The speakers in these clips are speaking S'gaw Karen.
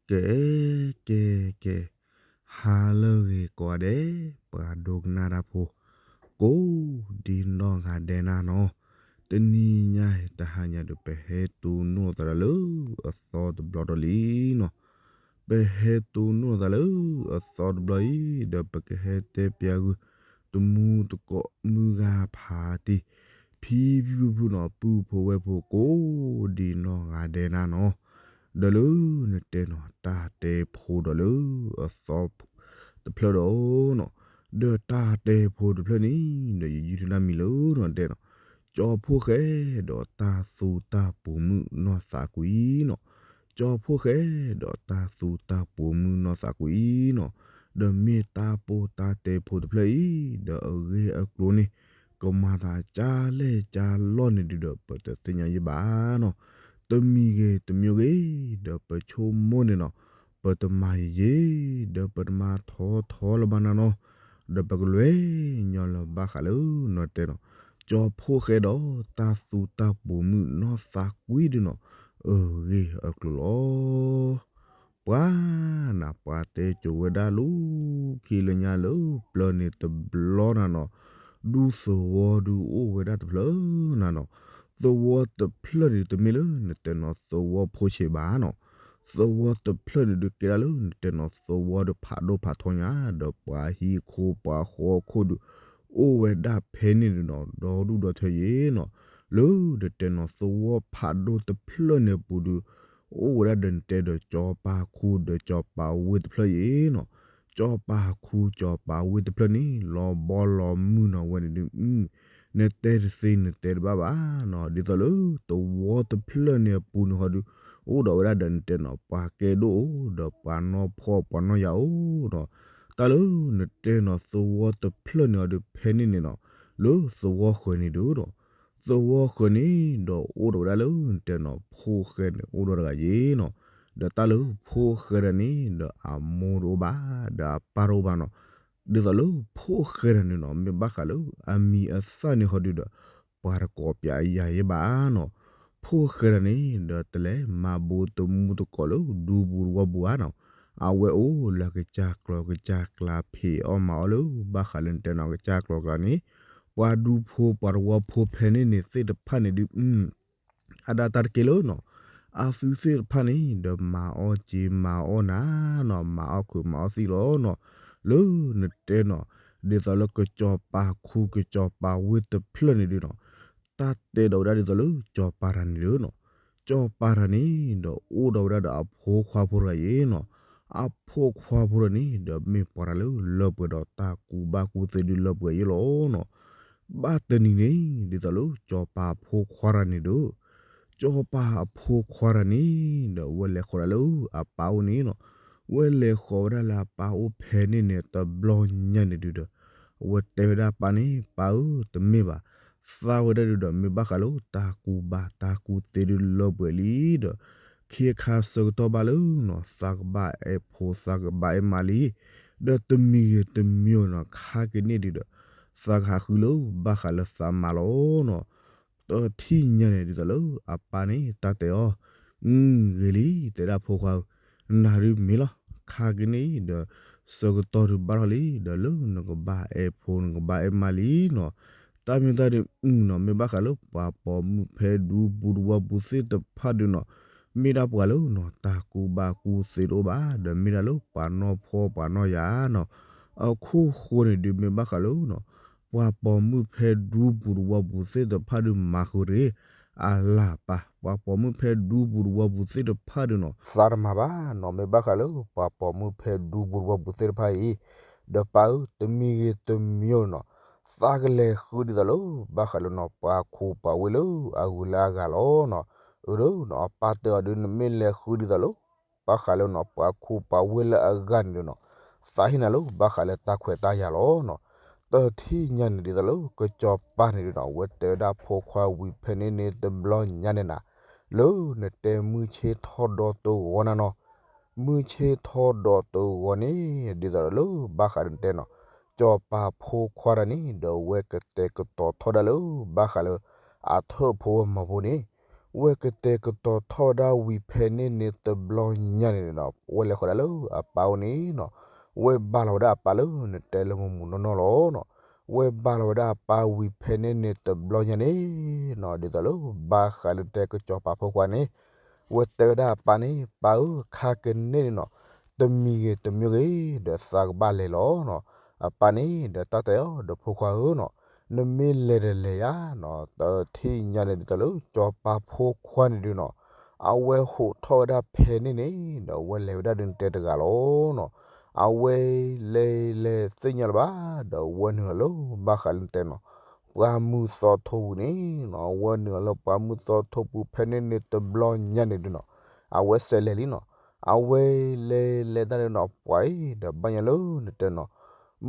ကဲ ကဲ ကဲ, ဟါလၢအဂ့ၤကိးဂၤဒဲး, ပှၤဒိကနၣ်တၢ်ဖိ ကိးဒံနီၢ်ဂၤဒဲးနၤနီၤ, တနံၤညါအံၤ တဟါညါဒီး ပဟဲတိၢ်နီၣ်သးလၢအသီတဘျီဒီးလံနီၤ. ပဟဲတိၢ်နီၣ်သးလၢအသီတဘျီအံၤ ဒီးပကဟဲတဲပၠးဂုာ် တမူတကိးမုၢ်ဂၤဖးတံၢ် ဖံဖံဖုဖုနီၤ, ပုၢ်ဖိဝဲၢ်ဖိ ကိးဒံနီၢ်ဂၤဒဲးနၤနီၤ, ဒီးလၢနတဲနီၤ တၢ်တဲဖိဒီးလၢအသီတဖျၢၣ်ဒီးနီၤ, ဒီးတၢ်တဲဖိတဖျၢၣ်န့ၣ် ဒီးယယုၢ်တၢ်မံၤလၢနီၤ တဲနီၤ, ကၠီဖှိၣ်ဃဲဒီးတၢ်သူတၢ်ပိာ်မုၣ်နီၢ်သးကွံနီၤ, ကၠီဖှိၣ်ဃဲဒီးတၢ်သူတၢ်ပိာ်မုၣ်နီၢ်သးကွံနီၤ, ဒီးမ့ၢ်တၢ်ပိၢ်တၢ်တဲဖိတဖျၢၣ်အံၤ ဒီးအဂ့ၢ်အကျိၤန့ၣ် ကမၤသးကၢလဲၣ်ကၢလီၢ်န့ၣ်ဒုးဒီး ပတသ့ၣ်ညါယံၣ်ဘၣ်နီၤ, တမံၤဂ့ၤတမံၤဂ့ၤ ဒီးပဆိကမိၣ်န့ၣ်နီၤ, ပတမၤယံာ်ယံာ် ဒီးပတမၤထီထီလၢၤဘၣ်နၤနီၤ, ဒီးပကလဲၤညီလၢၤဘၣ်ဃးလၢနီၤ တဲနီၤ, ကၠီဖှိၣ်ဃဲဒီးတၢ်သူတၢ်ပိာ်မုၣ်နီၢ်သးကွံဒုးနီၤ, အဂ့ၢ်အကျိၤလီၤ. ပှၤနၤ ပှၤတဲကိးဝဲဒၣ်လၢခံလၢညါလၢပျၢၤန့ၣ်တဘျီနၤနီၤ, ဒူသဝီဒုးအိၣ်ဝဲဒၣ်တဖျၢၣ်နၤနီၤ, သဝီတဖျၢၣ်န့ၣ် တမ့ၢ်လၢနတဲနီၤ သဝီဖိဆံးဘၣ်နီၤ, သဝီတဖျၢၣ်န့ၣ်ဒုးကဲဒၣ်လၢနတဲနီၤ သဝီဒီးဖးဒိၣ်ဖးထီညါ ဒီးပှၤဟံၣ်ခိၣ်ပှၤဃီခိၣ်ဒုး အိၣ်ဝဲဒၣ်ဖဲန့ၣ်ဒုးနီၤ ဒီဒူၣ်ဒီထၢယံာ်နီၤ, လၢနတဲနီၤ သဝီဖးဒိၣ်တဖျၢၣ်န့ၣ်အပူၤဒုး အိၣ်ဝဲဒၣ်ဒီးနတဲဒီး ကၠီၤပၤခူဒီးကၠီၤပၤဝ့ၢ်တဖျၢၣ်ယံာ်နီၤ, ကၠီၤပၤခူကၠီၤပၤဝ့ၢ်တဖျၢၣ်န့ၣ် လီၤဘီလီၤမုၢ်နီၤဝဲန့ၣ်ဒုး နတဲတသ့နတဲတဘၣ်ဘၣ်နီၤ, ဒ်သိးလၢသဝီတဖျၢၣ်န့ၣ်အပူၤန့ၣ်ဟီဒုး အိၣ်ဒီးဝဲဒၣ်ဒီးနတဲနီၤ ပှၤကဲဒိၣ်အိၣ် ဒီးပှၤနီၢ်ဖှီၣ်ပှၤနီၢ်ယာ်အိၣ်နီၤ, တၢ်လၢနတဲနီၤ သဝီတဖျၢၣ်န့ၣ်ဟီဒုး ဖဲန့ၣ်န့ၣ်နီၤ လၢသဝီဃၢၤန့ၣ်ဒုးနီၤ သဝီဃၢၤန့ၣ်ဒီးအိၣ်ဒီးဝဲဒၣ်လၢနတဲနီၤ ဖိၣ်ဃဲန့ၣ်အိၣ်ဒီးတဂၤယံာ်နီၤ, ဒီးတၢ်လၢဖိၣ်ဃဲတဂၤန့ၣ်ဒီးအမိၢ်တအိၣ်ဘၣ် ဒီးအပၢ်တအိၣ်ဘၣ်နီၤ, ဒ်သိးလၢဖိၣ်ဃဲတဂၤန့ၣ်နီၤ မ့ၢ်ဘၣ်ဃးလၢအမံၤအသၣ်န့ၣ်ဟီဒုးဒီး ပှၤတကိးပၠးယၤယံၣ်ဘၣ်နီၤ, ဖိၣ်ဃဲတဂၤန့ၣ်ဒီးတလဲၤမၤဘူးတမူတကိးလၢဒူပူၤတဝီပူၤဧါနီၤ, အဝဲအိၣ်လၢကစၢ်ကျီၤကစၢ်ကျါဖံးအီၣ်မၤအီၣ်လၢဘၣ်ဃးလၢနတဲနီၤ ကစၢ်ကျီၤကျါန့ၣ် ပှၤဒူဖိပှၤတဝီဖိဖဲန့ၣ်န့ၣ်သ့ၣ်တဖၣ်န့ၣ်ဒုး အါဒၣ်တၢ်တက့ၢ်လၢနီၤ, အသုသ့ၣ်တဖၣ်န့ၣ် ဒီးမၤအီၣ်က့ၤမၤအီၣ်နၤနီၤ မၤအီၣ်ခုးမၤအီၣ်သံၣ်လီၤနီၤ, လၢနတဲနီၤ ဒ်သိးလၢကစီၤပၤခူကစီၤပၤဝ့ၢ်တဖျၢၣ်န့ၣ်ဒုးနီၤ, တၢ်တဲဒီးဝဲဒၣ်ဒ်သိးလၢစီၤပၤတဂၤန့ၣ်ဒုးနီၤ, စီၤပၤတဂၤန့ၣ်ဒီးအိၣ်ဒီးဝဲဒၣ်ဒီးအဖိခွါဖိတဂၤယံာ်နီၤ, အဖိခွါဖိတဂၤန့ၣ် ဒီးမ့ၢ်ပှၤတဂၤလၢလၢပှဲၤဒီးတၢ်ကူဘၣ်ကူသ့ဒုးလၢပှဲၤယံာ်လီၤနီၤ ဘၣ်တနံၤန့ၣ် ဒ်သိးလၢစီၤပၤအဖိခွါတဂၤန့ၣ်ဒီး စီၤပၤအဖိခွါတဂၤန့ၣ်ဒီး ဝဲလဲၤဃီၤဒၣ်လၢအပၢ်အိၣ်န့ၣ်နီၤ, ဝဲလဲၤဃီၤဝဲဒၣ်လၢအပၢ်အိၣ်ဖဲန့ၣ်န့ၣ် တဘျီညါန့ၣ်ဒုးဒီး အဝဲတဲဝဲဒၣ်ပၢ်န့ၣ် ပၢ်ဧၢ တမ့ၢ်ဘၣ်, သးဝဲဒၣ်ဒုးဒီး မ့ၢ်ဘၣ်ဃးလၢတၢ်ကူဘၣ်တၢ်ကူသ့ဒုးလၢပှဲၤလံဒီး ခ့ခါဆၢကတီၢ်ဘၣ်လၢနီၤ သးကဘၣ်အဲၣ်ဖိသးကဘၣ်အဲၣ်မါလံ, ဒီးတမံၤဂ့ၤတမံၤနီၤ ခါကန့ၣ်ဒုးဒီး သးကဟးဃုလၢဘၣ်ဃးလၢသးမါလီၤနီၤ, တထံၣ်ညါန့ၣ်ဒ်သိးလၢအပၢ်န့ၣ် တၢ်တဲအီၤ, ဂ့ၤလံ တဲဒၣ်ဖိခွါဧၢ, နၤဒုးမ့ၢ်လီၤ, ခါကန့ၣ်ဒီး ဆၢကတီၢ်ဒုးဘၣ်ထီၣ်လံ ဒီးလၢနကဘၣ်အဲၣ်ဖိနကဘၣ်အဲၣ်မါလံနီၤ, တၢ်မ့ၢ်တၢ်ဒုးနီၤ မ့ၢ်ဘၣ်ဃးလၢပှၤပိာ်မုၣ်ဖဲဒူပူၤတဝီပူၤသ့ၣ်တဖၣ်ဒုးနီၤ, မ့ၢ်ဒၣ်ပှၤလၢနီၤ တၢ်ကူဘၣ်ကူသ့တအိၣ်ဘၣ် ဒီးမ့ၢ်ဒၣ်လၢပှၤနီၢ်ဖှီၣ်ပှၤနီၢ်ယာ်နီၤ, အခိၣ်ဃိန့ၣ်ဒုးမ့ၢ်ဘၣ်ဃးလၢနီၤ ပှၤပိာ်မုၣ်ဖဲဒူပူၤတဝီပူၤသ့ၣ်တဖၣ်ဒုးမၤဃုာ်တဂ့ၤ, အလၢ်ပၢ် ပှၤပိာ်မုၣ်ဖဲဒူပူၤတဝီပူၤသ့ၣ်တဖၣ်ဒုးနီၤ သးတမၤဘၣ်နီၤ, မ့ၢ်ဘၣ်ဃးလၢပှၤပိာ်မုၣ်ဖဲဒူပူၤတဝီပူၤသ့ၣ်တဖၣ်အံၤ, ဒီးပၢ်ဧၢ တမံၤဂ့ၤတမံၤနီၤ, သးကလဲၤဃုဒ်သိးလၢ ဘၣ်ဃးလၢနီၤ ပှၤခူပှၤဝ့ၢ်လၢအဂုၤလၢအဂၤလီၤနီၤ, အၢ ဒီးနီၤ အပၢ်တဲအီၤဒုး နမ့ၢ်လဲၤဃုဒ်သိးလၢ ဘၣ်ဃးလၢနီၤ ပှၤခူပှၤဝ့ၢ်လၢအဂၤန့ၣ်ဒုးနီၤ, သးဟ့ၣ်နၤလၢ ဘၣ်ဃးလၢတၢ်ခွဲးတၢ်ယာ်လီၤနီၤ, တထံၣ်ညါန့ၣ်ဒ်သိးလၢ ကစီၤပၤန့ၣ်ဒုးနီၤ ဝဲတဲဝဲဒၣ်ဖိခွါဝံၤဖဲန့ၣ်န့ၣ်တဘျီညါန့ၣ်နၤ, လၢနတဲမုၢ်ဆ့ၣ်ထီၣ်ဒီးတဂီၤနၤနီၤ, မုၢ်ဆ့ၣ်ထီၣ်ဒီးတဂီၤန့ၣ် ဒ်သိးလၢ ဘၣ်ဃးလၢနတဲနီၤ, စီၤပၤဖိခွါတဂၤန့ၣ် ဒီးဝဲကတဲာ်ကတီၤထီၣ်ဒၣ်လၢ ဘၣ်ဃးလၢ အထၢၣ်ဖိဝဲမၤဖိန့ၣ်, ဝဲကတဲာ်ကတီၤထီၣ်ဝဲဒၣ်ဝံၤဖဲန့ၣ်န့ၣ်တဘျီညါန့ၣ်ဒီး ဝဲလဲၤဃီၤဒၣ်လၢအပၢ်အိၣ်န့ၣ်နီၤ, ဝဲဘါလီၤဝဲဒၣ်အပၢ်လၢနတဲလၢမူးမူးနီၢ်နီၢ်လီၤနီၤ, ဝဲဘါလီၤဝဲဒၣ်အပၢ်ဝံၤဖဲန့ၣ်န့ၣ်တဘျီညါန့ၣ်နီၤ, ဒ်သိးလၢဘၣ်ဃးလၢတဲကစီၤပၤဖိခွါန့ၣ် ဝဲတဲဝဲဒၣ်အပၢ်န့ၣ် ပၢ်ဧၢ ခါကန့ၣ်န့ၣ်နီၤ, တမံၤဂ့ၤတမံၤဂ့ၤ ဒီးသးကဘၣ်လဲၤလီၤနီၤ, အပၢ်န့ၣ်ဒီးတၢ်တဲအီၤ ဒီးဖိခွါဧၢနီၤ, နမ့ၢ်လဲၤဒီးလဲၤယၤနီၤ, တထံၣ်ညါန့ၣ်ဒ်သိးလၢကစီၤပၤဖိခွါန့ၣ်ဒုးနီၤ, အဝဲဟိးထီၣ်ဝဲဒၣ်ဖဲန့ၣ်န့ၣ် ဒီးဝဲလဲၤဝဲဒၣ်ဒုးနတဲတဂၤလီၤနီၤ, အဝဲလဲၤလဲၤသ့ၣ်ညါလၢၤဘၣ် ဒီးဝဲနုာ်လီၤလၢဘၣ်ဃးလၢနတဲနီၤ ပှၢ်မုၢ်သီထိပူၤန့ၣ်နီၤ, ဝဲနုာ်လီၤလၢပှၢ်မုၢ်သီထိပူၤဖဲန့ၣ်န့ၣ်တဘျီညါန့ၣ်ဒုးနီၤ, အဝဲစဲးလဲၤလံနီၤ, အဝဲလဲၤလဲၤတၢ်ဒုးနီၤ ပှၤအံၤဒီးဘၣ်ညါလၢနတဲနီၤ,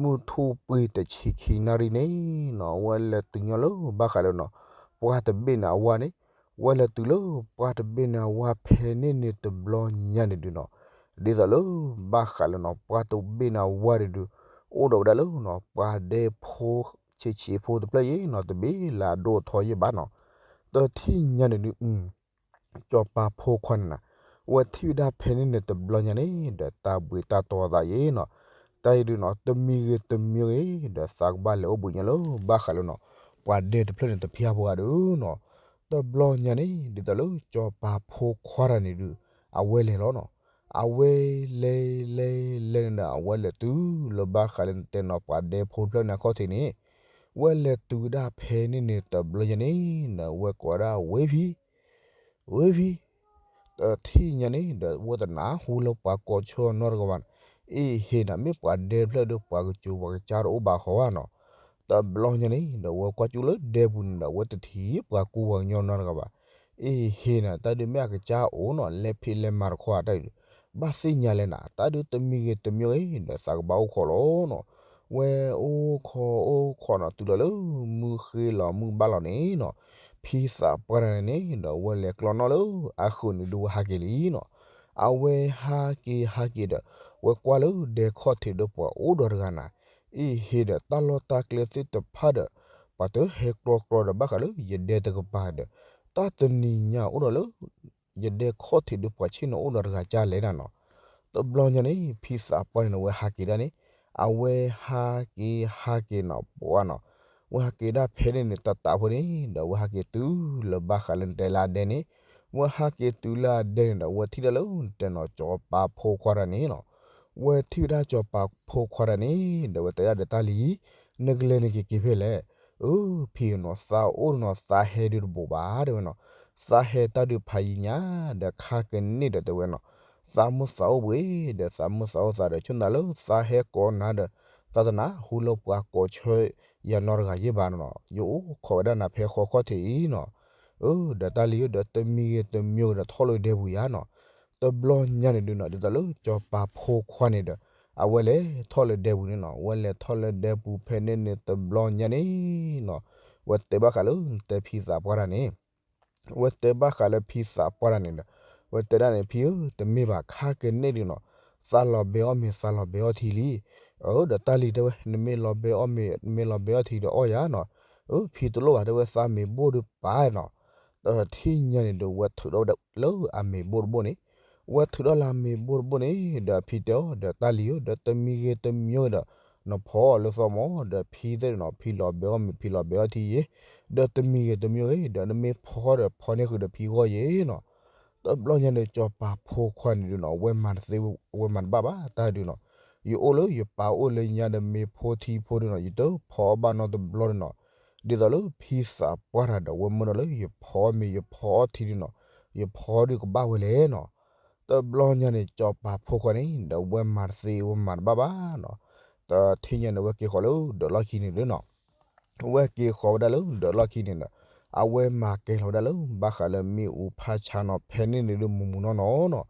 မုၢ်ထူၣ်ပှ့ၤတဆံခံနၣ်ရံၣ်န့ၣ်နီၤ, ဝဲလဲၤတုၤညီလၢဘၣ်ဃးလၢနီၤ, ပှၢ်တဘ့ၣ်န့ၣ်အဝါန့ၣ်, ဝဲလဲၤတုၤလၢပှၢ်တဘ့ၣ်န့ၣ်အဝါဖဲန့ၣ်န့ၣ်တဘျီညါန့ၣ်ဒုးနီၤ, ဒ်သိးလၢဘၣ်ဃးလၢနီၤ ပှၢ်တဘ့ၣ်န့ၣ်အဝါန့ၣ်ဒုး အိၣ်ဒီးဝဲဒၣ်လၢနီၤ ပှၤဒဲဖိဆံးဆံးဖိတဖျၢၣ်အံၤနီၤ တဘ့ၣ်လၢအဒိၣ်အထီယဲၢ်ဘၣ်နီၤ, တထံၣ်ညါန့ၣ်ဒုး ကစီၤပၤဖိခွါန့ၣ်နီၤ, ဝဲထံၣ်ဝဲဒၣ်ဖဲန့ၣ်န့ၣ်တဘျီညါန့ၣ် ဒီးတၢ်ဘှံးတၢ်တီသးယဲၢ်နီၤ, တၢ်အံၤဒုးနီၤ တမံၤဂ့ၤတမံၤဂ့ၤ ဒီးသးကဘၣ်လဲၤအိၣ်ဘှံးညါလၢဘၣ်ဃးလၢနီၤ ပှၤဒဲတဖျၢၣ်န့ၣ်တဖံးအါဖိဂၤဒုးနီၤ, တဘျီညါန့ၣ် ဒ်သိးလၢကစီၤပၤဖိခွါတဂၤန့ၣ်ဒုး အဝဲလဲၤလီၤနီၤ, အဝဲလဲၤလဲၤလဲၤန့ၣ်ဒီး အဝဲလဲၤတုၤလၢဘၣ်ဃးလၢနတဲနီၤ ပှၤဒဲဖိတဖျၢၣ်န့ၣ်အခီၣ်ထံးန့ၣ်, ဝဲလဲၤတုၤဝဲဒၣ်ဖဲန့ၣ်န့ၣ် တဘျီညါန့ၣ် ဒီးဝဲကိးဝဲဒၣ်ဝ့ၢ်ဖံ ဝ့ၢ်ဖံ, တထံၣ်ညါန့ၣ်ဒီး ဝဲတနၢ်ဟူလၢပှၤကိးဆၢအီၤနီတဂၤဘၣ်, အ့ဟ့ၣ်နီၤ မ့ၢ်ပှၤဒဲတဖျၢၣ်ဒီး ပှၤကစူၤပှၤကစၢ်တအိၣ်ဘၣ်ဃီဧါနီၤ, တဘျီညါန့ၣ်ဒီး ဝဲကွၢ်ကၠူလၢဒဲပူၤန့ၣ်ဒီး ဝဲတထံၣ်ပှၤကူပှၤကညီနီတဂၤဘၣ်, အ့ဟ့ၣ်နီၤ တၢ်ဒုးမ့ၢ်အကစၢ်အိၣ်နီၤ လဲၤဖံးလဲၤမၤတခီဧါတၢ်အံၤ, ဘၣ်သ့ၣ်ညါလဲၣ်နၤ တၢ်ဒုးတမံၤဂ့ၤတမံၤဂ့ၤဒီးသးကဘၣ်အိၣ်ခိးလီၤနီၤ, ဝဲအိၣ်ခိးအိၣ်ခိးနီၤ တုၤလီၤလၢမုၢ်ဃ့လီၤမုၢ်ဘၣ်လီၤန့ၣ်နီၤ, ဖံသးပှၢ်တဂၤန့ၣ်ဒီး ဝဲလဲၤကျီနီၣ်လၢအဃုာ်န့ၣ်ဒုး ဝဲဟးက့ၤလံနီၤ, အဝဲဟးက့ၤဟးက့ၤဒီး ဝဲကွၢ်လၢဒဲခီၣ်ထံးဒီးပှၤအိၣ်ဒီးတဂၤနၤ, အ့ဟ့ၣ်ဒီးတၢ်လီၢ်တၢ်ကျဲသ့ၣ်တဖၣ်ဒီး ပှၤတဟဲကျီကျီဒီးဘၣ်ဃးလၢယဒဲတကပၤဒီး တၢ်တနံၤညါအိၣ်ဒီးလၢ ယဒဲခီၣ်ထံးဒီးပှၤဆ့ၣ်နီၤအိၣ်ဒီးတဂၤကၢ်လဲၣ်နၤနီၤ, တဘျီညါန့ၣ် ဖံသးပှၢ်န့ၣ်ဒီး ဝဲဟးက့ၤဒၣ်န့ၣ်, အဝဲဟးက့ၤဟးက့ၤနီၤ ပှၢ်နီၤ, ဝဲဟးက့ၤဒၣ်ဖဲန့ၣ်န့ၣ် တၢ်တးဖိန့ၣ်ဒီး ဝဲဟးက့ၤတုၤလၢဘၣ်ဃးလၢနတဲလၢအဒဲန့ၣ်, ဝဲဟးက့ၤတုၤလၢအဒဲန့ၣ်ဒီး ဝဲထံၣ်ဒၣ်လၢနတဲနီၤ ကစီၤပၤဖိခွါတဂၤန့ၣ်နီၤ, ဝဲထံၣ်ဝဲဒၣ်ကစီၤပၤဖိခွါတဂၤန့ၣ်ဒီး ဝဲတဲဒၣ်ဒီးတၢ်လံၤ, နကလဲၤနက့ၤက့ၤဖဲလဲၣ်, အၢ ဖံနီၤ သးအိၣ်နီၤ သးဟဲဒုးတဘိးဘၣ်တဲဝဲနီၤ, သးဟဲတၢ်ဒုးဖးယံၤညါ, ဒီးခါကန့ၣ်ဒီးတဲဝဲနီၤ, သးမုၢ်သးအိၣ်ဘှ့ၣ်, ဒီးသးမုၢ်သးအိၣ်သးဒီး ဆိၣ်နၤလၢသးဟဲကိးနၤဒီး, သးတနၢ်ဟူလၢပှၤကိးဆၢယၤနီတဂၤယဲၢ်ဘၣ်နီၤ, ယအိၣ်ခိးဝဲဒၣ်နၤဖဲဃီခီၣ်ထံးအံၤနီၤ, အၢ ဒီးတၢ်လံၤဧၢ ဒီးတမံၤဂ့ၤတမံၤဂ့ၤဒီးထီၣ်လၢဒဲပူၤယၤနီၤ, တဘျီညါန့ၣ်ဒုးနီၤ ဒ်သိးလၢကစီၤပၤဖိခွါန့ၣ်ဒီး အဝဲလဲၤထီၣ်လၢဒဲပူၤန့ၣ်နီၤ, ဝဲလဲၤထီၣ်လၢဒဲပူၤဖဲန့ၣ်န့ၣ်တဘျီညါန့ၣ်နီၤ, ဝဲတဲဘၣ်ဃးလၢနတဲဖံသးပှၢ်တဂၤန့ၣ်, ဝဲတဲဘၣ်ဃးလၢဖံသးပှၢ်တဂၤန့ၣ်ဒီး, ဝဲတဲဒၣ်န့ၣ် ဖံဧၢ တမ့ၢ်ဘၣ် ခါကန့ၣ်ဒုးနီၤ, သးလီၤဘဲအီၣ်မ့ၤ သးလီၤဘဲအီၣ်ထံလံ, အၢ ဒီးတၢ်လံၤတဲဝဲ နမ့ၢ်လီၤဘဲအီၣ်မ့ၤ နမ့ၢ်လီၤဘဲအီၣ်ထံဒီးအီၣ်ယၤနီၤ, အၢ ဖံတလိၣ်ဘၣ်တဲဝဲ သးမ့ၤဘိၣ်ဒုးပာ်နီၤ, ဒီးထံၣ်ညါန့ၣ်ဒီး ဝဲထုးထီၣ်ဝဲဒၣ်လၢအမ့ၤဘိၣ်တဘိၣ်န့ၣ်, ဝဲထုးထီၣ်လၢအမ့ၤဘိၣ်တဘိၣ်န့ၣ် ဒီးဖံတဲအီၤ ဒီးတၢ်လံၤဧၢ ဒီးတမံၤဂ့ၤတမံၤဂ့ၤဒီး နဖီအီၣ်လၢသီမး ဒီးဖံသ့ၣ်နီၤ ဖံလီၤဘဲအီၣ်မ့ၤ ဖံလီၤဘဲအီၣ်ထံယဲၢ်, ဒီးတမံၤဂ့ၤတမံၤဂ့ၤ ဒီးနမ့ၢ်ဖီဒီးဖီန့ၢ်ဃုာ်ဒီးဖံဂီၢ်ယဲၢ်နီၤ, တဘျီညါန့ၣ် ကစီၤပၤဖိခွါန့ၣ်ဒုးနီၤ ဝဲမၤတသ့ ဝဲမၤတဘၣ်ဘၣ်တၢ်ဒုးနီၤ, ယအိၣ်လၢယပၢ်အိၣ်လၢညါဒီးမ့ၤဖိထံဖိဒုးနီၤ ယတဖီအီၣ်ဘၣ်နီတဘျီဒုးနီၤ, ဒ်သိးလၢဖံသးပှၢ်တဂၤဒီး ဝဲမၢဒီးလၢယဖီအီၣ်မ့ၤ ယဖီအီၣ်ထံဒုးနီၤ, ယဖီဒုးကဘၣ်ဝဲလဲၣ်နီၤ, တဘျီညါန့ၣ် ကစီၤပၤဖိခွါန့ၣ်ဒီး ဝဲမၤတသ့ ဝဲမၤတဘၣ်ဘၣ်နီၤ, တထံၣ်ညါန့ၣ် ဝဲက့ၤဃီၤလၢဒၢးလီၢ်ခံန့ၣ်ဒုးနီၤ ဝဲက့ၤဃီၤဝဲဒၣ်လၢဒၢးလီၢ်ခံန့ၣ်ဒီး အဝဲမၤကဲၤလီၤဝဲဒၣ်လၢ ဘၣ်ဃးလၢမ့ၣ်အူဖးဆါနီၤ ဖဲန့ၣ်န့ၣ်ဒုး မူးမူးနီၢ်နီၢ်နီၤ,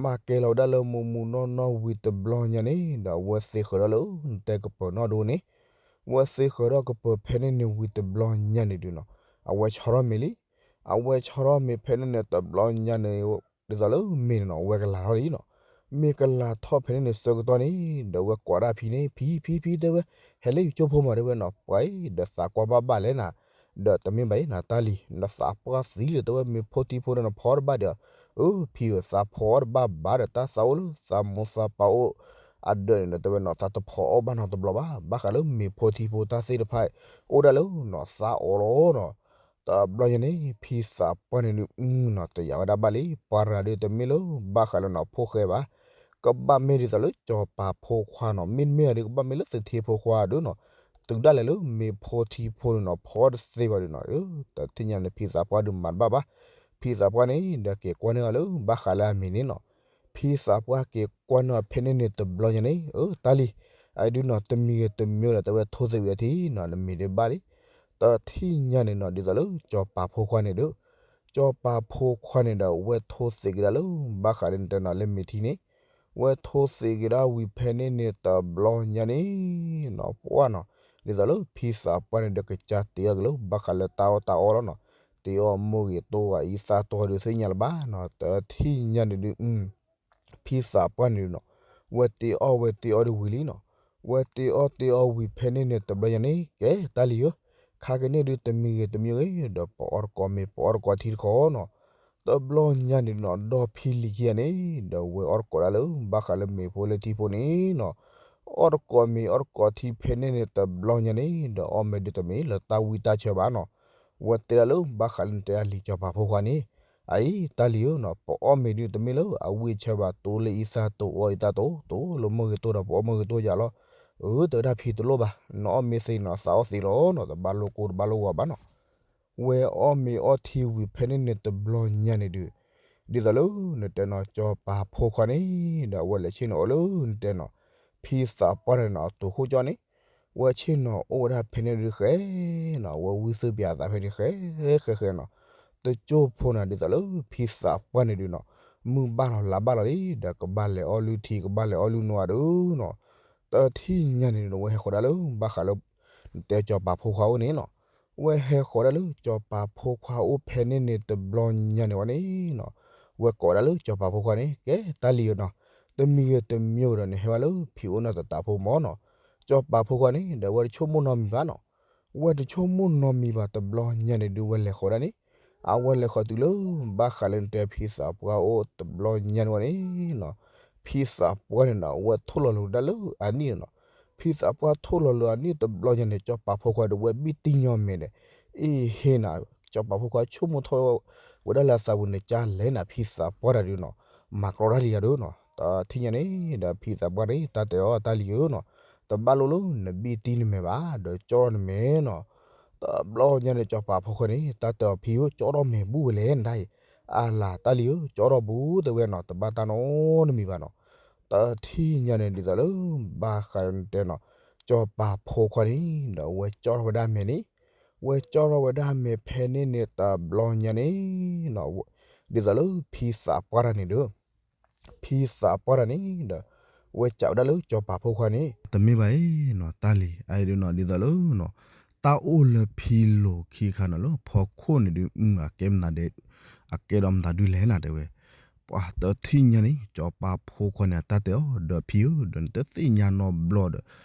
မၤကဲၤလီၤဝဲဒၣ်လၢမူးမူးနီၢ်နီၢ်ဝံၤတဘျီညါန့ၣ်ဒီး အဝဲသ့ဃၢၤထီၣ်လၢ နတဲကပၢၤနီၣ်ဒိၣ်န့ၣ်, ဝဲသ့ဃၢၤထီၣ်ကပၢၤဖဲန့ၣ်န့ၣ်ဝံၤတဘျီညါန့ၣ်ဒုးနီၤ, အဝဲဆီထီၣ်မ့ၤလံ, အဝဲဆီထီၣ်မ့ၤဖဲန့ၣ်န့ၣ်တဘျီညါန့ၣ် ဒ်သိးလၢမ့ၤန့ၣ်နီၤ ဝဲကလၤထီၣ်လံနီၤ, မ့ၢ်ကလၤထီၣ်ဖဲန့ၣ်န့ၣ် ဆၢကတီၢ်န့ၣ် ဒီးဝဲကိးဒၣ်ဖံန့ၣ် ဖံ ဖံ ဖံ တဲဝဲ, ဟဲလၢယကၠိဖိမး တဲဝဲနီၤ, ပှၤအံၤဒီးသးကွၢ်ဘၣ်ဘၣ်လဲၣ်နၤ, ဒီးတမ့ၢ်ဘၣ်အံၤနီၤ တၢ်လံၤ နသးပှၢ်သံလံ တဲဝဲ မ့ၤဖိထံဖိဒီးနဖီတဘၣ်ဒီး အၢ ဖံဧၢ သးဖီအီၣ်တဘၣ်ဘၣ်ဒီး တၢ်သးအိၣ်လၢသးမိၢ်သးပၢ်အိၣ်အဒၢးန့ၣ်ဒီး တဲဝဲနီၤ သးတဖီအီၣ်ဘၣ်နီတဘျီဘၣ် ဘၣ်ဃးလၢမ့ၤဖိထံဖိတၢ်သ့ၣ်တဖၣ် အိၣ်ဒၣ်လၢနီၤ သးအီၣ်လီၤနီၤ. တဘျီညါန့ၣ် ဖံသးပှၢ်န့ၣ်ဒုး နီၤ တယာ်ဝဲဒၣ်ဘၣ်လံ ပှၤရၤဒုးတမ့ၢ်လၢ ဘၣ်ဃးလၢနီၤ ဖိၣ်ဃဲဘၣ် ကဘၣ်မ့ၢ်ဒ်သိးလၢစီၤပၤဖိခွါနီၤ မ့တမ့ၢ်ဒုး ကဘၣ်မ့ၢ်လၢသထ့ဖိခွါဒုးနီၤ တုၤဒၣ်လဲာ်လၢမ့ၤဖိထံဖိန့ၣ်နီၤ ဖီတသ့ဘၣ်ဒုးနီၤ တထံၣ်ညါန့ၣ် ဖံသးပှၢ်ဒုးမၤတဘၣ်ဘၣ် ဖံသးပှၢ်န့ၣ်ဒီးက့ၤကွၢ်န့ၢ်အီၤလၢ ဘၣ်ဃးလၢအမ့ၤန့ၣ်နီၤ ဖံသးပှၢ်က့ၤကွၢ်န့ၢ်အီၤဖဲန့ၣ်န့ၣ်တဘျီညါန့ၣ် အၢ တၢ်လံၤ အဒုးနီၤ တမံၤဂ့ၤတမံၤဒီး တဲဝဲထိသ့ဝံၤအထံနီၤ နမ့ၤဒုးဘၣ်လံ တထံၣ်ညါန့ၣ်နီၤ ဒ်သိးလၢစီၤပၤဖိခွါန့ၣ်ဒီး စီၤပၤဖိခွါန့ၣ်ဒီး ဝဲထိသ့က့ၤဒၣ်လၢ ဘၣ်ဃးလၢနတဲနီၤ လၢမ့ၤထံန့ၣ် ဝဲထိသ့က့ၤဒၣ်ဝံၤဖဲန့ၣ်န့ၣ်တဘျီညါန့ၣ်နီၤ ပှၢ်နီၤ ဒ်သိးလၢဖံသးပှၢ်န့ၣ်ဒီး ကစၢ်တ့အီၣ်က့ၤလၢ ဘၣ်ဃးလၢတၢ်အီၣ်တၢ်အီလီၤနီၤ တ့အီၣ်မိၢ်ဂ့ၤတိၢ်ဂ့ၤ အံသၣ်တိၢ်ဒုးသ့ၣ်ညါလၢၤဘၣ်နီၤ တထံၣ်ညါန့ၣ်ဒုး ဖံသးပှၢ်န့ၣ်ဒုးနီၤ ဝဲတ့အီၣ်ဝဲတ့အီဒုးဝံၤလံနီၤ ဝဲတ့အီၣ်တ့အီဝံၤဖဲန့ၣ်န့ၣ် တဘျီညါန့ၣ် ကဲတၢ်လံၤဧၢ ခါကန့ၣ်ဒုးတမံၤဂ့ၤတမံၤဂ့ၤ ဒီးပအီၣ်တကိးမ့ၤ ပအီၣ်တကိးထံတခီနီၤ တဘျီညါန့ၣ်ဒုးနီၤ ဒီဖံလံၤခံဂၤန့ၣ် ဒီးဝဲအီၣ်တကိးဒၣ်လၢ ဘၣ်ဃးလၢမ့ၤဖိလၢထံဖိန့ၣ်နီၤ အီၣ်တကိးမ့ၤအီၣ်တကိးထံဖဲန့ၣ်န့ၣ် တဘျီညါန့ၣ် ဒီးအီၣ်မ့ၤဒုးတမ့ၢ်လၢတၢ်ဝံတၢ်ဆၢဘၣ်နီၤ ဝဲတဲဒၣ်လၢ ဘၣ်ဃးလၢနတဲဒၣ်လံာ်စီၤပၤဖိခွါန့ၣ် အအံၤတၢ်လံၤဧၢနီၤ ပအီၣ်မ့ၤဒုးတမ့ၢ်လၢအဝံအဆၢဘၣ် တိၢ်လၢအံသၣ်တိၢ်အီအံသၣ်တိၢ် တိၢ်လၢမိၢ်ဂ့ၤတိၢ်ဒီး ပအီၣ်မိၢ်ဂ့ၤတိၢ်ယၤလီၤ အၢ တဲဝဲဒၣ်ဖံတလိၣ်ဘၣ် နအီၣ်မ့ၤသ့နီၤ သးအီၣ်သ့လီၤနီၤ တဘၣ်လိၣ်ကိၢ်တဘၣ်လိၣ်ဂီၤဘၣ်နီၤ ဝဲအီၣ်မ့ၤအီထံဝံၤဖဲန့ၣ်န့ၣ်တဘျီညါန့ၣ်ဒုး ဒ်သိးလၢနတဲနီၤ စီၤပၤဖိခွါန့ၣ် ဒီးအဝဲလဲၤဆ့ၣ်နီၤအိၣ်လၢနတဲနီၤ ဖံသးပှၢ်တဂၤန့ၣ်နီၤ အတိၤခိၣ်ကၠီန့ၣ် ဝဲဆ့ၣ်နီၤအိၣ်ဝဲဒၣ်ဖဲန့ၣ်ဒုးဃဲနီၤ ဝဲဝံသုးပၠးသးဖဲန့ၣ်ဃဲ ဃဲဃဲနီၤ တကၠိၢ်ဖိန့ၣ် ဒ်သိးလၢဖံသးပှၢ်န့ၣ်ဒုးနီၤ မုၢ်ဘၣ်လီၤလါဘၣ်လီၤလံ ဒီးကဘၣ်လဲၤအီၣ်လုၢ်ထံ ကဘၣ်လဲၤအီၣ်လုၢ်နိအဒုးနီၤ တထံၣ်ညါန့ၣ်ဒုး ဝဲဟဲဃီၤဒၣ်လၢ ဘၣ်ဃးလၢ တဲစီၤပၤဖိခွါအိၣ်န့ၣ်နီၤ ဝဲဟဲဃီၤဒၣ်လၢစီၤပၤဖိခွါအိၣ်ဖဲန့ၣ်န့ၣ်တဘျီညါန့ၣ်ဝဲန့ၣ်နီၤ ဝဲကိးဝဲဒၣ်လၢစီၤပၤဖိခွါန့ၣ် ကဲတၢ်လံၤဧၢနီၤ တမံၤဂ့ၤတမံၤဒီး နဟဲဝဲလၢဖံအိၣ်န့ၣ်တတးဖိမၢ်နီၤ စီၤပၤဖိခွါန့ၣ် ဒီးဝဲတဆိကမိၣ်နီတမံၤဘၣ်နီၤ ဝဲတဆိကမိၣ်နီတမံၤဘၣ် တဘျီညါန့ၣ်ဒုး ဝဲလဲၤဃီၤဒၣ်န့ၣ် အဝဲလဲၤဃီၤတုၤလၢ ဘၣ်ဃးလၢနတဲဖံသးပှၢ်အိၣ်တဘျီညါန့ၣ်ဝဲန့ၣ်နီၤ ဖံသးပှၢ်န့ၣ်နီၤ ဝဲထိၣ်လီၤလိၤဒၣ်လၢအနံၣ်နီၤ ဖံသးပှၢ်ထိၣ်လီၤလိၤအနံၣ်တဘျီညါန့ၣ် စီၤပၤဖိခွါဒီး ဝဲဘံၣ်တံၢ်ညီမဲာ်ဒီး အ့ဟ့နၤ စီၤပၤဖိခွါဆိကမိၣ်ထီၣ်ဝဲဒၣ်လၢအသးပူၤန့ၣ် ကလဲၤနၤဖံသးပှၢ်တၢ်ဒုးနီၤ မၤကြီတၢ်လံၤယၤဒုးနီၤ တထံၣ်ညါန့ၣ်ဒီး ဖံသးပှၢ်န့ၣ် တၢ်တဲအီၤတၢ်လံၤဧၢနီၤ တဘၣ်လိၣ်လၢနဘံၣ်တံၢ်နမဲာ်ဘၣ် ဒီးကၠီၣ်ထီၣ်နမဲာ်နီၤ တဘျီညါန့ၣ် စီၤပၤဖိခွါန့ၣ် တၢ်တဲအီၤဖံဧၢ ကၠီၣ်ထီၣ်မဲာ်ဘူၣ်ဝဲလဲၣ်နတၢ်အံၤ အလၤတၢ်လံၤဧၢ ကၠီၣ်ထီၣ်ဘူးတဲဝဲနီၤ တဘၣ်တၢ်နီတမံၤဘၣ်နီၤ တထံၣ်ညါန့ၣ်ဒ်သိးလၢ ဘၣ်ဃးတဲနီၤ စီၤပၤဖိခွါန့ၣ် ဒီးဝဲကၠီၣ်ထီၣ်ဝဲဒၣ်မဲာ်န့ၣ် ဝဲကၠီၣ်ထီၣ်ဝဲဒၣ်မဲာ်ဖဲန့ၣ်န့ၣ်တဘျီညါန့ၣ်နီၤ ဒ်သိးလၢဖံသးပှၢ်တၢ်န့ၣ်ဒီး ဖံသးပှၢ်တၢ်န့ၣ်ဒီး ဝဲစံးဝဲဒၣ်လၢစီၤပၤဖိခွါန့ၣ် တမ့ၢ်ဘၣ်အံၤနီၤ တၢ်လံၤ အအံၤဒုးနီၤ ဒ်သိးလၢနီၤ တၢ်အိၣ်လၢဖံလိၤခံခါန့ၣ်လၢဖီခိၣ်န့ၣ်ဒုး အကဲမနုၤဒဲး အကဲဒီးမတၤဒုးလဲၣ်နၤတဲဝဲ ပှၤတထံၣ်ညါန့ၣ် စီၤပၤဖိခွါန့ၣ် အတၢ်တဲအီၤ ဒီးဖံဧၢ ဒီးနတသ့ၣ်ညါနီတဘျီဒီး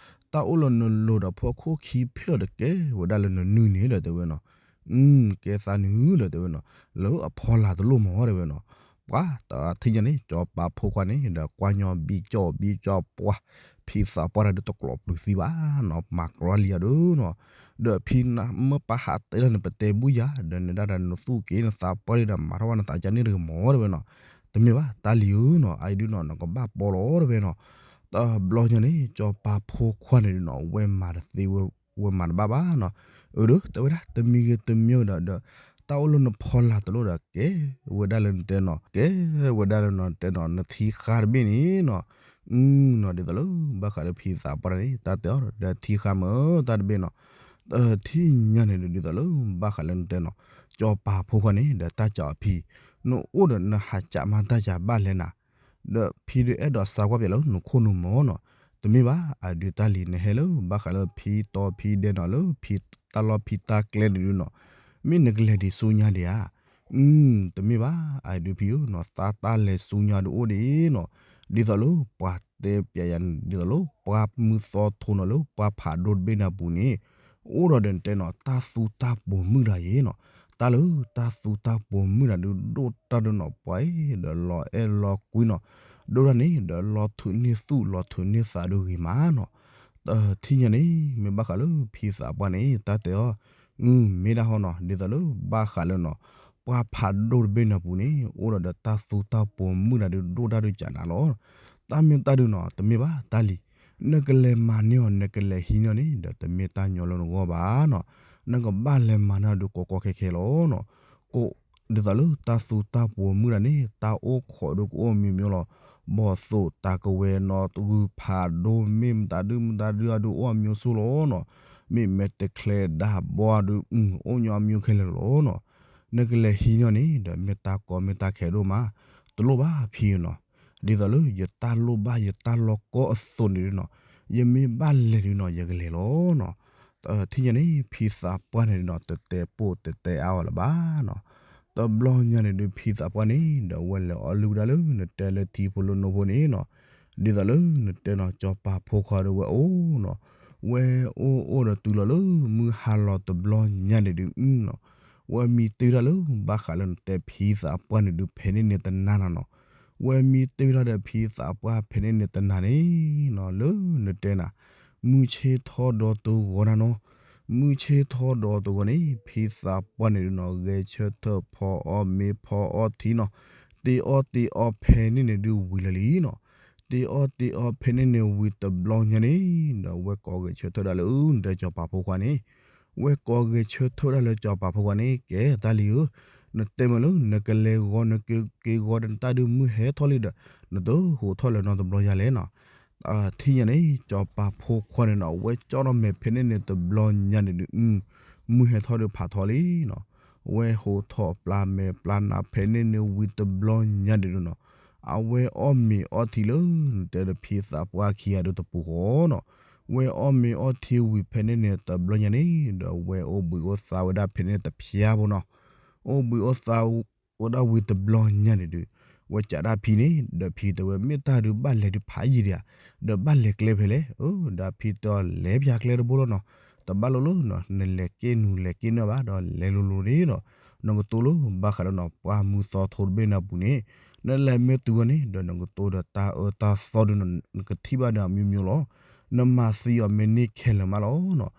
တၢ်အိၣ်လၢနလိၤဒီးဖီခိၣ်ခံဖျၢၣ်ဒီးကဲဝဲဒၣ်လၢနနုၢ်န့ၣ်ဒီးတဲဝဲနီၤ ကဲသးနုၢ်ဒီးတဲဝဲနီၤ လၢအဖီလာ်တလိၣ်မၢ်တဲဝဲနီၤ ပှၤတထံၣ်ညါန့ၣ် စီၤပၤဖိခွါန့ၣ် ဒီးကွၢ်ညီဘံကၠီၣ်ဘံကၠီၣ်ပှၤ ဖံသးပှၢ်တၢ်ဒုးတကျိးပျုၤသံဘၣ်နီၤ မၤကြီလံယၤဒုးနီၤ ဒီးဖံနမ့ၢ်ပာ်ဟးတဲလၢနပတဲဘူၣ်ယၤ ဒီးနဒၣ်ဒီးနသူၣ်က့ၤနသးပှၢ်လံဒီးမၤထီၣ်ဝဲနသးကန့ၣ်တဂ့ၤမၢ်တဲဝဲနီၤ တမ့ၢ်ဘၣ်တၢ်လံၤဧၢနီၤ အအံၤဒုးနီၤ နကဘၣ်ပီလီၤတဲဝဲနီၤ တဘျီညါန့ၣ် စီၤပၤဖိခွါန့ၣ်ဒုးနီၤ ဝဲမၤတသ့ဝဲ ဝဲမၤတဘၣ်ဘၣ်နီၤ အၢဒီး တဲဝဲဒၣ် တမံၤဂ့ၤတမံၤဒီး ဒီး တၢ်အိၣ်လၢနဖီလာ်တလိၣ်ဒီး ကဲဝဲဒၣ်လၢနတဲနီၤ ကဲဝဲဒၣ်လၢနတဲနီၤ နထံဃါတဘ့ၣ်န့ၣ်နီၤ နီၤ ဒ်သိးလၢ ဘၣ်ဃးလၢဖံသးပှၢ်တၢ်န့ၣ် တၢ်တဲအီၤဒီး ထံဃါမၢ်တၢ်တဘ့ၣ်နီၤ တထံၣ်ညါန့ၣ်ဒီး ဒ်သိးလၢ ဘၣ်ဃးလၢနတဲနီၤ စီၤပၤဖိခွါန့ၣ်ဒီး တၢ်စံးအီၤဖံ နအိၣ်ဒီးနဟးစံးမၤတၢ်စံးဘၣ်လဲၣ်နၤ ဒီးဖံဒုးအဲၣ်ဒိးစးကွၢ်ပၠးလၢနခိၣ်နူာ်မၢ်နီၤ တမ့ၢ်ဘၣ် အဒုးတၢ်လံၤနဟဲလၢ ဘၣ်ဃးလၢဖံတီဖံဒဲနီၤ လၢဖံတၢ်လီၢ်ဖံတၢ်ကျဲန့ၣ်ဒုးနီၤ မ့ၢ်နကလဲၤဒံးဆူညါဒံးဧါ တမ့ၢ်ဘၣ် အဒုးဖံဧၢနီၤ သးတၢ်လဲၤဆူညါဒုးအိၣ်ဒံးနီၤ ဒ်သိးလၢပှၤတဲပၠးယၤန့ၣ် ဒ်သိးလၢပှၤမုၢ်သီထိနီၤ လၢပှၤဖးဒိၣ်တဘ့ၣ်န့ၣ်အပူၤန့ၣ် အိၣ်ဒီးဒီးတဲနီၤ တၢ်သူတၢ်ပိာ်မုၣ်တၢ်ယဲနီၤ, တၢ်လၢတၢ်သူတၢ်ပိာ်မုၣ်တၢ်ဒုးဒိၣ်တၢ်ဒုးနီၤ ပှၤအံၤဒီးလီၤအဲၣ်လီၤကွံနီၤ, ဒိၣ်တၢ်န့ၣ် ဒီးလီၤထုးန့ၢ်သူၣ်လီၤထုးန့ၢ်သးဒုးဂ့ၤမးနီၤ, တထံၣ်ညါန့ၣ် မ့ၢ်ဘၣ်ဃးလၢဖံသးပှၢ်န့ၣ် တၢ်တဲအီၤ မ့ၢ်ဒၣ်ဟီနီၤ ဒ်သိးလၢဘၣ်ဃးလၢနီၤ ပှၢ်ဖးဒိၣ်တဘ့ၣ်န့ၣ်ပူၤန့ၣ် အိၣ်ဒီးဒီးတၢ်သူတၢ်ပိာ်မုၣ်တၢ်ဒုးဒိၣ်တၢ်ဒုးကနၤလီၤ, တၢ်မ့ၢ်တၢ်ဒုးနီၤ တမ့ၢ်ဘၣ်တၢ်လံၤ, နကလဲၤမၤန့ၢ်အီၤ နကလဲၤဟံးန့ၢ်အီၤန့ၣ် ဒီးတမ့ၢ်တၢ်ညီလၢနဂီၢ်ဘၣ်နီၤ, နကဘၣ်လဲၤမၤန့ၢ်အီၤဒုးကီကီခဲခဲလီၤနီၤ, ကိး ဒ်သိးလၢတၢ်သူတၢ်ပိာ်မုၣ်တၢ်န့ၣ် တၢ်အိၣ်ခိးဒုးကအိၣ်မံၤမံၤလီၤ, ဘီၣ်သိၣ်တၢ်ကဝဲၤနီၤ တဂုၤဖးဒိၣ် မ့ၢ်မတၤဒုမတၤဒုအဒုးအိၣ်အမျိုးစုလီၤနီၤ, မ့ၢ်မဲာ်တချဲဒၣ်ဘီဒုး အိၣ်ညီအမျိုးခဲလၢာ်လီၤနီၤ, နကလဲၤဟံးန့ၢ်အီၤန့ၣ် ဒီးမ့ၢ်တၢ်ကီမ့ၢ်တၢ်ခဲဒိၣ်မး, တလိၣ်ဘၣ်ဖံနီၤ, ဒ်သိးလၢယတၢ်လိၣ်ဘၣ်ယတၢ်လီၢ်ကီအသိးန့ၣ်ဒုးနီၤ, ယမ့ၢ်ဘၣ်လဲၤဒုးနီၤ ယကလဲၤလီၤနီၤ, တထံၣ်ညါန့ၣ် ဖံသးပှၢ်န့ၣ်ဒုးနီၤ တတဲပိၢ်တတဲအါအီၤလၢၤဘၣ်နီၤ, တဘျီညါန့ၣ်ဒုး ဖံသးပှၢ်န့ၣ် ဒီးဝဲလဲၤအီၣ်လုၢ်ဝဲဒၣ်လၢ နတဲလၢထံဖိလၢနိဖိန့ၣ်နီၤ, ဒ်သိးလၢနတဲနီၤ စီၤပၤဖိခွါဒီးဝဲအိၣ်နီၤ, ဝဲအိၣ်အိၣ်ဒီးတုၤလီၤလၢ မုၢ်ဟါလီၤတဘျီညါန့ၣ်ဒုးနီၤ, ဝဲမံတ့ၢ်တၢ်လၢ ဘၣ်ဃးလၢနတဲဖံသးပှၢ်န့ၣ်ဒုး ဖဲန့ၣ်န့ၣ်တနၤနၤနီၤ, ဝဲမံတ့ၢ်တၢ်ဒီးဖံသးပှၢ်ဖဲန့ၣ်န့ၣ်တနၤန့ၣ်နီၤ လၢနတဲနၤ မုၢ်ဆ့ၣ်ထီၣ်ဒီတဂီၤနၤနီၤ, မုၢ်ဆ့ၣ်ထီၣ်ဒီတဂီၤန့ၣ် ဖံသးပှၢ်န့ၣ်ဒုးနီၤ ဂဲၤဆၢထၢၣ်ဖီအီၣ်မ့ၤဖီအီၣ်ထံနီၤ, တ့အီၣ်တ့အီဖဲန့ၣ်န့ၣ်ဒုးဝံၤလၢာ်လံနီၤ, တ့အီၣ်တ့အီဖဲန့ၣ်န့ၣ်ဝံၤတဘျီညါန့ၣ် ဒီးဝဲကိးဂဲၤဆၢထၢၣ်ဒၣ်လၢ နတဲစီၤပၤဖိခွါန့ၣ်, ဝဲကိးဂဲၤဆၢထၢၣ်ဒၣ်လၢစီၤပၤဖိခွါန့ၣ် ကဲတၢ်လံဧၢ, နတဲမ့ၢ်လၢ နကလဲၤဂီၤနကက့ၤဂီၤဒီးနတၢ်ဒုးမုၢ်ဟဲထီၣ်လံဒီး နတဟိးထီၣ်လၢၤနီတဘျီယၤလဲၣ်နီၤ, ထံၣ်ညါန့ၣ် စီၤပၤဖိခွါန့ၣ်နီၤ ဝဲကၠီၣ်ထီၣ်မဲာ်ဖဲန့ၣ်န့ၣ်တဘျီညါန့ၣ်ဒုး မုၢ်ဟဲထီၣ်ဒုးဖးထီလံနီၤ, ဝဲဟိးထီၣ်ပျၢ်မဲာ်ပျၢ်နါဖဲန့ၣ်န့ၣ်ဝံၤတဘျီညါန့ၣ်ဒုးနီၤ, အဝဲအီၣ်မ့ၤအီထံလၢ နတဲဒီးဖံသးပှၢ်ခံဂၤဒုးတပူၤဃီနီၤ, ဝဲအီၣ်မ့ၤအီထံဝံၤဖဲန့ၣ်န့ၣ်တဘျီညါန့ၣ် ဒီးဝဲအိၣ်ဘှံးအိၣ်သါဝဲဒၣ်ဖဲန့ၣ်တဖျါဖိနီၤ, အိၣ်ဘှံးအိၣ်သါ ဝဲဒၣ်ဝံၤတဘျီညါန့ၣ်ဒုး ဝဲကးဒၣ်ဖံန့ၣ် ဒီးဖံတဲဝဲ မ့ၢ်တၢ်ဒုးဘၣ်လဲၤဒုးဖးယံာ်ဒံးဧါ, ဒီးဘၣ်လဲၤကျဲဖဲလဲၣ်, ဒီးဖံတဲအီၤလဲၤပျၢ်ကျဲတဘိလီၤနီၤ, တဘၣ်လိၤလိၤနီၤ နလဲၤက့ၤနုာ်လဲၤက့ၤနုာ်ဘၣ်ဒီးလဲၤလိၤလိၤန့ၣ်နီၤ, နကတိၤလၢဘၣ်ဃးဒီးနီၤ ပှၢ်မုၢ်သီထိတဘ့ၣ်န့ၣ်အပူၤန့ၣ် နလဲၤမ့ၢ်တုၤဝဲန့ၣ် ဒီးနကတိၤဒီးတၢ်အၢတၢ်သီဒုးနီၤ နကထံၣ်ဘၣ်ဒီးအမျိုးမျိုးလီၤ, နမၤသံအီၤမ့ၢ်န့ၢ်ခဲလၢာ်မးလီၤနီၤ,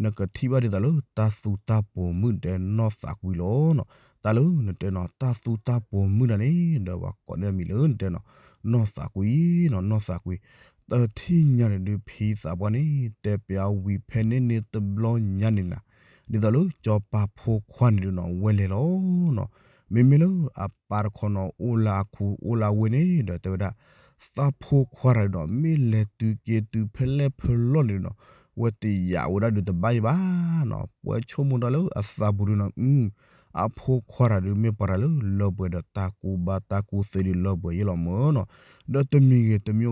နကထံၣ်ဘၣ်ဒ်သိးလၢတၢ်သူတၢ်ပိာ်မုၣ်ဒီးနီၢ်သးကွံလီၤနီၤ, တၢ်လၢနတဲနီၤ တၢ်သူတၢ်ပိာ်မုၣ်တၢ်န့ၣ် ဒီးပှၤကိးန့ၢ်အမံၤလၢနတဲနီၤ နီၢ်သးကွံနီၤ နီၢ်သးကွံ, တထံၣ်ညါန့ၣ်ဒုးဖံသးပှၢ်န့ၣ် တဲပျးဝံၤဖဲန့ၣ်န့ၣ်တဘျီညါန့ၣ်နီၤ, ဒ်သိးလၢစီၤပၤဖိခွါန့ၣ်ဒုးနီၤ ဝဲလဲၤလီၤနီၤ, မ့မ့ၢ်လၢအပၢ်တခီနီၤ အိၣ်လၢအခူအိၣ်လၢအဝ့ၢ်န့ၣ် ဒီးတဲဝဲဒၣ် သးဖိခွါတၢ်ဒုးနီၤ မ့ၢ်လဲၤတုၤက့ၤတုၤဖဲလဲၣ်ဖဲလဲၣ်န့ၣ်နီၤ ဝဲတယာ်ဝဲဒၣ်ဒုးတဘၣ်အံၤဘၣ်နီၤ, ပှၤဆိကမိၣ်တၢ်လၢအသးပူၤဒုးနီၤ အ အဖိခွါတၢ်ဒုးမ့ၢ်ပှၤတၢ်လၢလၢပှဲၤဒီးတၢ်ကူဘါတၢ်ကူသ့ဒုးလၢပှဲၤယဲလီၤမၢ်နီၤ, ဒီးတမံၤဂ့ၤတမံၤဂ့ၤဒီး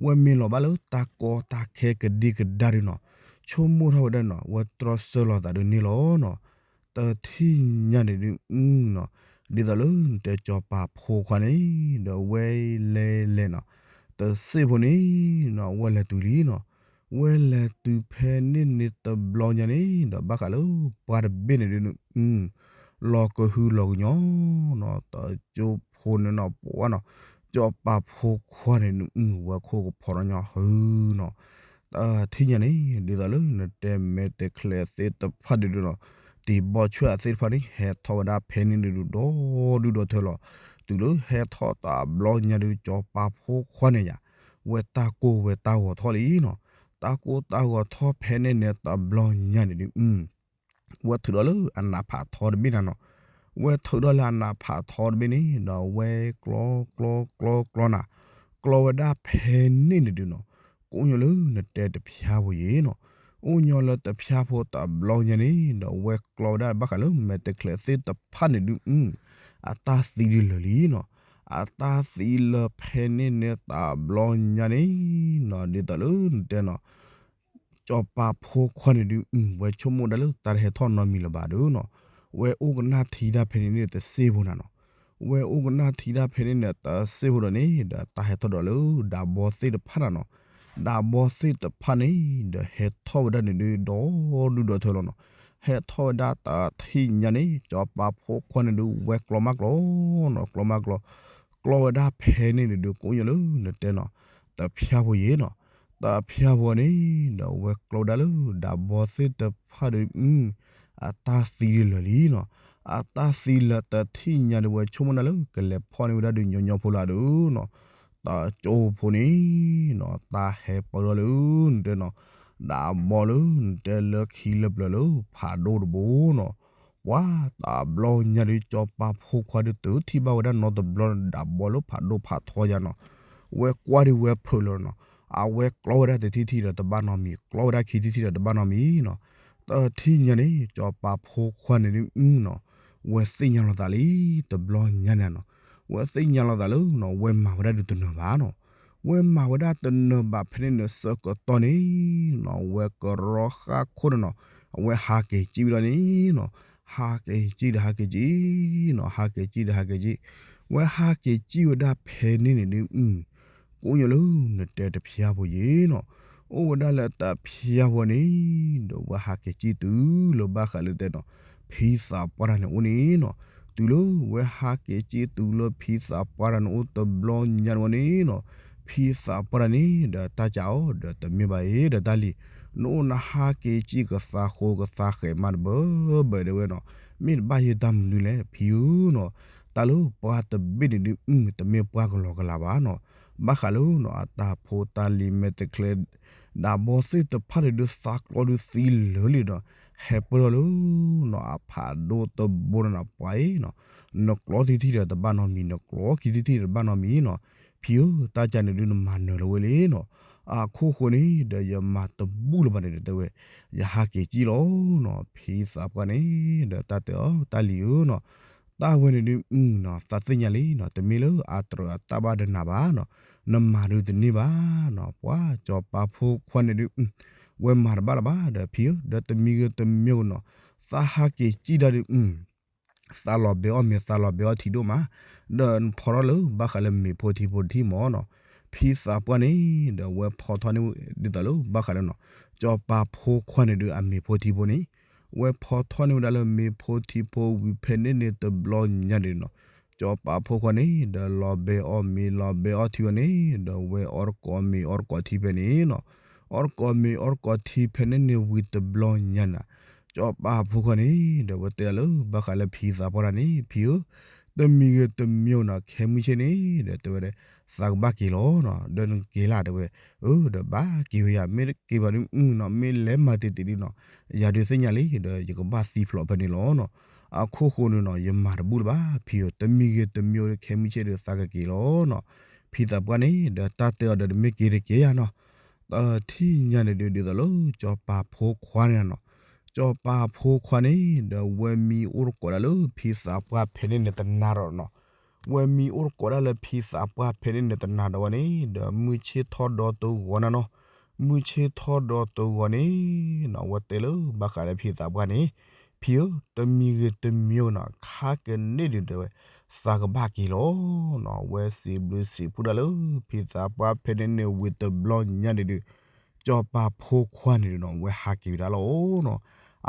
ဝဲမ့ၢ်လီၤဘၣ်လၢတၢ်ကီတၢ်ခဲကဒံကဒါဒုးနီၤ, ဆိကမိၣ်ထီၣ်ဝဲဒၣ်နီၤ ဝဲတြီဆၢလီၤသးဒုးန့ၣ်လီၤနီၤ, တထံၣ်ညါန့ၣ်ဒုးနီၤ, ဒ်သိးလၢနတဲစီၤပၤဖိခွါန့ၣ် ဒီးဝဲလဲၤလဲၤနီၤ, တစ့ၢ်ဖိန့ၣ်နီၤ ဝဲလဲၤတုၤလံနီၤ, ဝဲလဲၤတုၤဖဲန့ၣ်န့ၣ်တဘျီညါန့ၣ် ဒီးဘၣ်ဃးလၢပှၢ်တဘ့ၣ်န့ၣ်ဒုး လီၤကဟုလီၤကညီနီၤ, တကၠိဖိန့ၣ်နီၤ ပှၤနီၤ, စီၤပၤဖိခွါန့ၣ် ဝဲခိၣ်ကဖီထီၣ်ညီဟုနီၤ, တထံၣ်ညါန့ၣ် ဒ်သိးလၢနတဲမဲာ်တဲးချဲးသ့ၣ်တဖၣ်ဒုးနီၤ, တံၤဘီဆွဲၣ်အသ့ၣ်တဖၣ်န့ၣ် ဟဲထီၣ်ဝဲဒၣ်ဖဲန့ၣ်ဒုးဒီဒူၣ်ဒီထၢလီၤ, တုၤလၢဟဲထီၣ်တဘျီညါဒုး စီၤပၤဖိခွါန့ၣ်ယၤ, ဝဲတၢ်ကိၢ်ဝဲတၢ်ဂီၤထီၣ်လံနီၤ, တၢ်ကိၢ်တၢ်ဂီၤထီၣ်ဖဲန့ၣ်န့ၣ်တဘျီညါန့ၣ်ဒုး ဝဲထုးထီၣ်လၢအနးဖးထီတဘ့ၣ်နၤနီၤ, ဝဲထုးထီၣ်လၢအနးဖးထီတဘ့ၣ်န့ၣ် ဒီးဝဲကျီကျီကျီကျီနၤ, ကျီဝဲဒၣ်ဖဲန့ၣ်န့ၣ်ဒုးနီၤ, ကအိၣ်ညီလၢနတဲတဖျါဖိယံၤနီၤ, အိၣ်ညီလၢတဖျါဖိတဘျီညါန့ၣ် ဒီးဝဲကျီဝဲဒၣ်ဘၣ်ဃးလၢမဲာ်တဲးချဲးသ့ၣ်တဖၣ်န့ၣ်ဒုး အတၢ်သံဒုးလၢာ်လံနီၤ, အတၢ်သံလၢာ်ဖဲန့ၣ်န့ၣ်တဘျီညါန့ၣ်နီၤ, ဒ်သိးလၢနတဲနီၤ စီၤပၤဖိခွါန့ၣ်ဒုး ဝဲဆိကမိၣ်ဒၣ်လၢတၢ်တဟဲထီၣ်နီတမံၤလၢၤဘၣ်ဒုးနီၤ, ဝဲအိၣ်ကနၣ်ထံဒၣ်ဖဲန့ၣ်န့ၣ်တစ့ၢ်ဖိနၤနီၤ, ဝဲအိၣ်ကနၣ်ထံဒၣ်ဖဲန့ၣ်န့ၣ်တစ့ၢ်ဖိဒီးန့ၣ် ဒီးတၢ်ဟဲထီၣ်ဒီးလၢဒးဘီသ့ၣ်တဖၣ်နၤနီၤ, ဒးဘီသ့ၣ်တဖၣ်န့ၣ် ဒီးဟဲထီၣ်ဝဲဒၣ်န့ၣ်ဒုး ဒီဒူၣ်ဒီထၢလီၤနီၤ. ဟဲထီၣ်ဝဲဒၣ်တထံၣ်ညါန့ၣ် စီၤပၤဖိခွါန့ၣ်ဒုး ဝဲကျီမးကျီနီၤ, ကျီမးကျီ, ကျီဝဲဒၣ်ဖဲန့ၣ်န့ၣ်ဒုး ကိးညါလၢနတဲနီၤ, တဖၠၣ်ဖိယ့ၣ်နီၤ. တဖၠၣ်ဖိန့ၣ် ဒီးဝဲကျီဝဲဒၣ်လၢ ဒးဘီသ့ၣ်တဖၣ်ဒီး အတၢ်သံဒုးလၢာ်လံနီၤ. အတၢ်သံလၢာ်တထံၣ်ညါဒီး ဝဲဆိကမိၣ်ဒၣ်လၢ ကလဲၤဖီၣ်န့ၢ်ဝဲဒၣ်ဒုးညီညီဖိလၢအဒုးနီၤ. တကၠိဖိန့ၣ်နီၤ တၢ်ဟဲပၢၢ်ထီၣ်လၢ နတဲနီၤ, ဒးဘီလၢနတဲလၢခံလၢပျၢၤလၢ ဖးဒိၣ်တဘိနီၤ. ပှၤတဘျီညါဒီး စီၤပၤဖိခွါဒုးတုၤထံၣ်ဘၣ်ဝဲဒၣ်နီတဘျီ ဒးဘီလၢဖးဒိၣ်ဖးထီယါနီၤ. ဝဲကွၢ်ဒုးဝဲဖုးလီၤနီၤ. အဝဲကျီဝဲဒၣ်တထံၣ်ထံၣ်ဒီးတဘၣ်နီတမံၤ, ကျီဝဲဒၣ်ခံထံၣ်ထံၣ်ဒီးတဘၣ်နီတမံၤနီၤ. တထံၣ်ညါန့ၣ် စီၤပၤဖိခွါန့ၣ်ဒုးနီၤ ဝဲသ့ၣ်ညါလီၤသးလံ တဘျီညါန့ၣ်နီၤ. ဝဲသ့ၣ်ညါလီၤသးလၢနီၤ ဝဲမၤဝဲဒၣ်ဒုးတနၢၤဘၣ်နီၤ. ဝဲမၤဝဲဒၣ်တနၢၤဘၣ်ဖဲန့ၣ်န့ၣ် ဆၢကတီၢ်န့ၣ်နီၤ ဝဲကရီဃၣ်ခိၣ်န့ၣ်နီၤ အဝဲဟးက့ၤကံၣ်ဝဲဒၣ်န့ၣ်နီၤ. ဟးက့ၤကံၣ်ဒီးဟးက့ၤကံၣ်နီၤ, ဟးက့ၤကံၣ်ဒီးဟးက့ၤကံၣ်, ဝဲဟးက့ၤကံၣ်ဝဲဒၣ်ဖဲန့ၣ်န့ၣ်ဒုး ကိးညါလၢနတဲတဖၠၣ်ဖိယ့ၣ်နီၤ. အိၣ်ဝဲဒၣ်လၢတဖၠၣ်ဖိန့ၣ် ဒီးဝဲဟးက့ၤကံၣ်တုၤလၢဘၣ်ဃးလၢတဲနီၤ ဖံသးပှၢ်တၢ်န့ၣ်အိၣ်န့ၣ်နီၤ. တုၤလၢဝဲဟးက့ၤကံၣ်တုၤလၢဖံသးပှၢ်တၢ်န့ၣ်အိၣ်တဘျီညါန့ၣ်နီၤ, ဖံသးပှၢ်တၢ်န့ၣ် ဒီးတၢ်ကးအီၤဒီးတမ့ၢ်ဘၣ်အံၤ ဒီးတၢ်လံၤ, နအိၣ်နဟးက့ၤကံၣ်ကသးဃိကသးဃဲးမးတဘၢဘၢတဲဝဲနီၤ. မ့ၢ်တဘၣ်ယဲတၢ်မနုၤလဲၣ် ဖံဧၢနီၤ. တၢ်လၢပှၤတဘ့ၣ်န့ၣ်ဒုး တမ့ၢ်ပှၤကလီကလီဘၣ်နီၤ. ဘၣ်ဃးလၢနီၤ အတၢ်ဖိတၢ်လံၤမဲာ်တချဲ ဒးဘီသ့ၣ်တဖၣ်န့ၣ်ဒုး သးကျီဒုးသံလၢာ်လံဒီး ဟဲပၢၢ်ထီၣ်လၢနီၤ အဖးဒိၣ်တဘိန့ၣ်နီၤ ပှၤအံၤနီၤ, နကျီထံထံၣ်ဒီးတဘၣ်နီတမံၤ, နကျီခံထံၣ်ထံၣ်ဒီးတဘၣ်နီတမံၤနီၤ. ဖံဧၢ တၢ်ကါန့ၣ်ဒုးနမၤနၢၤလီၤဝဲလံနီၤ. အခိၣ်ဃိန့ၣ်ဒီးယမၤတဘူၣ်လၢၤဘၣ်န့ၣ်ဒီးတဲဝဲ, ယဟးက့ၤကံၣ်လီၤနီၤ. ဖံသးပှၢ်န့ၣ်ဒီးတၢ်တဲအီၤ တၢ်လံၤဧၢနီၤ, တၢ်ဝဲန့ၣ်ဒုးနီၤ သးသ့ၣ်ညါလံနီၤ, တမ့ၢ်လၢအတြၢၤအတၢ်ဘၣ်ဒီးနၤဘၣ်နီၤ, နမၤဒုးတန့ၢ်ဘၣ်နီၤ. ပှၤစီၤပၤဖိခွါန့ၣ်ဒုး ဝဲမၤတဘၣ်လၢၤဘၣ်ဒီးဖံဧၢ, ဒီးတမံၤဂ့ၤတမံၤဂ့ၤနီၤ, သးဟးက့ၤကံၣ်ဒၣ်ဒုး သးလီၤဘဲအီၣ်မ့ၤ သးလီၤဘဲအီၣ်ထံဒိၣ်မး, ဒီးနဖီထီၣ်လၢဘၣ်ဃးလၢမ့ၤဖိထံဖိတထံၣ်မးနီၤ. ဖံသးပှၢ်န့ၣ် ဒီးဝဲဖီထီၣ်န့ၢ်ဒ်သိးလၢဘၣ်ဃးလၢနီၤ, စီၤပၤဖိခွါန့ၣ်ဒုးအမ့ၤဖိထံဖိန့ၣ်, ဝဲဖီထီၣ်န့ၢ်ဝဲဒၣ်လၢမ့ၤဖိထံဖိဝံၤဖဲန့ၣ်န့ၣ်တဘျီညါန့ၣ်နီၤ, စီၤပၤဖိခွါန့ၣ် ဒီးလီၤဘဲအီၣ်မ့ၤလီၤဘဲအီၣ်ထံဝဲန့ၣ် ဒီးဝဲအီၣ်တကိးမ့ၤအီၣ်တကိးထံဖဲန့ၣ်နီၤ, အီၣ်တကိးမ့ၤအီၣ်တကိးထံဖဲန့ၣ်န့ၣ်ဝံၤတဘျီညါန့ၣ် စီၤပၤဖိခွါန့ၣ် ဒီးဝဲတဲလၢဘၣ်ဃးလၢဖံသးပှၢ်တၢ်န့ၣ်, ဖံဧၢ, တမံၤဂ့ၤတမံၤဂ့ၤနီၤ, ခဲမုၢ်ဆ့ၣ်န့ၣ် ဒီးတဲဝဲဒၣ်, သးကဘၣ်က့ၤလီၤနီၤ, ဒီးနက့ၤလၢ်တဲဝဲ, အၢ ဒီးဘၣ်က့ၤဝဲယၤ, မ့ၢ်တက့ၤဘၣ်ဒုးနီၤ, မ့ၢ်လဲၤမၤတ့ၢ်တ့ၢ်ဒုးနီၤ, ယၤဒုးသ့ၣ်ညါလံ, ဒီးယကဘၣ်သံဖျိးဖဲန့ၣ်လီၤနီၤ. အခိၣ်ဃိန့ၣ်နီၤ ယမၤတဘူၣ်လၢၤဘၣ်, ဖံဧၢ, တမံၤဂ့ၤတမံၤဂ့ၤဒီး ခဲမုၢ်ဆ့ၣ်ဒီးသးကက့ၤလီၤနီၤ. ဖံသးပှၢ်န့ၣ် ဒီးတၢ်တဲအီၤဒီးတမ့ၢ်က့ၤတက့ၤယၤနီၤ. တထံၣ်ညါန့ၣ်ဒုးဒ်သိးလၢ စီၤပၤဖိခွါန့ၣ်နီၤ, စီၤပၤဖိခွါန့ၣ် ဒီးဝဲမံအိၣ်တကိးဒၣ်လၢဖံသးပှၢ်ဖဲန့ၣ်န့ၣ်တနၤဒီးနီၤ, ဝဲမံအိၣ်တကိးဒၣ်လၢဖံသးပှၢ်ဖဲန့ၣ်န့ၣ်တနၤဒီးဝဲန့ၣ် ဒီးမုၢ်ဆ့ၣ်ထီၣ်ဒီတဂီၤန့ၣ်နီၤ, မုၢ်ဆ့ၣ်ထီၣ်ဒီတဂီၤန့ၣ်နီၤ, ဝဲတဲလၢဘၣ်ဃးလၢဖံသးပှၢ်န့ၣ်, ဖံဧၢ, တမံၤဂ့ၤတမံၤဂ့ၤနီၤ, ခါကန့ၣ်ဒုးတဲဝဲ, သးကဘၣ်က့ၤလီၤနီၤ. ဝဲစံးဘျုးစံးဖှိၣ်ဒၣ်လၢ ဖံသးပှၢ်ဖဲန့ၣ်န့ၣ်ဝံၤတဘျီညါန့ၣ်ဒုး စီၤပၤဖိခွါန့ၣ်ဒုးနီၤ ဝဲဟးက့ၤဝဲဒၣ်လီၤနီၤ.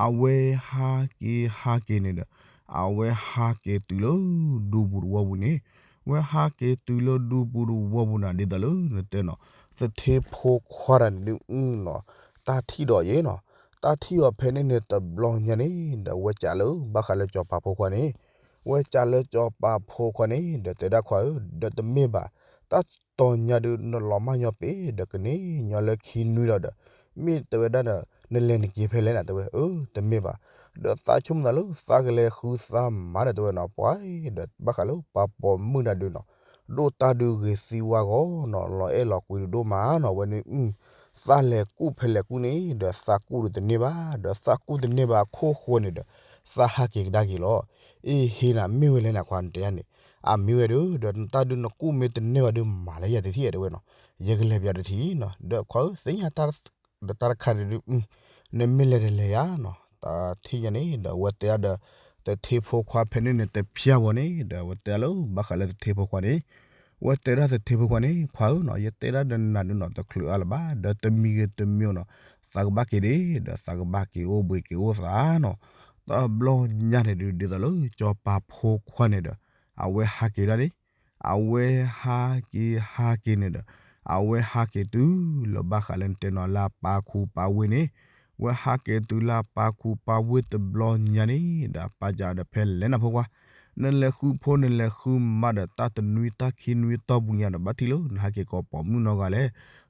အဝဲဟးက့ၤဟးက့ၤန့ၣ်ဒီး အဝဲဟးက့ၤတုၤလၢဒူပူၤတဝီပူၤန့ၣ်, ဝဲဟးက့ၤတုၤလၢဒူပူၤတဝီပူၤန့ၣ် ဒ်သိးလၢနတဲနီၤ, သထ့ဖိခွါတၢ်န့ၣ်ဒုးနီၤ, တၢ်ထံၣ်ဒီးယဲနီၤ, တၢ်ထံၣ်အီၤဖဲန့ၣ်န့ၣ်တဘျီညါန့ၣ် ဒီးဝဲကးလၢဘၣ်ဃးလၢစီၤပၤဖိခွါန့ၣ်, ဝဲကးလၢစီၤပၤဖိခွါန့ၣ် ဒီးတဲဒၣ်ခွါဧၢ, ဒီးတမ့ၢ်ဘၣ်, တၢ်တီၤညါဒုးနလီၤမၢ်ညီပ့ၤ ဒီးကန့ၢ်ညီလၢခံနွံလီၤဒီး, မ့ၢ်တဲဝဲဒၣ်ဒီး နလဲၤနက့ၤဖဲလဲၣ်န့ၣ် တဲဝဲ, အၢ တမ့ၢ်ဘၣ်, ဒီးသးဆိကမိၣ်သးလၢသးကလဲၤဃုသးမၤဒီးတဲဝဲနီၤ, ပှၤဒီးဘၣ်ဃးလၢပှၤပိာ်မုၣ်တၢ်ဒုးနီၤ, ဒိၣ်တၢ်ဒုးဂ့ၤသံဝါဂီၤနီၤ, လီၤအဲၣ်လီၤကွံဒုးဒိၣ်မးနီၤ, ဝဲန့ၣ် သးလဲၤကူၣ်ဖဲလဲၤကူၣ်န့ၣ် ဒီးသးကူၣ်ဒုးတန့ၢ်ဘၣ်, ဒီးသးကူၣ်တန့ၢ်ဘၣ်အခိၣ်ဃိန့ၣ်ဒီး သးဟးက့ၤကဒါက့ၤလီၤ. အ့ဟ့နၤ မ့ၢ်ဝဲလဲၣ်န့ၣ် ခွါနတဲယါန့ၣ်, အမ့ၢ်ဝဲဒုး ဒီးတၢ်ဒုးနကူၣ်မ့ၢ်တန့ၢ်ဘၣ်ဒုးမၤလၢယၤတထံၣ်တဲဝဲနီၤ, ယကလဲၤပယီၤတထံၣ်နီၤ, ဒီးခွါဧၢ သ့ၣ်ညါတၢ် ဒီးတၢ်တခါန့ၣ်ဒုး နမ့ၢ်လဲၤဒီးလဲၤယါနီၤ, တၢ်ထံၣ်ညါန့ၣ် ဒီးအဝဲတဲဒီး သထ့ဖိခွါဖဲန့ၣ်န့ၣ် တဖျၢၣ်ဝဲန့ၣ် ဒီးအဝဲတဲလၢဘၣ်ဃးလၢသထ့ဖိခွါန့ၣ်, ဝဲတဲဒၣ်သထ့ဖိခွါန့ၣ် ခွါဧၢနီၤ ယတဲဒၣ်ဒီးနၤဒုးနီၤ တချုးအါလၢၤဘၣ် ဒီးတမံၤဂ့ၤတမံၤနီၤ သးကဘၣ်က့ၤဒ့ၣ် ဒီးသးကဘၣ်က့ၤအိၣ်ဘှံးက့ၤအိၣ်သးနီၤ. တဘျီညါန့ၣ်ဒုး ဒ်သိးလၢစီၤပၤဖိခွါန့ၣ်ဒီး အဝဲဟးက့ၤဒၣ်န့ၣ် အဝဲဟးက့ၤဟးက့ၤန့ၣ်ဒီး အဝဲဟးက့ၤတုၤလၢဘၣ်ဃးလၢနတဲနီၤ လၢအပၢ်ခူပၢ်ဝ့ၢ်န့ၣ် ဝဲဟးက့ၤတုၤလၢအပၢ်ခူပၢ်ဝ့ၢ်တဘျီညါန့ၣ်ဒီး အပၢ်စံးဒီး ဖဲလဲၣ်နၤဖိခွါ နလဲၤဃုဖိနလဲၤဃုမါဒီး တၢ်တနွံတၢ်ခံနွံတီၢ်ပူၤညါဒီး ဘၣ်ထံၣ်လၢနဟဲက့ၤကိးပိာ်မုၣ်နီတဂၤလဲၣ်.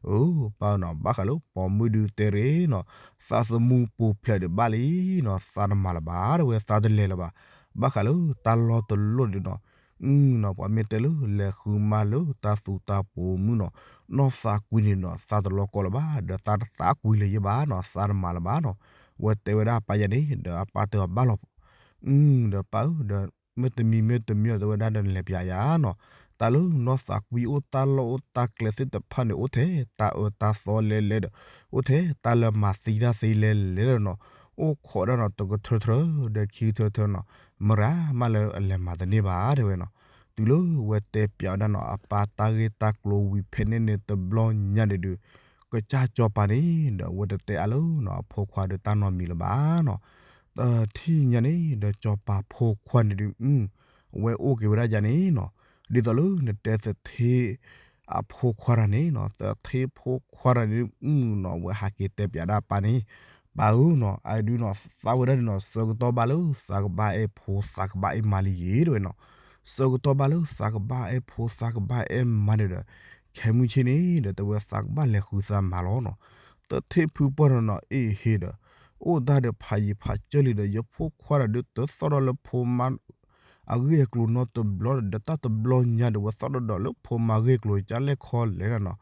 အၢ ပၢ်နီၤ ဘၣ်ဃးလၢပိာ်မုၣ်ဒုးတဲရ့ၣ်နီၤ သးသမူပူၤဖျဲးဒံးဘၣ်လံနီၤ သးတမၤလၢၤဘၣ် တဲဝဲ သးတလဲၤလၢၤဘၣ်. ဘၣ်ဃးလၢတၢ်လီၢ်တလီၢ်ဒုးနီၤ အနီၤ ပှၤမ့ၢ်တဲလၢလဲၤဃုမါလၢတၢ်သူတၢ်ပိာ်မုၣ်နီၤ နီၢ်သးကွံန့ၣ်နီၤ သးတလီၤကီလၢၤဘၣ် ဒီးသးတသးကွံလၢၤယဲဘၣ်နီၤ သးတမၤလၢၤဘၣ်နီၤ. ဝဲတဲဝဲဒၣ်အပၢ်ယၤန့ၣ် ဒီးအပၢ်တဲအီၤဘၣ်လီၤ ဒီးပၢ်ဧၢ ဒီးမ့ၢ်တမံၤမ့ၢ်တမံၤဒီး တဲဝဲဒၣ်ဒီးနလဲၤပၠးယၤနီၤ တၢ်လၢနီၢ်သးကွံအိၣ်တၢ်လီၢ်အိၣ်တၢ်ကျဲသ့ၣ်တဖၣ်န့ၣ် အိၣ်ထဲတၢ်အၢတၢ်သီလဲလဲဒီး အိၣ်ထဲတၢ်လၢမၤသံတၢ်သ့လဲလဲဒီးနီၤ အိၣ်ခိးဒၣ်နီၤ တကထၢထၢ ဒီးခံကထၢထၢနီၤ မရၤမးလၢအလဲၤမၤတန့ၢ်ဘၣ် တဲဝဲနီၤ. တုၤလၢဝဲတဲပၠးဝဲဒၣ်နီၤ အပၢ်တၢ်ဂ့ၢ်တၢ်ကျိၤဝံၤဖဲန့ၣ်န့ၣ်တဘျီညါန့ၣ်ဒုး ကစၢ်စီၤပၤန့ၣ် ဒီးအဝဲတတဲအါလၢနီၤ အဖိခွါဒီးတၢ်နီတမံၤလၢၤဘၣ်နီၤ. တထံၣ်ညါန့ၣ်ဒီးစီၤပၤဖိခွါန့ၣ်ဒုး အဝဲအိၣ်က့ၤဝဲဒၣ်ယၤန့ၣ်နီၤ ဒ်သိးလၢနတဲသထ့ အဖိခွါတဂၤန့ၣ်နီၤ သထ့ဖိခွါတဂၤန့ၣ်ဒုးနီၤ အဝဲဟးက့ၤတဲပၠးဒၣ်အပၢ်န့ၣ် ပၢ်ဧၢနီၤ အဒုးနီၤ သးဝဲဒၣ်န့ၣ်နီၤ ဆၢကတီၢ်ဘၣ်လၢသးကဘၣ်အဲၣ်ဖိသးကဘၣ်အဲၣ်မါလံယ့ၤ တဲဝဲနီၤ. ဆၢကတီၢ်ဘၣ်လၢသးကဘၣ်အဲၣ်ဖိသးကဘၣ်အဲၣ်မါန့ၣ်ဒီး ခဲမုၢ်ဆ့ၣ်န့ၣ်ဒီး တဲဝဲသးကဘၣ်လဲၤဃုသးမါလီၤနီၤ. သထ့ဖုပှၢ်တဂၤနီၤ အ့ၣ်ဟ့ဒီး အိၣ်တၢ်ဒီးဖးယံၤဖးစၢၢ်လံဒီး ယဖိခွါတဂၤဒုးတသီၣ်ဒီးလၢဖိမါ အဂ့ၢ်အကျိၤနီတဘျီဒီး တၢ်တဘျီညါဒီးဝဲသီၣ်ဒီးဒီးလၢဖိမါဂ့ၢ်ကျိၤ ကလဲၣ်ခီလဲၣ်ဒၣ်နီၤ.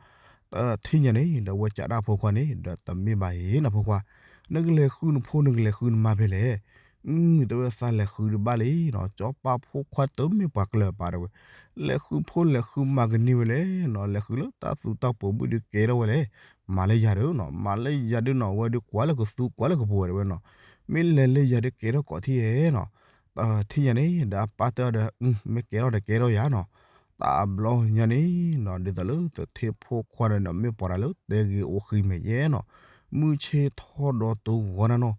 တထံၣ်ညါန့ၣ်ဒီး ဝဲကးဒၣ်ဖိခွါန့ၣ်ဒီး တမ့ၢ်ဘၣ်ယ့ၤနီၤဖိခွါ, နကလဲၤဃုနဖိနကလဲၤဃုနမါဖဲလဲၣ်. တဲဝဲသးလဲၤဃုဒံးဘၣ်လံနီၤ, စီၤပၤဖိခွါတမ့ၢ်ပှၤကလၢၤပာ်တဲဝဲ, လဲၤဃုဖိလဲၤဃုမါကန့ၢ်ဝဲလဲၣ်နီၤ, လဲၤဃုလၢတၢ်သူတၢ်ပိာ်မုၣ်ဒုးကဲထီၣ်ဝဲလဲၣ်. မၤလၢယၤဒီးနီၤ, မၤလၢယၤဒုးနီၤ, ဝဲဒုးကွၢ်လၢကသူကွၢ်လၢကပူၤဝဲတဲဝဲနီၤ, မ့ၢ်လဲၤလၢယၤဒုးကဲထီၣ်ကိးထံၣ်ဧဲနီၤ. တထံၣ်ညါန့ၣ်ဒီး အပၢ်တဲအီၤဒီး မ့ၢ်ကဲထီၣ်ဒီးကဲထီၣ်ယၤနီၤ. တဘျီညါန့ၣ်နီၤ, ဒ်သိးလၢသထ့ဖိခွါန့ၣ်နီၤ, မ့ၢ်ပှၤတၢ်လၢတဲဂ့ၤအိၣ်ဃံမဲာ်ယဲနီၤ, မုၢ်ဆ့ၣ်ထီၣ်ဒီးတဂီၤနၤနီၤ,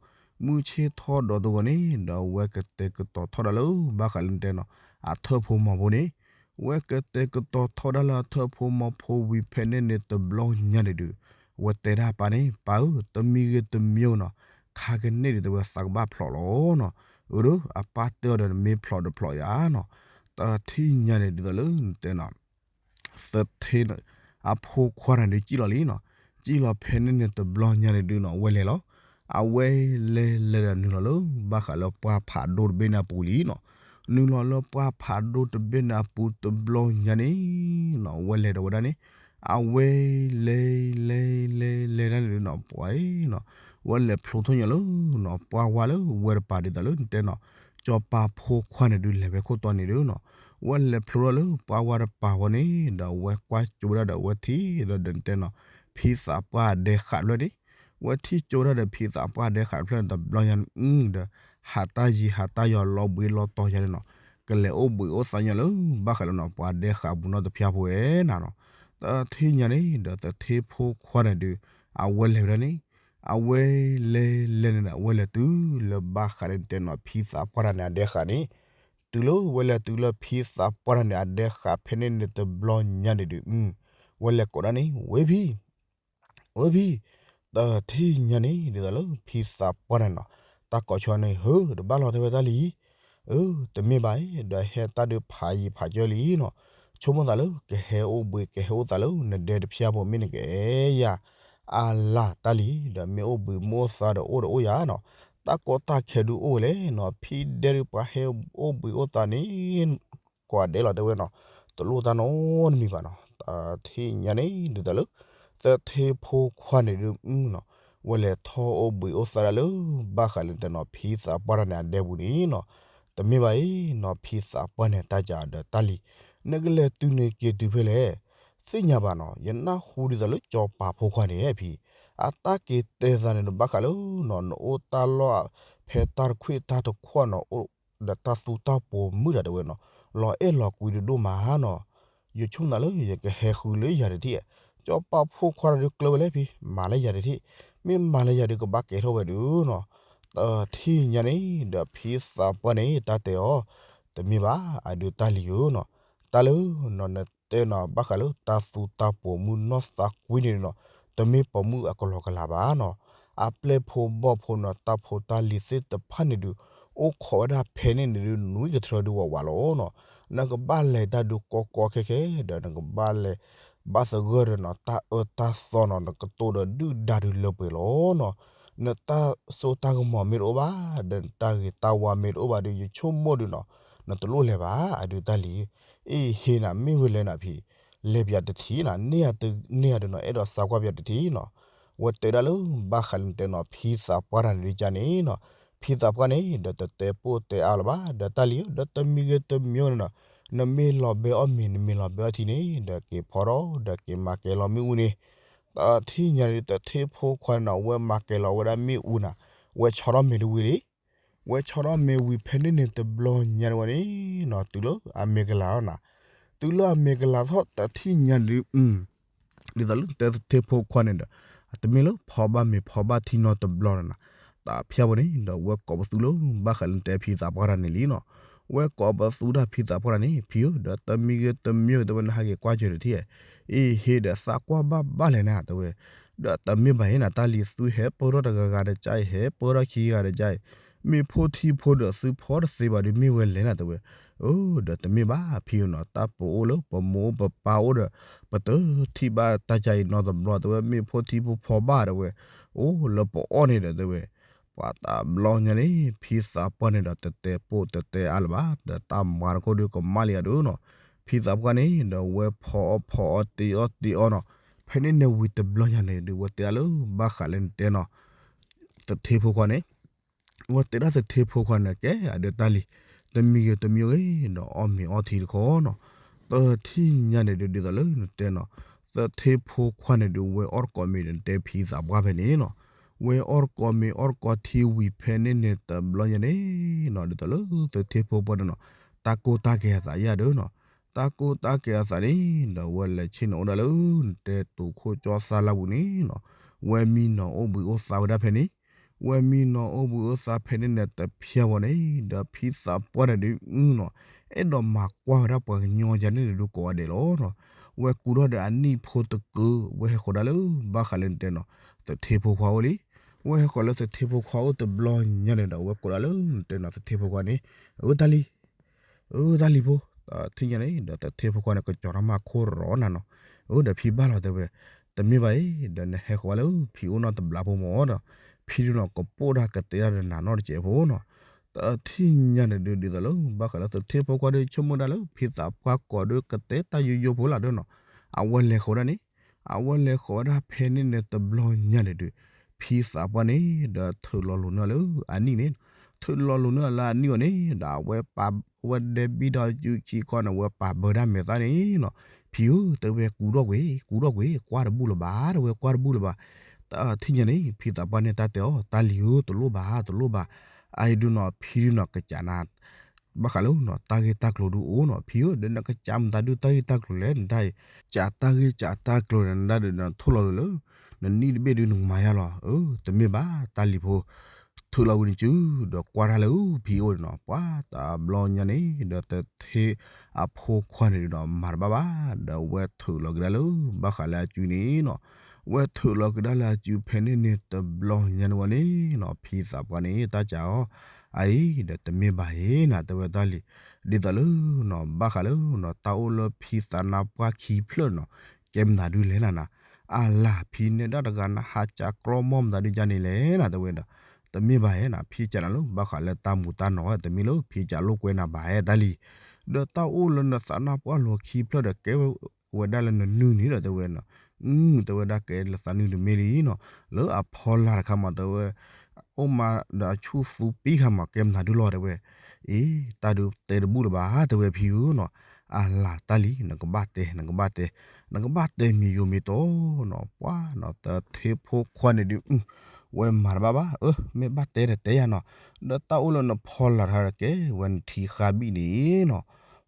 မုၢ်ဆ့ၣ်ထီၣ်ဒီးတဂီၤန့ၣ်ဒီး ဝဲကတဲာ်ကတီၤထီၣ်ဒၣ်လၢ ဘၣ်ဃးလၢနတဲနီၤ, အထၢၣ်ဖိမီၤဖိန့ၣ်, ဝဲကတဲာ်ကတီၤထီၣ်ဒၣ်လၢအထၢၣ်ဖိမီၤဖိဝံၤဖဲန့ၣ်န့ၣ် တဘျီညါန့ၣ်ဒုး, ဝဲတဲဒၣ်အပၢ်န့ၣ်, ပၢ်ဧၢ, တမံၤဂ့ၤတမံၤနီၤ, ခါကန့ၢ်ဒုးတဲဝဲသးကဘၣ်ဖျိးလီၤနီၤ. အၢဒီး အပၢ်တဲအီၤဒီး နမ့ၢ်ဖျိးတဖျိးယၤနီၤ. တထံၣ်ညါန့ၣ်ဒ်သိးလၢနတဲနီၤ သထ့ အဖိခွါန့ၣ်ဒုး စံၣ်လီၤလံနီၤ. စံၣ်လီၤဖဲန့ၣ်န့ၣ် တဘျီညါန့ၣ်ဒုးနီၤ, အဝဲလဲၤလီၤ. အဝဲလဲၤလဲၤဒီးနုာ်လီၤလၢ ဘၣ်ဃးလၢပှၢ်ဖးဒိၣ်တဘ့ၣ်န့ၣ်အပူၤလံနီၤ. နုာ်လီၤလၢပှၢ်ဖးဒိၣ်တဘ့ၣ်န့ၣ်အပူၤတဘျီညါန့ၣ်နီၤ, အဝဲလဲၤဒီးဝဲဒၣ်န့ၣ်, အဝဲလဲၤလဲၤလဲၤလဲၤဒၣ်န့ၣ်ဒုးနီၤ, ပှၤအံၤနီၤ, ဝဲလဲၤဖျိထီၣ်ညါလၢနီၤ, ပှၢ်ဝါလၢဝဲတပၤဒ်သိးလၢနတဲနီၤ, စီၤပၤဖိခွါန့ၣ်ဒုး လဲၤဝဲခိၣ်တီန့ၣ်ဒုးနီၤ, ဝဲလဲၤဖျိထီၣ်လၢပှၢ်ဝါတပၤဝဲန့ၣ်ဒီး ဝဲကွၢ်ကၠိဝဲဒၣ်ဒီး ဝဲထံၣ်ဒီးနတဲနီၤ, ဖံသးပှၢ်အဒဲဃးတဖျၢၣ်န့ၣ်, ဝဲထံၣ်ကၠိဝဲဒၣ်ဒီး ဖံသးပှၢ်အဒဲဃးတဖျၢၣ်န့ၣ် တဘျီညါန့ၣ်ဒီး ဟးတၢ်ယံာ်ဟးတၢ်ယီၤလီၤဘှံးလီၤတီၤယၤန့ၣ်နီၤ, ကလဲၤအိၣ်ဘှံးအိၣ်သးညီလၢ ဘၣ်ဃးလၢနီၤ, ပှၤဒဲဃးပူၤနီတဖျၢၣ်ဖိဝဲနၤနီၤ. တထံၣ်ညါန့ၣ်ဒီး သထ့ဖိခွါန့ၣ်ဒုး အဝဲလဲၤဝဲဒၣ်န့ၣ်, အဝဲလဲၤလဲၤန့ၣ်ဒီး အဝဲလဲၤတုၤလၢဘၣ်ဃးလၢနတဲနီၤ, ဖံသးပှၢ်တဂၤန့ၣ် အဒဲဃးန့ၣ်, တုၤလၢဝဲလဲၤတုၤလၢဖံသးပှၢ်တဂၤန့ၣ် အဒဲဃးဖဲန့ၣ်န့ၣ် တဘျီညါန့ၣ်ဒုး, ဝဲလဲၤကိးဒၣ်န့ၣ်, ဝဲဖံ ဝဲဖံ, တထံၣ်ညါန့ၣ် ဒ်သိးလၢဖံသးပှၢ်တဂၤန့ၣ်နီၤ, တၢ်ကိးဆၢန့ၣ်, ဟၢ, တဘၣ်လီၤတဲဝဲတၢ်လံ, အၢ, တမ့ၢ်ဘၣ်အံၤ, ဒီးဟဲတၢ်ဒုးဖးယံာ်ဖးစၢၢ်လံနီၤ, ဆိကမိၣ်သးလၢ ကဟဲအိၣ်ဘှံးကဟဲအိၣ်သးလၢ နဒဲတဖျၢၣ်ဖိ မ့ၢ်နကအဲၣ်ယၤ အါလၢ်တၢ်လံ, ဒီးမ့ၢ်အိၣ်ဘှံးမ့ၢ်အိၣ်သးဒီးအိၣ်ဒီးအိၣ်ယၤနီၤ, တၢ်ကီတၢ်ခဲဒုးအိၣ်ဝဲလဲၣ်နီၤ, ဖံဒဲဒုးပှၤဟဲအိၣ်ဘှံးအိၣ်သးန့ၣ် ကိးဂၤဒဲးလီၤတဲဝဲနီၤ, တလိၣ်တၢ်နီတမံၤဘၣ်နီၤ. တထံၣ်ညါန့ၣ် ဒ်သိးလၢ သထ့ဖိခွါန့ၣ်ဒုးနီၤ, ဝဲလဲၤထီၣ်အိၣ်ဘှံးအိၣ်သးဒၣ်လၢ ဘၣ်ဃးလၢနတဲနီၤ, ဖံသးပှၢ်တဂၤန့ၣ်အဒဲပူၤန့ၣ်နီၤ, တမ့ၢ်ဘၣ်အံၤနီၤ, ဖံသးပှၢ်န့ၣ် တၢ်စံးဒီးတၢ်လံ, နကလဲၤတုၤန့ၣ်က့ၤတုၤဖဲလဲၣ်, သ့ၣ်ညါဘၣ်နီၤ, ယနၢ်ဟူဒ်သိးလၢစီၤပၤဖိခွါန့ၣ်ဖံ, အတၢ်က့ၤတဲသးန့ၣ်ဒီး ဘၣ်ဃးလၢနီၤ, နအိၣ်တၢ်လီၢ် ဖဲတၢ်တခွံၣ်တၢ်တခွီၣ်နီၤ, အိၣ်ဒီးတၢ်သူတၢ်ပိာ်မုၣ်တဂၤတဲဝဲနီၤ, လီၤအဲၣ်လီၤကွံဒုးဒိၣ်မးနီၤ, ယဆိကမိၣ်သးလၢယကဟဲဃုလၢယၤတထံၣ်, စီၤပၤဖိခွါတဂၤဒုးကျၢၤဝဲလဲၣ်ဖံ, မၤလၢယၤတထံၣ်, မ့ၢ်မၤလၢယၤဒုးကဘၣ်ကဲထီၣ်ဝဲဒုးနီၤ. တထံၣ်ညါန့ၣ် ဒီးဖံသးပှၢ်န့ၣ် တၢ်တဲအီၤ, တမ့ၢ်ဘၣ် အဒုးတၢ်လံၤဧၢနီၤ, တၢ်လၢနီၤ နတဲနီၤ ဘၣ်ဃးလၢတၢ်သူတၢ်ပိာ်မုၣ်နီၢ်သးကွံန့ၣ်နီၤ, တမ့ၢ်ပိာ်မုၣ်အကလီကလီဘၣ်နီၤ. အပျဲၢ်ဖိဘီၣ်ဖိနီၤ တၢ်ဖိတၢ်လံၤသ့ၣ်တဖၣ်န့ၣ်ဒုး အိၣ်ခိးဝဲဒၣ်ဖဲန့ၣ်န့ၣ်ဒုး နွံကထြၢဒုးဝးဝးလီၤနီၤ. နကဘၣ်လဲၤတၢ်ဒုးကီကီခဲခဲ ဒီးနကဘၣ်လဲၤ ဘၣ်သဂၢၢ်ဒီးနီၤ တၢ်အၢတၢ်သီနီၤ နကတိၤဒီးဒုၣ်ဒါဒုးလၢပှဲၤလီၤနီၤ. နတၢ်စိတၢ်ကမီၤမ့ၢ်တအိၣ်ဘၣ် ဒီးနတၢ်ဂ့ၤတၢ်ဝါမ့ၢ်တအိၣ်ဘၣ်ဒီး ယဆိကမိၣ်ဒုးနီၤ နတလိၣ်လဲၤဘၣ် အဒုးတၢ်လံၤ. အ့ၣ် ဟ့ၣ်နၤ မ့ၢ်ဝဲလဲၣ်နၤဖံ, လဲၤပယၤတထံၣ်နီၤ န့ၢ်ယၤတန့ၢ်ယၤဒုးနီၤ အဲၣ်ဒိးသးကွၢ်ပယၤတထံၣ်နီၤ. ဝဲတဲဒၣ်လၢ ဘၣ်ဃးလၢနတဲနီၤ ဖံသးပှၢ်တဂၤန့ၣ်ဒုးကန့ၣ်နီၤ, ဖံသးပှၢ်န့ၣ် ဒီးတတဲပိၢ်တဲအါလၢၤဘၣ် ဒီးတၢ်လံၤဧၢ ဒီးတမံၤဂ့ၤတမံၤဂ့ၤန့ၣ်နီၤ, နမ့ၢ်လီၤဘဲအီၣ်မ့ၤ နမ့ၢ်လီၤဘဲအီၣ်ထံန့ၣ် ဒီးက့ၤဖီထီၣ် ဒီးက့ၤမၤကဲလီၤမ့ၣ်အူန့ၣ်. တထံၣ်ညါန့ၣ် တထ့ဖိခွါန့ၣ်နီၤ ဝဲမၤကဲလီၤဝဲဒၣ်မ့ၣ်အူနၤ, ဝဲဆီထီၣ်မ့ၤတဝံၤလံ ဝဲဆီထီၣ်မ့ၤဝံၤဖဲန့ၣ်န့ၣ် တဘျီညါန့ၣ်ဝဲန့ၣ်နီၤ တုၤလၢအမ့ၤကလၤထီၣ်နၤ, တုၤလၢအမ့ၤကလၤထီၣ်တထံၣ်ညါဒုး ဒ်သိးလၢတထ့ဖိခွါန့ၣ်ဒီး တမ့ၢ်လၢဖီဘၣ်မ့ၤဖီဘၣ်ထံနီတဘျီန့ၣ်နၤ, တၢ်ဖၠါဖိန့ၣ်ဒီး ဝဲကိးပသူလၢ ဘၣ်ဃးလၢနတဲဖံသးပှၢ်တဂၤန့ၣ်လံနီၤ. ဝဲကိးပသူတၢ်ဖံသးပှၢ်တဂၤန့ၣ် ဖံဧၢ ဒီးတမံၤဂ့ၤတမံၤဂ့ၤ တဲဝဲ နဟးက့ၤကွၢ်စၢၤတထံၣ်ဧါ, အ့ၣ် ဟ့ၣ်ဒီးသးကွၢ်ဘၣ်ဘၣ်လဲၣ်နၤ တဲဝဲ ဒီးတမ့ၢ်ဘၣ်အံၤနၤ တၢ်လံၤသုဟဲပၢၢ်ထီၣ်တဂၤဂၤတကါအံၤ ဟဲပၢၢ်ထီၣ်ခံဂၤတကါအံၤ, မ့ၢ်ဖိထံဖိဒီးသုဖီတသ့ဘၣ်ဒီး မ့ၢ်ဝဲလဲၣ်နၤ တဲဝဲ. အၢ ဒီးတမ့ၢ်ဘၣ်ဖံဧၢနီၤ တၢ်ပအိၣ်လၢပမိၢ်အိၣ်ပပၢ်အိၣ်ဒီး ပတထံၣ်ဘၣ်တၢ်ကါအံၤနီတဘျီ တဲဝဲ မ့ၢ်ဖိထံဖိဖီဘၣ်တဲဝဲ အိၣ်လၢပအီၣ်န့ၣ်ဒီးတဲဝဲ. ပှၤတဘျီညါန့ၣ် ဖံသးပှၢ်န့ၣ်ဒီး တတဲပိၢ်တတဲအါလၢၤဘၣ် ဒီးတၢ်မၤတခိၣ်ဒုးကမၣ်လံအဒုးနီၤ. ဖံသးပှၢ်န့ၣ်ဒီး ဝဲဖီအီၣ်ဖီအီၣ်တ့အီၣ်တ့အီနီၤ. ဖဲန့ၣ်န့ၣ်ဝံၤတဘျီညါန့ၣ်ဒုး ဝဲတဲအါလၢ ဘၣ်ဃးလၢနတဲနီၤ သထ့ဖိခွါန့ၣ်, ဝဲတဲဒၣ်သထ့ဖိခွါန့ၣ် ကဲအဒုးတၢ်လံၤ, တမံၤဂ့ၤတမံၤဂ့ၤဒီး အီၣ်မ့ၤအီထံတခီနီၤ. တထံၣ်ညါန့ၣ်ဒုး ဒ်သိးလၢနတဲနီၤ, သထ့ဖိခွါန့ၣ်ဒုး ဝဲအီၣ်တကိးမ့ၤဒီး နတဲဖံသးပှၢ်ဖဲန့ၣ်နီၤ. ဝဲအီၣ်တကိးမ့ၤအီၣ်တကိးထံဝံၤဖဲန့ၣ်န့ၣ် တဘျီညါန့ၣ်နီၤ ဒ်သိးလၢသထ့ဖိပှၢ်န့ၣ်နီၤ, တၢ်ကိၢ်တၢ်ကဲၤအသးယါဒုးနီၤ. တၢ်ကိၢ်တၢ်ကဲၤအသးန့ၣ်ဒီး ဝဲလဲၤဆ့ၣ်နီၤအိၣ်ဒၣ်လၢ နတဲတိာ်ခိၣ်ကၠီသၣ်လၢပူၤန့ၣ်နီၤ. ဝဲမံနီၤအိၣ်ဘှံးအိၣ်သါဝဲဒၣ်ဖဲန့ၣ်, ဝဲမံနီၤအိၣ်ဘှံးအိၣ်သါဖဲန့ၣ်န့ၣ် တဖျါဘၣ်န့ၣ် ဒီးဖံသးပှၢ်န့ၣ်ဒုးနီၤ, အဲၣ်ဒိးမၤကွၢ်ဝဲဒၣ်ပှၤကညီယါန့ၣ်ဒုးကိးဂၤဒဲးလီၤနီၤ. ဝဲကူထီၣ်ဒီးအနံၣ်ဖိတကုာ် ဝဲဟဲဃီၤဒၣ်လၢ ဘၣ်ဃးလၢနတဲနီၤ သထ့ဖိခွါအိၣ်လံ. ဝဲဟဲဃီၤလၢသထ့ဖိခွါအိၣ်တဘျီညါန့ၣ်ဒီး ဝဲကိးဒၣ်လၢနတဲနီၤ သထ့ဖိခွါန့ၣ်, အၢ တၢ်လံၤ အၢ တၢ်လံၤဖိ, တထံၣ်ညါန့ၣ်ဒီး သထ့ဖိခွါန့ၣ် ကကၠီၤထီၣ်မၤခိၣ်ရီနၤနီၤ. အၢ ဒီးဖံဘၣ်လီၤတဲဝဲ, တမ့ၢ်ဘၣ်အံၤ ဒီးနဟဲဃီၤလၢဖံအိၣ်နီတဘျီဖိမၢ်ဒီး ဖံဒုးနီၤ ကပိၢ်တၢ်ကတဲတၢ်ဒီးနၤနီတစဲးဖိနီၤ. တထံၣ်ညါန့ၣ်ဒုး ဒ်သိးလၢ ဘၣ်ဃးလၢသထ့ဖိခွါဒုး ဆိကမိၣ်ဒၣ်လၢ ဖံသးပှၢ်ကိးဒုးကတဲတၢ်ယိယိဖိလၢဒုးနီၤ. အဝဲလဲၤဃီၤဒၣ်န့ၣ်, အဝဲလဲၤဃီၤဝဲဒၣ်ဖဲန့ၣ်န့ၣ်တဘျီညါန့ၣ်ဒုး ဖံသးပှၢ်န့ၣ်ဒီး ထုးလီၤလိာ်န့ၢ်လၢအနံၣ်န့ၣ်, ထုးလီၤလိာ်န့ၢ်လၢအနံၣ်အီၤန့ၣ်ဒီး အဝဲပာ်ဝဲဒဲဘံၣ်ဒီးစုခံခီန့ၣ် အဝဲပာ်ဘၢဒၣ်မဲာ်သၣ်န့ၣ်နီၤ. ဖံဧၢ တဲဝဲ ကူထီၣ်ကွံာ် ကူထီၣ်ကွံာ် ကွၢ်တဘူၣ်လၢၤဘၣ် တဲဝဲ ကွၢ်တဘူၣ်လၢၤဘၣ်. တထံၣ်ညါန့ၣ် ဖံသးပှၢ်န့ၣ်တၢ်တဲအီၤ တၢ်လံၤဧၢ တလိၣ်ဘၣ် တလိၣ်ဘၣ်. အအံၤဒုးနီၤ ဖံဒုးနီၤ ကစးနၤ ဘၣ်ဃးလၢနီၤ တၢ်ဂ့ၢ်တၢ်ကျိၤဒုးအိၣ်နီၤ. ဖံဧၢ ဒီးနကစးမတၤဒုးတၢ်ဂ့ၢ်တၢ်ကျိၤလဲၣ် နတၢ်အံၤ, ကးတၢ်ဂ့ၢ်ကးတၢ်ကျိၤန့ၣ် နဒၣ်ဒုးနထိၣ်လီၤလိာ်လၢ နနံၣ်တဘ့ၣ်ဒုးနကမၤယါလီၤ. အၢ တမ့ၢ်ဘၣ် တၢ်လံၤဖိ ထုးလီၤဝံၤန့ၣ်စု ဒီးကွၢ်တၢ်လၢဖံအိၣ်န့ၣ်နီၤ. ပှၤတဘျီညါန့ၣ်ဒီး သထ့အဖိခွါန့ၣ်ဒုးနီၤ မၤတဘၣ်ဘၣ် ဒီးဝဲထုးလီၤကဒါလၢ ဘၣ်ဃးလၢအစုန့ၣ်နီၤ. ဝဲထုးလီၤကဒါလၢအစုဖဲန့ၣ်န့ၣ် တဘျီညါန့ၣ်ဝဲန့ၣ်နီၤ ဖံသးပှၢ်န့ၣ် တၢ်စးအီၤ အအံၤဒီးတမ့ၢ်ဘၣ်အံၤနၤ တဲဝဲတၢ်လံၤ, ဒ်သိးလၢနီၤ ဘၣ်ဃးလၢနီၤ တၢ်အိၣ်လၢဖံသးနါပှၢ်ခံဖျၢၣ်နီၤ ကဲမနုၤဒုးလဲၣ်နၤနၤ, အလၤ ဖံနဲဒၣ်တဂၤ နဟးစးကြီမီၢ်မတၤဒုးယါန့ၣ်လဲၣ်နၤ တဲဝဲဒီး, တမ့ၢ်ဘၣ်ဧါနၤ ဖံစးနၤလၢ ဘၣ်ဃးလၢတၢ်မူၤတၢ်နီၤ တမ့ၢ်လၢဖံစးလိာ်ကွဲနၤဘၣ်ဧါတၢ်လံၤ, ဒီးတၢ်အိၣ်လၢနသးနါပှၢ်လီၤခံဖျၢၣ်ဒီး ကဲဝဲဒၣ်လၢနနုၢ်န့ၣ်ဒီး တဲဝဲနီၤ, တဲဝဲဒၣ်ကဲလၢသးနုၢ်တမ့ၢ်လံနီၤ, လၢအဖီလာ်တခါမး တဲဝဲ အိၣ်မးဒီးအဆူၣ်သူပံခါမး ကဲမနုၤဒုးလီၤ တဲဝဲ, အ့ တၢ်ဒုးတဲတဘူၣ်လၢၤဘၣ် တဲဝဲဖံဧၢနီၤ, အလၤတၢ်လံၤ နကဘၣ်တဲ နကဘၣ်တဲ နကဘၣ်တဲမ့ၢ်ယိၤမ့ၢ်တီနီၤ, ပှၤနီၤ သထ့ဖိခွါန့ၣ်ဒုး ဝဲမၤတဘၣ်ဘၣ် အၢ မ့ၢ်ဘၣ်တဲဒီးတဲယၤနီၤ, ဒီးတၢ်အိၣ်လၢနဖီလာ်တခါဒီး ကဲဝဲနထံဃါဘံၣ်န့ၣ်နီၤ,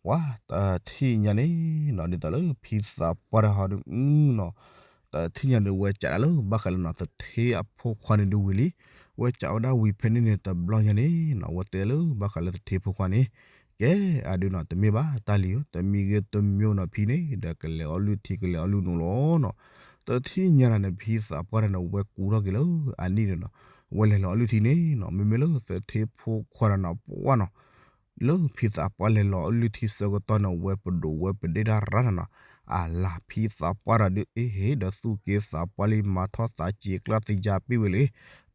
ပှၤတထံၣ်ညါန့ၣ်နီၤ ဒ်သိးလၢဖံသးပှၢ်တဟီဒုးနီၤ တထံၣ်ညါဒုး ဝဲကးဒၣ်လၢဘၣ်ဃးလၢနီၤ သထ့အဖိခွါန့ၣ်ဒုးဝံၤလံ, ဝဲကးဝဲဒၣ်ဝံၤဖဲန့ၣ်န့ၣ် တဘျီညါန့ၣ်နီၤ ဝဲတဲလၢဘၣ်ဃးလၢသထ့ဖိခွါန့ၣ်, ကဲအဒုးနီၤ တမ့ၢ်ဘၣ်တၢ်လံၤဧၢ, တမံၤဂ့ၤတမံၤနီၤ ဖံန့ၣ်ဒီးကလဲၤအီၣ်လုၢ်ထံ ကလဲၤအီၣ်လုၢ်နိလီၤနီၤ. တထံၣ်ညါတၢ်န့ၣ် ဖံသးပှၢ်တၢ်န့ၣ် ဝဲကူထီၣ်က့ၤလၢအနံၣ်န့ၣ်နီၤ, ဝဲလဲၤလီၤအီၣ်လုၢ်ထံန့ၣ်နီၤ မ့မ့ၢ်လၢသထ့ဖိခွါတၢ်န့ၣ် ပှၢ်နီၤ လၢဖံသးပှၢ်လဲၤလီၤအီၣ်လုၢ်ထံဆၢကတီၢ်န့ၣ် ဝဲပဒိၣ်ဝဲပဒ့ၣ်တၢ်ရၣ်တၢ်နီၤ, အလၤဖံသးပှၢ်တၢ်ဒုးအ့ဟ့ၣ်ဒီးသူၣ်က့သးပှၢ်လံ မၤထီၣ်သးစ့ၤကျါသယါပ့ၢ်ဝဲလံ,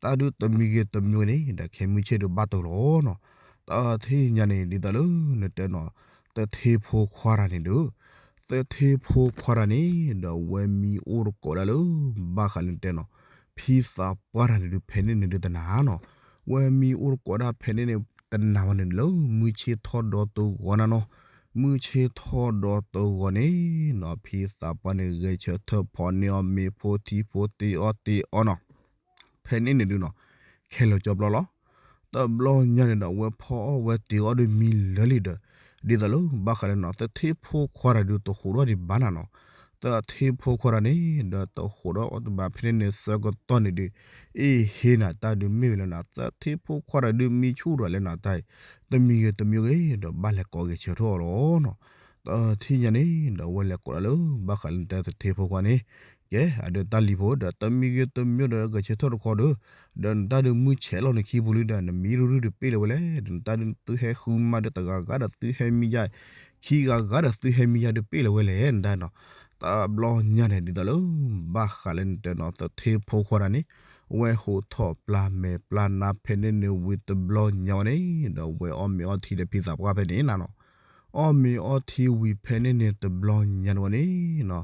တၢ်ဒုးတမံၤဂ့ၤတမံၤန့ၣ် ဒီးခဲမုၢ်ဆ့ၣ်ဒုးဘၣ်တိၢ်လီၤနီၤ. တထံၣ်ညါန့ၣ် ဒ်သိးလၢနတဲနီၤ သထ့ဖိခွါတၢ်န့ၣ်ဒုး သထ့ဖိခွါတၢ်န့ၣ် ဒီးဝဲမံအိၣ်တကိးဒၣ်လၢ ဘၣ်ဃးလၢနတဲနီၤ ဖံသးပှၢ်တၢ်န့ၣ်ဒုး ဖဲန့ၣ်န့ၣ်ဒုးတနၤနီၤ, ဝဲမံအိၣ်တကိးဒၣ်ဖဲန့ၣ်န့ၣ် တနၤဝဲန့ၣ် လၢမုၢ်ဆ့ၣ်ထီၣ်ဒီတဂီၤနၤနီၤ, မုၢ်ဆ့ၣ်ထီၣ်ဒီတဂီၤန့ၣ်နီၤ ဖံသးပှၢ်န့ၣ် ဂဲၤဆၢထၢၣ်ဖီၣ်န့ၢ်အီၤမ့ၤဖိထံဖိတ့အီၣ်တ့အီနီၤ, ဖဲန့ၣ်န့ၣ်ဒုးနီၤ ခဲလၢာ်ကၠီဘျီလီၤ. တဘျီညါန့ၣ်ဒီး ဝဲဖီအီၣ်ဝဲတ့အီၣ်ဒုးမံလၢာ်လံဒီး ဒ်သိးလၢဘၣ်ဃးလၢနီၤ သထ့ဖိခွါတၢ်ဒုးတဟူးထီၣ်ဒံးဘၣ်နၤနီၤ, သထ့ဖိခွါတၢ်န့ၣ် ဒီးတဟူးထီၣ်အီၣ်တဘၣ်ဖဲန့ၣ်န့ၣ် ဆၢကတီၢ်န့ၣ်ဒုး အ့ဟ့ၣ်နၤတၢ်ဒုးမ့ၢ်ဝဲလၢနၤ သထ့ဖိခွါတၢ်ဒုးမံဆူၣ်ရၤလၢနၤတၢ်အံၤ တမံၤဂ့ၤတမံၤဂ့ၤ ဒီးဘၣ်လဲၤကိးဂဲၤဆၢထၢၣ်အီၤလီၤနီၤ. တထံၣ်ညါန့ၣ်ဒီး ဝဲလဲၤကိးဒၣ်လၢ ဘၣ်ဃးလၢနတဲသထ့ဖိခွါန့ၣ် ကဲအဒုးတၢ်လံၤဖိဒီး တမံၤဂ့ၤတမံၤဒီးဂဲၤဆၢထၢၣ်တခီဒီး ဒီးနတၢ်ဒုးမုၢ်ဆဲးလီၤနခံပူၤလံဒီး နမံရုၢ်ရုၢ်ဒုးပ့ၢ်လၢၤဝဲလဲၣ်, နတၢ်ဒုးသုဟဲဃုမါဒုးတဂၤဂၤဒီးသုဟဲမံယါ ခံဂၤဂၤဒီးသုဟဲမံယါဒုးပ့ၢ်လၢၤဝဲလဲၣ် နတၢ်နီၤ. တဘျီညါန့ၣ်ဒ်သိးလၢ ဘၣ်ဃးလၢနတဲနီၤ သထ့ဖိခွါတၢ်န့ၣ် ဝဲဟူးထီၣ်ပျၢ်မဲာ်ပျၢ်နါဖဲန့ၣ်န့ၣ်ဝံၤတဘျီညါဝဲန့ၣ် ဒီးဝဲအီၣ်မ့ၤအီထံဒီးဖံသးပှၢ်ဖဲန့ၣ်နၤနီၤ. အီၣ်မ့ၤအီထံဝံၤဖဲန့ၣ်န့ၣ်တဘျီညါန့ၣ်ဝဲန့ၣ်နီၤ,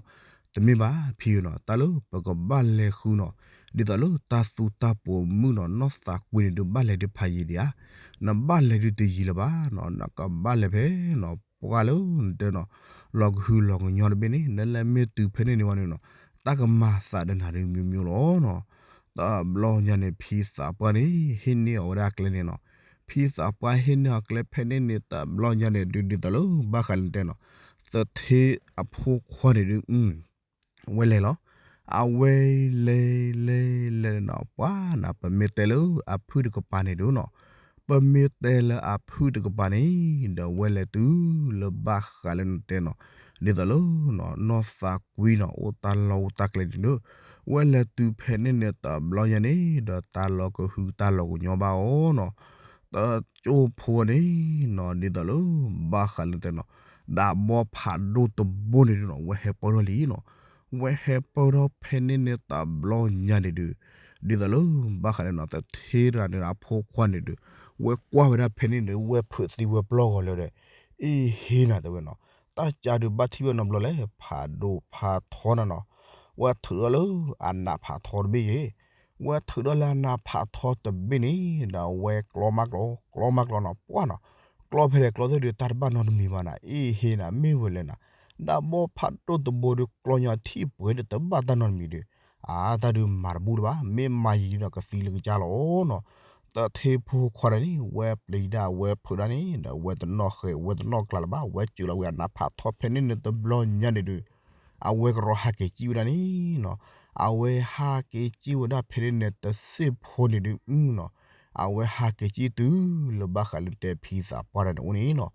တမ့ၢ်ဘၣ်ဖံဧၢနီၤ တၢ်လၢပကဘၣ်လဲၤဃုနီၤ ဒ်သိးလၢတၢ်သူတၢ်ပိာ်မုၣ်နီၤ နီၢ်သးကွံန့ၣ်ဒုးဘၣ်လဲၤဒုးဖးယံၤဒံးဧါ, နဘၣ်လဲၤဒုးတယံၤလၢၤဘၣ်နီၤ နကဘၣ်လဲၤဖဲနီၤ ပှၢ်လၢနတဲနီၤ လီၤကဟုလီၤကညီတဘ့ၣ်န့ၣ် နလဲၤမ့ၢ်တုၤဖဲန့ၣ်န့ၣ်ဝဲန့ၣ်နီၤ တၢ်ကမၤသးဒီးနၤဒုးမ့ၢ်မ့ၢ်လီၤနီၤ. တဘျီညါန့ၣ် ဖံသးပှၢ်န့ၣ် ဟ့ၣ်န့ၢ်အီၤဝဲဒၣ်ကျဲန့ၣ်နီၤ. ဖံသးပှၢ်ဟ့ၣ်န့ၢ်အီၤကျဲဖဲန့ၣ်န့ၣ် တဘျီညါန့ၣ်ဒုး ဒ်သိးလၢဘၣ်ဃးလၢနတဲနီၤ သထ့အဖိခွါန့ၣ်ဒုး ဝဲလဲၤလီၤ. အဝဲလဲၤလဲၤလဲၤနီၤ ပှၢ်နၤ ပမ့ၢ်တဲလၢအဖုၣ်တကပၤန့ၣ်ဒုးနီၤ ပမ့ၢ်တဲလၢအဖုၣ်တကပၤန့ၣ် ဒီးဝဲလဲၤတုၤလၢဘၣ်ဃးလၢနတဲနီၤ ဒ်သိးလၢ နီၢ်သးကွံနီၤ အိၣ်တၢ်လီၢ်အိၣ်တၢ်ကျဲန့ၣ်ဒုး ဝဲလဲၤတုၤဖဲန့ၣ်န့ၣ် တဘျီညါန့ၣ် ဒီးတၢ်လီၤကဟုတၢ်လီၤကညီဘၣ်အီၤနီၤ. တကၠိဖိန့ၣ်နီၤ ဒ်သိးလၢဘၣ်ဃးလၢနတဲနီၤ ဒၣ်ဘီဖးဒိၣ်တဘိန့ၣ်ဒုးနီၤ ဝဲဟဲပၢၢ်ထီၣ်လံနီၤ. ဝဲဟဲပၢၢ်ထီၣ်ဖဲန့ၣ်န့ၣ် တဘျီညါန့ၣ်ဒုး ဒ်သိးလၢဘၣ်ဃးလၢနီၤ သထ့တဂၤန့ၣ် အဖိခွါန့ၣ်ဒုး ဝဲကွၢ်ဝဲဒၣ်ဖဲန့ၣ်န့ၣ် ဝဲဖုးသံဝဲပျီၢ်ဂီၤလၢၤဒီး အ့ဟ့ၣ်နၤတဲဝဲနီၤ တၢ်ကၢ်ဒုးဘၣ်ထံၣ်ဝဲနီတဘျီလဲၣ် ဖးဒိၣ်ဖးထီနၤနီၤ. ဝဲထုးထီၣ်လၢအနးဖးထီတဘ့ၣ်ယဲ ဝဲထုးထီၣ်လၢအနးဖးထီတဘ့ၣ်န့ၣ် ဒီးဝဲကျီမးကျီ ကျီမးကျီနီၤ ပှၢ်နီၤ ကျီဖဲလဲၣ်ကျီသ့ၣ်ဒုး တၢ်တဘၣ်နီတမံၤဘၣ်နၤ အ့ဟ့ၣ်နၤ မ့ၢ်ဝဲလဲၣ်နၤ ဒၣ်ဘီဖးဒိၣ်တဘိဒုး ကျီညီထံၣ်ပှဲၤဒီးတဘၣ်တၢ်နီတမံၤဒုး အါ တၢ်ဒုးမၤတဘူၣ်လၢၤဘၣ် မ့ၢ်မၤယံာ်ဒီးကသံလၢကစၢ်လီၤနီၤ. သထ့ဖိခွါတၢ်န့ၣ် ဝဲပျံၤဒၣ်ဝဲဖုးဒၣ်န့ၣ် ဒီးဝဲတနီၣ်ဃဲၤဝဲတနီၣ်ကျါလၢၤဘၣ် ဝဲစၢၤလီၤဝံၤအနးဖးထီဖဲန့ၣ်န့ၣ်တဘျီညါန့ၣ်ဒုး အဝဲကရီဟးက့ၤစံၣ်ဝဲဒၣ်န့ၣ်နီၤ အဝဲဟးက့ၤစံၣ်ဝဲဒၣ်ဖဲန့ၣ်န့ၣ် တစ့ၢ်ဖိန့ၣ်ဒုးနီၤ အဝဲဟးက့ၤစံၣ်တုၤလၢဘၣ်ဃးလၢတဲဖံသးပှၢ်တၢ်န့ၣ်အိၣ်န့ၣ်နီၤ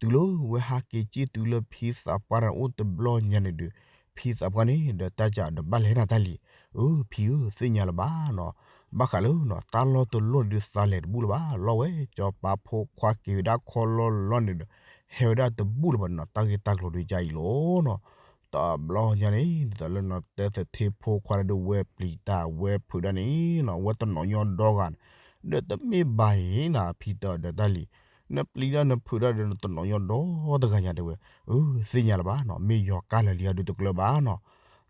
တုၤလၢဝဲဟးက့ၤစံၣ်တုၤလၢဖံသးပှၢ်တၢ်န့ၣ်အိၣ်တဘျီညါန့ၣ်ဒုး ဖံသးပှၢ်န့ၣ် ဒီးတၢ်ကဒီးဘၣ်လဲၤနၤတၢ်လံၤ အၢ ဖံဧၢ သ့ၣ်ညါလၢၤဘၣ်နီၤ ဘၣ်ဃးလၢနီၤ တၢ်လီၢ်တလီၢ်ဒုးသးလဲၤတဘူၣ်လၢၤဘၣ် လီၢ်ဝဲ စီၤပၤဖိခွါက့ၤဝဲဒၣ်ခီလီၢ်လီၢ်န့ၣ်ဒီး ဟဲဝဲဒၣ်တဘူၣ်လၢၤဘၣ်နီၤ တၢ်ဂ့ၢ်တၢ်ကျိၤဒုးကါအံၤလီၤနီၤ တဘျီညါန့ၣ် ဒ်သိးလၢနီၤတဲသထ့ဖိခွါဒီးဝဲပျံၤတၢ်ဝဲဖုးဒၣ်န့ၣ်နီၤ ဝဲတနီၤညီဒီဂၤန့ၣ် ဒီးတမ့ၢ်ဘၣ်အံၤနၤ ဖံတဲအီၤဒီးတၢ်လံၤ နပျံၤတၢ်နဖုးတၢ်ဒီးနတနီၤညီဒီတဂၤညါတဲဝဲ အၢ သ့ၣ်ညါလၢၤဘၣ်နီၤ မ့ၢ်ယီၤကါလၢာ်လံအဒုးတကျၢၤဘၣ်နီၤ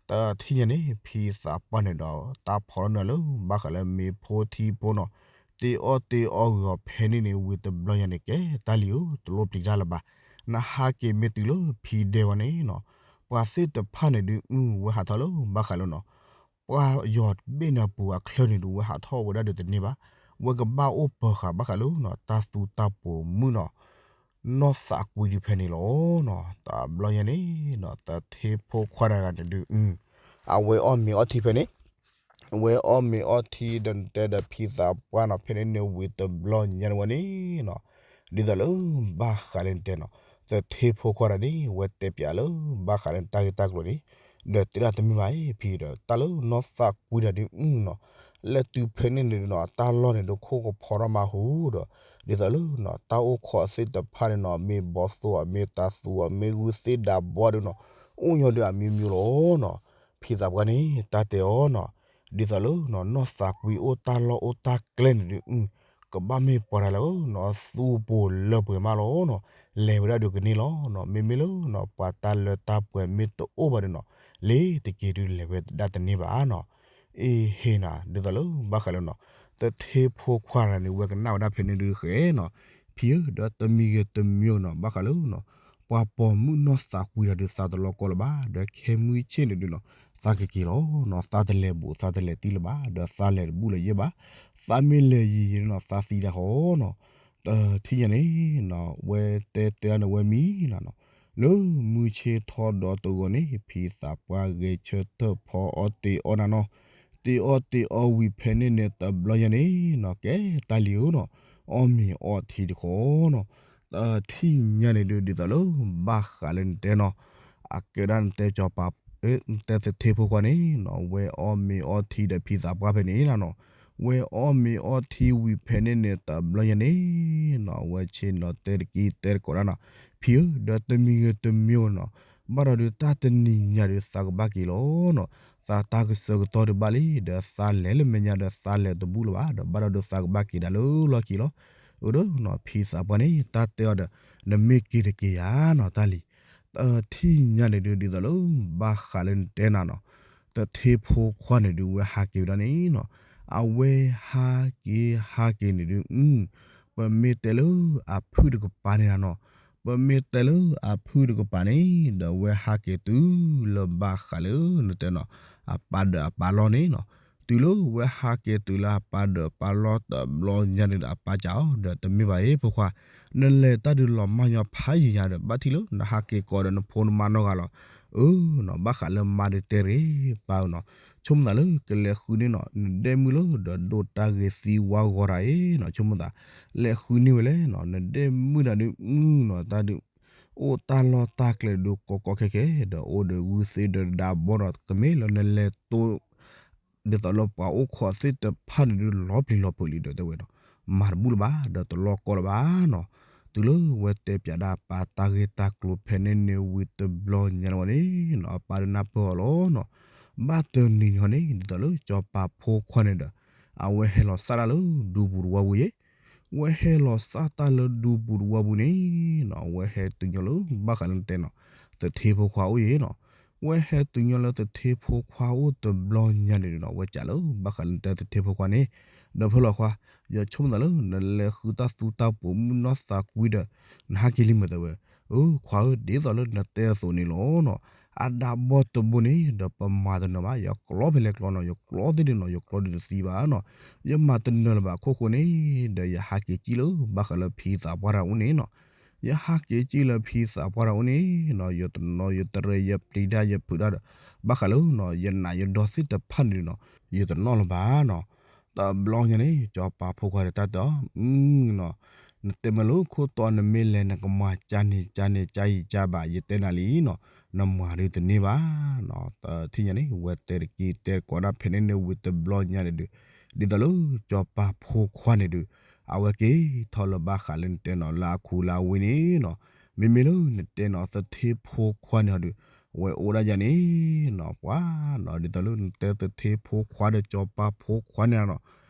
တထံၣ်ညါန့ၣ် ဖံသးပှၢ်န့ၣ်ဒီး တၢ်ဖီၣ်လီၤန့ၢ်လၢ ဘၣ်ဃးလၢမ့ၤဖိထံဖိနီၤ တ့အီၣ်တ့အီဂ့ၤအီၤဖဲန့ၣ်န့ၣ် ဝံၤတဘျီညါန့ၣ် ကဲတၢ်လံၤဧၢ တလိၣ်ပျံၤတၢ်လၢၤဘၣ် နဟးက့ၤမ့ၢ်တုၤလၢဖံဒဲဝဲန့ၣ်နီၤ ပှၤသ့ၣ်တဖၣ်န့ၣ်ဒုး ဝဲဟးထီၣ်လၢဘၣ်ဃးလၢနီၤ ပှၤယီၤတဘ့ၣ်န့ၣ်အပူၤအချၢန့ၣ်ဒုး ဝဲဟးထီၣ်ဝဲဒၣ်ဒီးတန့ၢ်ဘၣ် ဝဲကဘၣ်အိၣ်ပၢၤဃာ်ဘၣ်ဃးလၢနီၤ တၢ်သူတၢ်ပိာ်မုၣ်နီၤ နီၢ်သးကွံဒုးဖဲန့ၣ်လီၤနီၤ. တဘျီညါန့ၣ်နီၤ သထ့ဖိခွါတဂၤန့ၣ်ဒုး အဝဲအီၣ်မ့ၤအီထံဖဲန့ၣ် ဝဲအီၣ်မ့ၤအီထံဒီးနတဲဒီးဖံသးပှၢ်နီၤ ဖဲန့ၣ်န့ၣ်ဝံၤတဘျီညါန့ၣ်ဝဲန့ၣ်နီၤ ဒ်သိးလၢဘၣ်ဃးလၢနတဲနီၤ သထ့ဖိခွါတဂၤန့ၣ် ဝဲတဲပၠးလၢဘၣ်ဃးလၢနတၢ်ဂ့ၢ်တၢ်ကျိၤန့ၣ် ဒီးတဲဒၣ်တမ့ၢ်ဘၣ်အံၤ ဖံဒီး တၢ်လၢနီၢ်သးကွံတဂၤဒုးနီၤ လၢတုၤဖဲန့ၣ်န့ၣ်နီၤ တၢ်လီၢ်န့ၣ်ဒုးခိၣ်ကဖီထီၣ်မးဟူဒီး ဒ်သိးလၢနီၤတၢ်အိၣ်ခိးသ့ၣ်တဖၣ်န့ၣ်နီၤ မ့ၢ်ဘီသိအီၤ မ့ၢ်တၤသူအီၤ မ့ၢ်ဂုၢ်သ့ၣ်ဒးဘီဒုးနီၤ အိၣ်ညီဒုးအမံၤမံၤလီၤနီၤ. ဖံသးပှၢ်န့ၣ် တၢ်တဲအီၤနီၤ ဒ်သိးလၢနီၤ နီၢ်သးကွံအိၣ်တၢ်လီၢ်အိၣ်တၢ်ကျဲန့ၣ်ဒုး ကဘၣ်မ့ၢ်ပှၤတဂၤလၢနီၤ သူပှိၤလၢပှဲၤမးလီၤနီၤ. လဲၤဝဲဒၣ်ဒုးကန့ၢ်လီၤနီၤ. မ့မ့ၢ်လၢနီၤ ပှၤတၢ်လၢတၢ်ပှဲၤမ့ၢ်တအိၣ်ဘၣ်ဒီးနီၤ လ့ၤတက့ၤဒုးလဲၤဝဲဒၣ်တန့ၢ်ဘၣ်နီၤ. အ့ဟ့နီၤ ဒ်သိးလၢဘၣ်ဃးလၢနီၤ သထ့ဖိခွါတဂၤန့ၣ် ဝဲကနၣ်ဝဲဒၣ်ဖဲန့ၣ်ဒုးဃဲနီၤ ဖံဧၢ ဒီးတမံၤဂ့ၤတမံၤနီၤ ဘၣ်ဃးလၢနီၤ ပှၤပိာ်မုၣ်နီၢ်သးကွံတဂၤဒုးသးတလီၤကီလၢၤဘၣ် ဒီးခဲမုၢ်ဆ့ၣ်န့ၣ်ဒုးနီၤ သးကက့ၤလီၤနီၤ သးတလဲၤဘူးသးတလဲၤသံလၢၤဘၣ် ဒီးသးလဲၤတဘူးလၢၤယဲၢ်ဘၣ် သးမ့ၢ်လဲၤယံာ်ယံာ်န့ၣ်နီၤ သးသံဒၣ်ဃီနီၤ. တထံၣ်ညါန့ၣ်နီၤ ဝဲတဲတဲအီၤန့ၣ်ဝဲမံနီၤ လၢမုၢ်ဆ့ၣ်ထီၣ်ဒီးတဂီၤန့ၣ် ဖံသးပှၢ်ဂဲၤဆၢထၢၣ်ဖီအီၣ်တ့ၤအီၣ်နၤနီၤ တ့ၤအီၣ်တ့ၤအီဝံၤဖဲန့ၣ်န့ၣ် တဘျီညါန့ၣ်နီၤ ကဲတၢ်လံၤဧၢနီၤ အီၣ်မ့ၤအီထံတခီနီၤ တထံၣ်ညါန့ၣ်ဒုး ဒ်သိးလၢဘၣ်ဃးလၢနတဲနီၤ အကဲဒၣ်နတဲကၠီၤပၤ နတဲသထ့ဖိခွါန့ၣ်နီၤ ဝဲအီၣ်မ့ၤအီထံဒီးဖံသးပှၢ်ဖဲန့ၣ်လီၤနီၤ ဝဲအီၣ်မ့ၤအီထံဝံၤဖဲန့ၣ်န့ၣ် တဘျီညါန့ၣ်နီၤ ဝဲဆ့ၣ်နီၤတဲတက့ၢ်တဲတကိးဒၣ်နီၤ ဖံဧၢ ဒီးတမံၤဂ့ၤတမံၤနီၤ ဘၣ်ဒီးဒုးတၢ်တနံၤညါဒုးသးကဘၣ်က့ၤလီၤနီၤ သးတၢ်ကစၢၢ်ကတီၢ်ဒုးဘၣ်လံ ဒီးသးလဲၤလၢမဲာ်ညါဒီးသးလဲၤတဘူးလၢၤဘၣ် ဒီးဘၣ်ဒီးဒုးသးကဘၣ်က့ၤဒၣ်လၢလီၢ်ခံလီၤ. အၢဒီးနီၤ ဖံသးပှၢ်န့ၣ် တၢ်တဲအီၤဒီး နမ့ၢ်က့ၤတက့ၤယၤနီၤ တၢ်လံၤ တထံၣ်ညါန့ၣ်ဒုး ဒ်သိးလၢဘၣ်ဃးလၢနတဲနၤနီၤ သထ့ဖိခွါန့ၣ်ဒုး ဝဲဟးက့ၤဝဲဒၣ်န့ၣ်နီၤ အဝဲဟးက့ၤဟးက့ၤန့ၣ်ဒုး ပမ့ၢ်တဲလၢအဖုၣ်တကပၤန့ၣ်နီၤ ပမ့ၢ်တဲလၢအဖုၣ်တကပၤန့ၣ် ဒီးဝဲဟးက့ၤတုၤလၢဘၣ်ဃးလၢနတဲနီၤ အပၢ်ဒၢးအပၢ်လီၢ်န့ၣ်နီၤ တုၤလၢဝဲဟးက့ၤတုၤလၢအပၢ်ဒၢးအပၢ်လီၢ်တဘျီညါန့ၣ်ဒီး အပၢ်စံးအီၤ ဒီးတမ့ၢ်ဘၣ်အံၤဖိခွါ နလဲၤတၢ်ဒုးလီၤမၢ်ညီဖးယံာ်ညါဒီး ဘၣ်ထံၣ်လၢနဟးက့ၤကိးဒီးနဖိနမါနီတဂၤလီၤ. အၢနီၤ ဘၣ်ဃးလၢမါဒုးတဲရ့ၣ်ပၢ်ဧၢနီၤ ဆိကမိၣ်သးလၢကလဲၤဃုန့ၣ်နီၤ နဒဲမုၣ်လၢဒီးဒိၣ်တၢ်ဂ့ၤသံဝါဂီၤတၢ်အံၤနီၤ ဆိကမိၣ်သး လဲၤဃုန့ၢ်ဝဲလဲၣ်နီၤ နဒဲမုၣ်တၢ်ဒုး အၢနီၤ တၢ်ဒုး အိၣ်တၢ်လီၢ်တၢ်ကျဲဒုးကီကီခဲခဲ ဒီးအိၣ်ဒီးဂုၢ်သ့ဒီးဒးဘီဒီး ကမ့ၢ်လၢနလဲၤတိၢ် ဒ်သိးလၢပှၤအိၣ်ခိးသ့ၣ်တဖၣ်န့ၣ်ဒုး လီၤပျံၤလီၤဖုးလံဒီးတဲဝဲဒီး မၤတဘူၣ်လၢၤဘၣ် ဒီးတလီၢ်ကီလၢၤဘၣ်နီၤ. တုၤလၢဝဲတဲပၠးဒၣ်ပၢ်တၢ်ဂ့ၢ်တၢ်ကျိၤဖဲန့ၣ်န့ၣ်ဝံၤတဘျီညါန့ၣ်ဝဲန့ၣ်နီၤ အပၢ်ဒုးနၢ်ပၢၢ်အီၤလီၤနီၤ. ဘၣ်တနံၤန့ၣ်န့ၣ် ဒ်သိးလၢကၠီၤပၤဖိခွါန့ၣ်ဒီး အဝဲဟဲလီၤစၢ်တၢ်လၢဒူပူၤတဝီပူၤယဲၢ် ဝဲဟဲလီၤစၢ်တၢ်လၢဒူပူၤတဝီပူၤန့ၣ်နီၤ ဝဲဟဲတုၤညီလၢဘၣ်ဃးလၢနတဲနီၤ သထ့ဖိခွါအိၣ်ယဲၢ်နီၤ. ဝဲဟဲတုၤညီလၢသထ့ဖိခွါအိၣ်တဘျီညါန့ၣ်နီၤ ဝဲစံးလၢဘၣ်ဃးလၢနတဲသထ့ဖိခွါန့ၣ် ဒီးဖဲလီၤခွါ ယဆိကမိၣ်သးလၢ နလဲၤဃုတၢ်သူတၢ်ပှိၤမုၣ်နီၢ်သးကွံဒီး နဟးက့ၤလံမ့ၢ်တဲဝဲ အၢ ခွါဧၢ ဒ်သိးလၢနတဲအသိးန့ၣ်လီၤနီၤ. အဒးဘီတဘိန့ၣ် ဒီးပမၤတနၢၤဘၣ် ယကျီဖဲလဲၣ်ကျီနီၤ ယကျီသ့ၣ်ဒုးနီၤ ယကျီဒုးတသံဘၣ်နီၤ. ယမၤတနၢၤလၢၤဘၣ်အခိၣ်ဃိန့ၣ် ဒီးယဟးက့ၤစံၣ်လၢဘၣ်ဃးလၢဖံသးပှၢ်တၢ်အိၣ်န့ၣ်နီၤ. ယဟးက့ၤစံၣ်လၢဖံသးပှၢ်တၢ်အိၣ်န့ၣ်နီၤ ယတနီၤယတရဲၣ် ယပျံၤတၢ်ယဖုးတၢ်ဒီး ဘၣ်ဃးလၢနီၤ ယနးယဒီသ့ၣ်တဖၣ်န့ၣ်နီၤ ယတနီၣ်လၢၤဘၣ်နီၤ. တဘျီညါန့ၣ် ကၠီၤပၤဖိခွါဒီးတၢ်တဲအီၤ နီၤ နတဲမ့ၢ်လၢခိၣ်တီ နမ့ၢ်လဲၤနကမၤကၢ်န့ၣ်ကၢ်န့ၣ် ကၢ်ယံာ်ကၢ်ဘၣ် ယတဲနၤလံနီၤ နမၤဒုးတန့ၢ်ဘၣ်နီၤ. တထံၣ်ညါန့ၣ် ဝဲတဲတက့ၢ်တဲတကိးဒၣ်ဖဲန့ၣ်န့ၣ်ဝံၤတဘျီညါန့ၣ်ဒုး ဒ်သိးလၢကၠီၤပၤဖိခွါန့ၣ်ဒုး အဝဲက့ၤထီၣ်လၢဘၣ်ဃးလၢနတဲနီၤ လၢအခူလၢအဝ့ၢ်န့ၣ်နီၤ. မ့မ့ၢ်လၢနတဲနီၤ သထ့ဖိခွါန့ၣ်ဟီဒုး ဝဲအိၣ်ဒၣ်ယၤန့ၣ်နီၤ ပှၤနီၤ ဒ်သိးလၢနတဲသထ့ဖိခွါဒီးကၠီၤပၤဖိခွါန့ၣ်နီၤ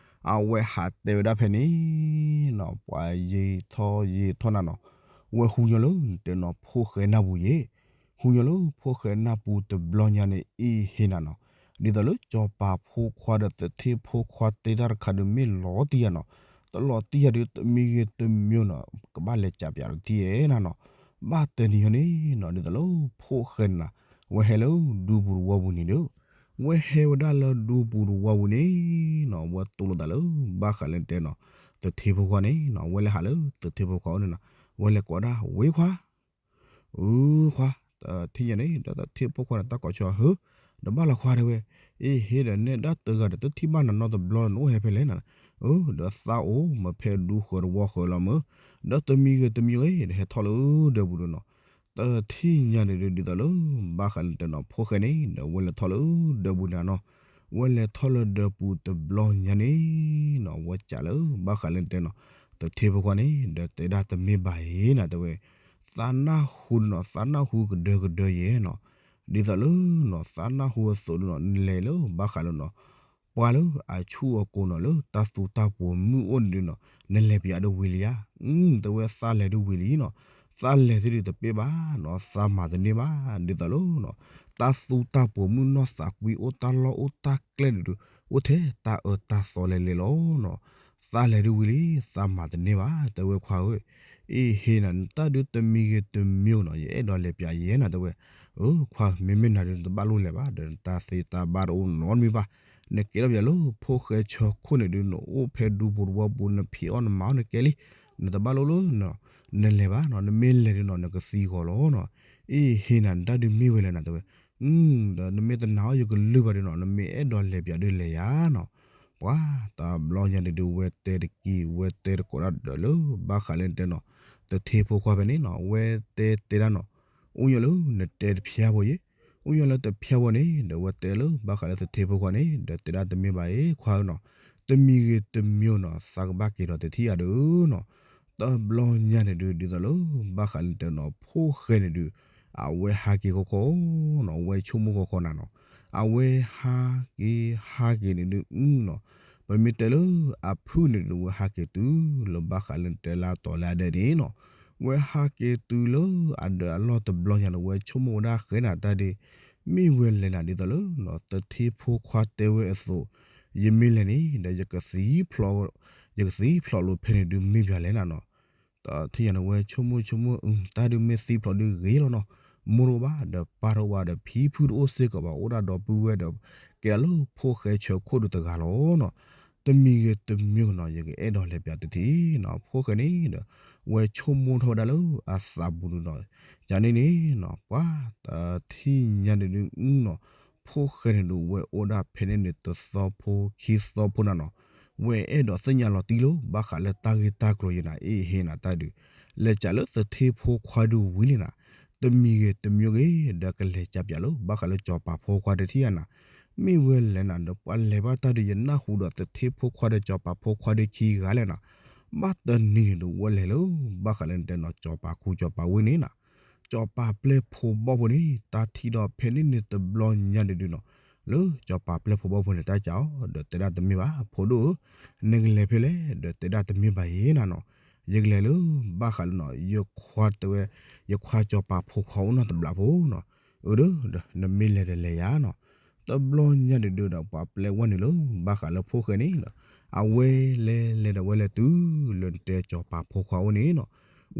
အဝဲဟးတဲဝဲဒၣ်ဖဲန့ၣ်နီၤ ပှၤယံာ်ထီၣ်ယံာ်ထီၣ်နၤနီၤ ဝဲဟူညီလၢနတဲနီၤ ဖိၣ်ဃဲနၢ်ပူၤယဲၢ် ဟူညီလၢဖိၣ်ဃဲနၢ်ပူၤတဘျီညါန့ၣ် အ့ဟ့နၤနီၤ ဒ်သိးလၢကၠီၤပၤဖိခွါဒီးသထ့ဖိခွါတဲတၢ်တခါဒုး မ့ၢ်လီၤတံၢ်ယၤနီၤ တလီၤတံၢ်ယၤဒုး တမံၤဂ့ၤတမံၤနီၤ ကဘၣ်လဲၤကးပၠးတထံၣ်ယဲၢ်နၤနီၤ ဘၣ်တနံၤဟီန့ၣ်နီၤ ဒ်သိးလၢဖိၣ်ဃဲနၤ ဝဲဟဲလၢဒူပူၤတဝီပူၤန့ၣ်ဒီး ဝဲဟဲဝဲဒၣ်လၢဒူပူၤတဝီပူၤန့ၣ်နီၤ ဝဲတူၢ်လိာ်သးလၢ ဘၣ်ဃးလၢတဲနီၤ သထ့ဖိခွါန့ၣ်နီၤ ဝဲလဲၤဟးလၢသထ့ဖိခွါအိၣ်န့ၣ်နီၤ ဝဲလဲၤကိးဒၣ်ဝံၤခွါ အၢ ခွါ, တထံၣ်ညါန့ၣ် ဒီးသထ့ဖိခွါန့ၣ် တၢ်ကိးဆၢဟၢ ဒီးဘၣ်လီၤခွါတဲဝဲ, အ့ ဟ့ဒီးနဲဒၣ်တဂၤဒီး တထံၣ်ဘၣ်နၤနီတဘျီနအိၣ်ဟဲဖဲလဲၣ်နၤ, အၢ ဒီးသးအိၣ်မ့ၢ်ဖဲဒူဃၢၤတဝီဃၢၤလီၤမၢ်, ဒီးတမံၤဂ့ၤတမံၤဂ့ၤ ဒီးဟဲထီၣ်လၢဒၢးပူၤဒီးနီၤ, တထံၣ်ညါန့ၣ်ဒုး ဒ်သိးလၢဘၣ်ဃးလၢတဲနီၤ ဖိၣ်ဃဲန့ၣ် ဒီးဝဲလဲၤထီၣ်လၢဒၢးပူၤန့ၣ်နီၤ, ဝဲလဲၤထီၣ်လၢဒၢးပူၤတဘျီညါန့ၣ်နီၤ ဝဲစံးလၢဘၣ်ဃးလၢတဲနီၤ သထ့ဖိခွါန့ၣ် ဒီးတဲဒၣ်တမ့ၢ်ဘၣ်အံၤနၤတဲဝဲ, သးနၢ်ဟူဒုးနီၤ သးနၢ်ဟူကဒၢကဒၢယဲနီၤ, ဒ်သိးလၢနီၤ သးနၢ်ဟူအသိးဒုးနီၤ နလဲၤလၢဘၣ်ဃးလၢနီၤ ပှၤလၢအဆူၣ်အကိၤနီၤ လၢတၢ်သူတၢ်ပှိၤမုၢ်အိၣ်န့ၣ်ဒုးနီၤ နလဲၤပၠးဒုးဝံၤလံဧါ, တဲဝဲသးလဲၤဒုးဝံၤလံနီၤ, သးလဲၤသ့ၣ်ဒုးတပ့ၢ်ဘၣ်နီၤ သးမၤတန့ၢ်ဘၣ် ဒ်သိးလၢနီၤ တၢ်သူတၢ်ပှိၤမုၢ်နီၢ်သးကွံအိၣ်တၢ်လီၢ်အိၣ်တၢ်ကျဲန့ၣ်ဒုး အိၣ်ထဲတၢ်အၢတၢ်သီလဲၤလဲၤလီၤနီၤ, သးလဲၤဒုးဝံၤလံ သးမၤတန့ၢ်ဘၣ် တဲဝဲခွါဧၢ, အ့ဟ့နၤ နတၢ်ဒုးတမံၤဂ့ၤတမံၤနီၤ ယအဲၣ်ဒိးလဲၤပၠးယဲနၤတဲဝဲ, အၢ ခွါ မ့မ့ၢ်နၤဒုးနတဘၣ်လိၣ်လဲၤဘၣ် ဒီးနတၢ်သ့တၢ်ဘၣ်တအိၣ်နီတမံၤဘၣ်, နကဲထီၣ်ပၠးလၢဖိၣ်ဃဲဆၢခိၣ်န့ၣ်ဒုး နအိၣ်ဖဲဒူပူၤတဝီပူၤ နဖံးအီၣ်နမၤအီၣ်နကဲလံ, နတဘၣ်လိၣ်လၢ နလဲၤဘၣ်နီၤ နမ့ၢ်လဲၤဒုးနီၤ နကသံဂီၤလီၤနီၤ, အ့ဟ့နၤ နတၢ်ဒုးမ့ၢ်ဝဲလဲၣ်နၤတဲဝဲ, ဒီးနမ့ၢ်တနာ်အီၤယကလုၢ်ဘၣ်ဒုးနီၤ နမ့ၢ်အဲၣ်ဒိးလဲၤပၠးဒုးလဲၤယၤနီၤ, ပှၤတဘျီညါန့ၣ်ဒုး ဝဲတဲတက့ၢ် ဝဲတဲတကိးဒၣ်ဒီးလၢ ဘၣ်ဃးလၢတဲနီၤ သထ့ဖိခွါဖဲန့ၣ်နီၤ ဝဲတဲတဲဒၣ်နီၤ, အိၣ်ညီလၢနတဲတဖျါဖိယဲ, အိၣ်ညီလၢတဖျါဖိန့ၣ် ဒီးဝဲတဲလၢဘၣ်ဃးလၢသထ့ဖိခွါန့ၣ် ဒီးတဲဒၣ်တမ့ၢ်ဘၣ်အံၤခွါနီၤ, တမံၤဂ့ၤတမံၤနီၤ သးကဘၣ်က့ၤဒီးတထံၣ်အဒုးနီၤ, တဘျီညါန့ၣ်ဒုး ဒ်သိးလၢ ဘၣ်ဃးလၢတဲနီၤ ဖိၣ်ဃဲန့ၣ်ဒုး အဝဲဟးက့ၤဃီဃီနီၤ ဝဲဆိကမိၣ်ဃီဃီနၤနီၤ, အဝဲဟးက့ၤ ဟးက့ၤန့ၣ်ဒုးနီၤ, ပမ့ၢ်တဲလၢအဖုၣ်န့ၣ်ဒုး ဝဲဟးက့ၤတုၤလၢဘၣ်ဃးလၢတဲလၢတီၤလၢအဒဲးန့ၣ်နီၤ, ဝဲဟးက့ၤတုၤလၢအဒၢးအလီၢ်တဘျီညါန့ၣ် ဝဲဆိကမိၣ်ဝဲဒၣ်ဃဲနၤတၢ်ဒုး, မ့ၢ်ဝဲလဲၣ်နၤဒ်သိးလၢ သထ့ဖိခွါတဲဝဲအသိး, ယမ့ၢ်လဲၤန့ၣ်ဒီး ယကသံဖျိး ယကသံဖျိးလိာ်ဖဲန့ၣ်ဒုးမ့ၢ်ပှၤလဲၣ်နၤနီၤ, တထံၣ်ညါန့ၣ် ဝဲဆိကမိၣ်ဆိကမိၣ် တၢ်ဒုးမ့ၢ်သံဖျိးဒုးဂ့ၤလီၤနီၤ, မိၢ်တအိၣ်ဘၣ်ဒီးပၢ်တအိၣ်ဘၣ်ဒီး ဖံဖုတအိၣ်စ့ၢ်ကီးဘၣ် အိၣ်ဒၣ်ဒီပုၢ်ဝဲၢ်ဒီး ကဲဒၣ်လၢဖိၣ်ဃဲဆၢခိၣ်ဒုးတဂၤလီၤနီၤ, တမံၤဂ့ၤတမံၤနီၤ ယကအဲၣ်ဒိးလဲၤပၠးတထံၣ်နီၤ ဖိၣ်ဃဲန့ၣ်ဒီး ဝဲဆိကမိၣ်ထီၣ်ဝဲဒၣ်လၢအသးပူၤဒုးနီၤ, ယၤန့ၣ်န့ၣ်နီၤ ပှၤတထံၣ်ညါန့ၣ်ဒုးနီၤ, ဖိၣ်ဃဲန့ၣ်ဒုး ဝဲအိၣ်ဒၣ်ဖဲန့ၣ်န့ၣ် တသီဖိခံသီဖိနၤနီၤ, ဝဲအဲၣ်ဒိးသ့ၣ်ညါလီၤတံၢ်လၢ ဘၣ်ဃးလၢတၢ်ဂ့ၢ်တၢ်ကျိၤယဲနၤ အ့ဟ့နၤတၢ်ဒုး, လဲၤစးလၢသထ့ဖိခွါဒုးဝံၤလံနၤ, တမံၤဂ့ၤတမံၤဂ့ၤ ဒီးကလဲၤကးပၠးလၢ ဘၣ်ဃးလၢစီၤပၤဖိခွါတထံၣ်ယၤနၤ, မ့ၢ်ဝဲလဲၣ်နၤဒီး ပှၤလဲၤဘၣ်တၢ်ဒုး ယနၢ်ဟူဒီးသထ့ဖိခွါဒီးစီၤပၤဖိခွါဒီးခံဂၤလဲၣ်နၤ, ဘၣ်တနံၤန့ၣ်ဒုး ဝဲလဲၤလၢဘၣ်ဃးလၢတဲနီၤ စီၤပၤခူစီၤပၤဝ့ၢ်န့ၣ်နၤ, စီၤပၤပျဲၢ်ဖိဘီၣ်ဖိန့ၣ် တၢ်ထံၣ်ဒီးဖဲန့ၣ်န့ၣ်တဘျီညါဒုးဒုးနီၤ, လၢစီၤပၤပျဲၢ်ဖိဘီၣ်ဖိန့ၣ် တၢ်ကးအီၤ ဒီးတဲဒၣ်တမ့ၢ်ဘၣ် ဖိဒိၣ်ဧၢ, နကလဲၤဖဲလဲၣ် ဒီးတဲဒၣ်တမ့ၢ်ဘၣ်ယဲနၤနီၤ, ယကလဲၤလၢ ဘၣ်ဃးလၢနီၤ ယခွါတဲဝဲ, ယခွါစီၤပၤဖိခွါအိၣ်နီတဘျီဖိနီၤ, အၢ ဒီး နမ့ၢ်လဲၤဒီးလဲၤယၤနီၤ, တဘျီညါဒုးဒုးဒီး ပှၤပျဲဝဲနုာ်လၢ ဘၣ်ဃးလၢဖိၣ်ဃဲန့ၣ်ဒီး အဝဲလဲၤလဲၤဒီးဝဲလဲၤတုၤလၢနတဲစီၤပၤဖိခွါအိၣ်န့ၣ်နီၤ,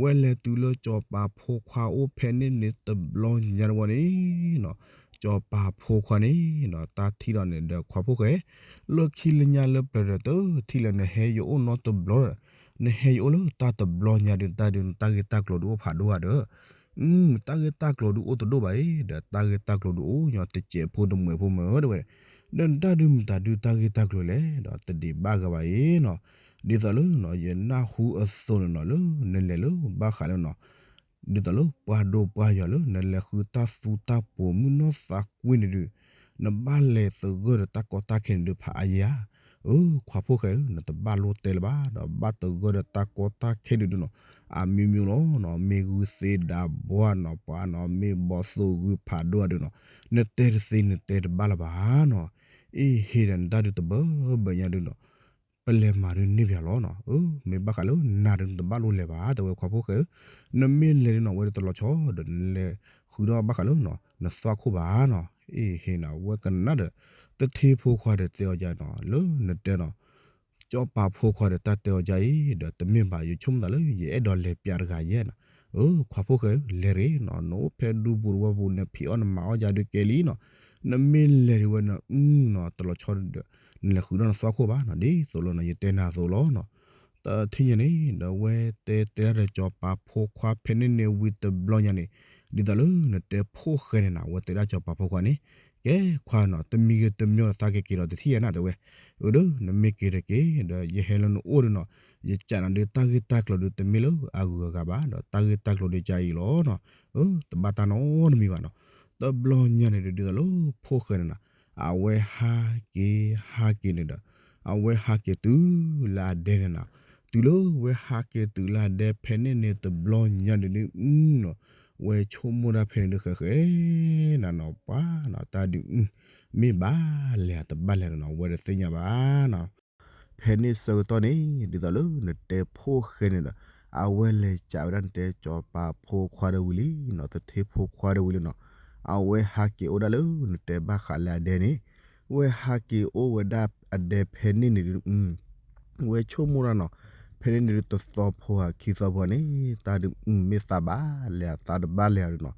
ဝဲလဲၤတုၤလၢစီၤပၤဖိခွါအိၣ်ဖဲန့ၣ်န့ၣ်တဘျီညါတဝီန့ၣ်နီၤ, စီၤပၤဖိခွါန့ၣ်နီၤ တၢ်ထံၣ်ဒီးန့ၣ်ဒီးခွါဖိၣ်ဃဲ, လၢခံလၢညါလၢပျၢၤဒီးတထံၣ်လၢနဟဲယအိၣ်နီတဘျီဒီး, နဟဲယအိၣ်လၢတၢ်တဘျီညါဒုး တၢ်ဒုး နတၢ်ဂ့ၢ်တၢ်ကျိၤဒုးအိၣ်ဖးဒိၣ်ဧါဒီး တၢ်ဂ့ၢ်တၢ်ကျိၤဒုးအိၣ်တဒိၣ်ဘၣ်အံၤ ဒီးတၢ်ဂ့ၢ်တၢ်ကျိၤဒုးအိၣ်ညီတစဲးဖိတမှဲးဖိမၢဒီးဝဲ, ဒီးနတၢ်ဒုးမတၤဒုးတၢ်ဂ့ၢ်တၢ်ကျိၤလဲၣ် ဒီးတဒံးဘၣ်ဂၤဘၣ်အံၤနီၤ, ဒ်သိးလၢနီၤ ယနၢ်ဟူအသိးန့ၣ်နီၤ လၢနလဲၤလၢ ဘၣ်ဃးလၢနီၤ ဒ်သိးလၢပှၤဒိၣ်ပှၤယွၤလၢ နလဲၤဃုတၢ်သူတၢ်ပိာ်မုၣ်နီၢ်သးကွံန့ၣ်ဒုး, နဘၣ်လဲၤသဂၢၢ်ဒီးတၢ်ကီတၢ်ခဲန့ၣ်ဒုးဖးအါယဲဧါ, အၢ ခွါဖိၣ်ဃဲဧၢ နတဘၣ်လိၣ်တဲလၢၤဘၣ် ဒီးဘၣ်သဂၢၢ်ဒီးတၢ်ကီတၢ်ခဲန့ၣ်ဒုးနီၤ, အမျိုးမျိုးလီၤနီၤ မ့ၢ်ဂုၢ်သ့ဒးဘှါနီၤ ပှၤနီၤ မ့ၢ်ဘီၣ်သိၣ်ဂုၢ်ဖးဒိၣ်အဒုးနီၤ, နတဲတသ့နတဲတဘၣ်လၢၤဘၣ်နီၤ, အ့ဟ့ဒီးနတၢ်ဒုးတဘၢဘၢညါဒုးနီၤ ပလဲၤမၤဒုးန့ၢ်ပှၤလီၤနီၤ, အၢ မ့ၢ်ဘၣ်ဃးလၢနၤဒုးနတဘၣ်လိၣ်လဲၤဘၣ် တဲဝဲခွါဖိၣ်ဃဲဧၢ, နမ့ၢ်လဲၤဒုးနီၤ ဝဲဒၣ်တလီၤဆီဒီးနလဲၤဃုာ်ဒီးဘၣ်ဃးလၢနီၤ နသွၣ်ခိၣ်ဘၣ်နီၤ, အ့ဟ့နီၤ ဝဲကနၣ်ဒီး သထ့ဖိခွါဒီးတဲအီၤယါနီၤ လၢနတဲနီၤ စီၤပၤဖိခွါဒီးတၢ်တဲအီၤယါအံၤ ဒီးတမ့ၢ်ဘၣ် ယဆိကမိၣ်သးလၢယအဲၣ်ဒိးလဲၤပျးတဂၤယဲနီၤ, အၢ ခွါဖိၣ်ဃဲဧၢ လဲၤရ့ၣ်နီၤ နအိၣ်ဖဲဒူပူၤတဝီပူၤ နဖံးအီၣ်နမၤအီၣ်ယါဒုးကဲလံနီၤ, နမ့ၢ်လဲၤဒုးဝဲနီၤ အုနီၤ တလီၤဆီဒီး နလဲၤဃုာ်ဒီးနသွၣ်ခိၣ်ဘၣ်နီၤ ဒ်သိးလီၤနီၤ ယတဲနၤအသိးလီၤနီၤ, တ တထံၣ်ညါန့ၣ် ဒီးအဝဲတဲတဲဒၣ်ဒီးစီၤပၤဖိခွါဖဲန့ၣ်န့ၣ်ဝံၤတဘျီညါန့ၣ်, ဒ်သိးလၢနတဲဖိၣ်ဃဲန့ၣ်နီၤ အဝဲတဲဒၣ်စီၤပၤဖိခွါန့ၣ်, ကဲခွါနီၤ တမံၤဂ့ၤတမံၤဒီးသးကက့ၤဒီးတထံၣ်ညါန့ၣ် တဲဝဲ, အၢ ဒီးနမ့ၢ်က့ၤတက့ၢ် ဒီးယဟဲလၢနအိၣ်ဒီးနီၤ, ယကးနၤဒီးတၢ်ဂ့ၢ်တၢ်ကျိၤဒီးတမ့ၢ်လၢအဂုၤအဂၤဘၣ် ဒီးတၢ်ဂ့ၢ်တၢ်ကျိၤဒီးကါအံၤလီၤနီၤ, အၢ တဘၣ်တၢ်နီတမံၤဘၣ်နီၤ. တဘျီညါန့ၣ်ဒီး ဒ်သိးလၢဖိၣ်ဃဲန့ၣ်နီၤ အဝဲဟးက့ၤဟးက့ၤန့ၣ်ဒီး အဝဲဟးက့ၤတုၤလၢအဒဲန့ၣ်နီၤ, တုၤလၢဝဲဟးက့ၤတုၤလၢအဒဲဖဲန့ၣ်န့ၣ်တဘျီညါန့ၣ်ဒုး အၢနီၤ, ဝဲဆိကမိၣ်ဒၣ်ဖဲန့ၣ်ဒုး ဃဲဃဲနၤနီၤ ပှၤနီၤ တၢ်ဒုး အၢ မ့ၢ်ဘၣ်လဲၣ်တဘၣ်လဲၣ်နီၤ အဝဲတသ့ၣ်ညါဘၣ်နီၤ. ဖဲန့ၣ်ဆၢကတီၢ်န့ၣ် ဒ်သိးလၢနတဲဖိၣ်ဃဲန့ၣ်ဒီး အဝဲလဲၤကးဝဲဒၣ်နတဲစီၤပၤဖိခွါဒီးဝံၤလံနီၤ, သထ့ဖိခွါဒီးဝံၤလံနီၤ, အဝဲဟးက့ၤအိၣ်ဒၣ်လၢနတဲဘၣ်ဃးလၢအဒဲန့ၣ်, ဝဲဟးက့ၤအိၣ်ဝဲဒၣ်အဒဲဖဲန့ၣ်န့ၣ်ဒုး ဝဲဆိကမိၣ်ဒၣ်နီၤ, ဖဲန့ၣ်န့ၣ်ဒုးတသီဖိဧါခံသီဖိဧါန့ၣ် တၢ်ဒုး အၢ မ့ၢ်သးဘၣ်လဲၣ်သးတဘၣ်လဲၣ်ဧါဒုးနီၤ,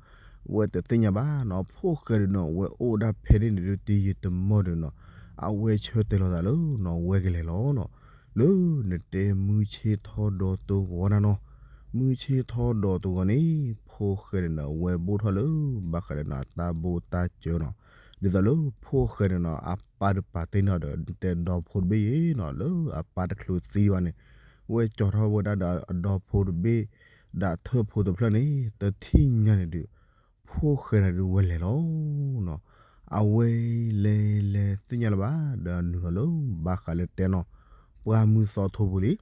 ဝဲတသ့ၣ်ညါဘၣ်နီၤ. ဖိၣ်ဃဲဒုးနီၤ ဝဲအိၣ်ဒၣ်ဖဲန့ၣ်န့ၣ်ဒုး တယံာ်တမီၢ်ဒုးနီၤ, အဝဲဆၢတဲာ်လီၤသးလၢနီၤ ဝဲကလဲၤလီၤနီၤ, လၢနတဲမုၢ်ဆ့ၣ်ထီၣ်ဒီးတဂီၤနၤနီၤ, မုၢ်ဆ့ၣ်ထီၣ်ဒီးတဂီၤန့ၣ် ဖိၣ်ဃဲန့ၣ်ဒီး ဝဲဘိၣ်ထီၣ်လၢဘၣ်ဃးဒီးနီၤ တၢ်ဘိၣ်တၢ်စၢၤနီၤ, ဒ်သိးလၢဖိၣ်ဃဲန့ၣ်နီၤ အပၢ်တပာ်တ့ၢ်နီၤဒီး နတဲဒီဖိတဘ့ၣ်အံၤနီၤ လၢအပၢ်တချုးသံဒံးဘၣ်န့ၣ်, ဝဲကၠီၤထီၣ်ဝဲဒၣ်ဒီးအဒီဖိတဘ့ၣ် ဒီးထၢၣ်ဖိတဖျၢၣ်န့ၣ် တထံၣ်ညါန့ၣ်ဒုး ဖိၣ်ဃဲန့ၣ်ဒုးဝဲလဲၤလီၤနီၤ, အဝဲလဲၤလဲၤသ့ၣ်ညါလၢၤဘၣ် ဒီးနုာ်လီၤလၢဘၣ်ဃးလၢတဲနီၤ ပှၢ်မုၢ်သီထိပူၤလံ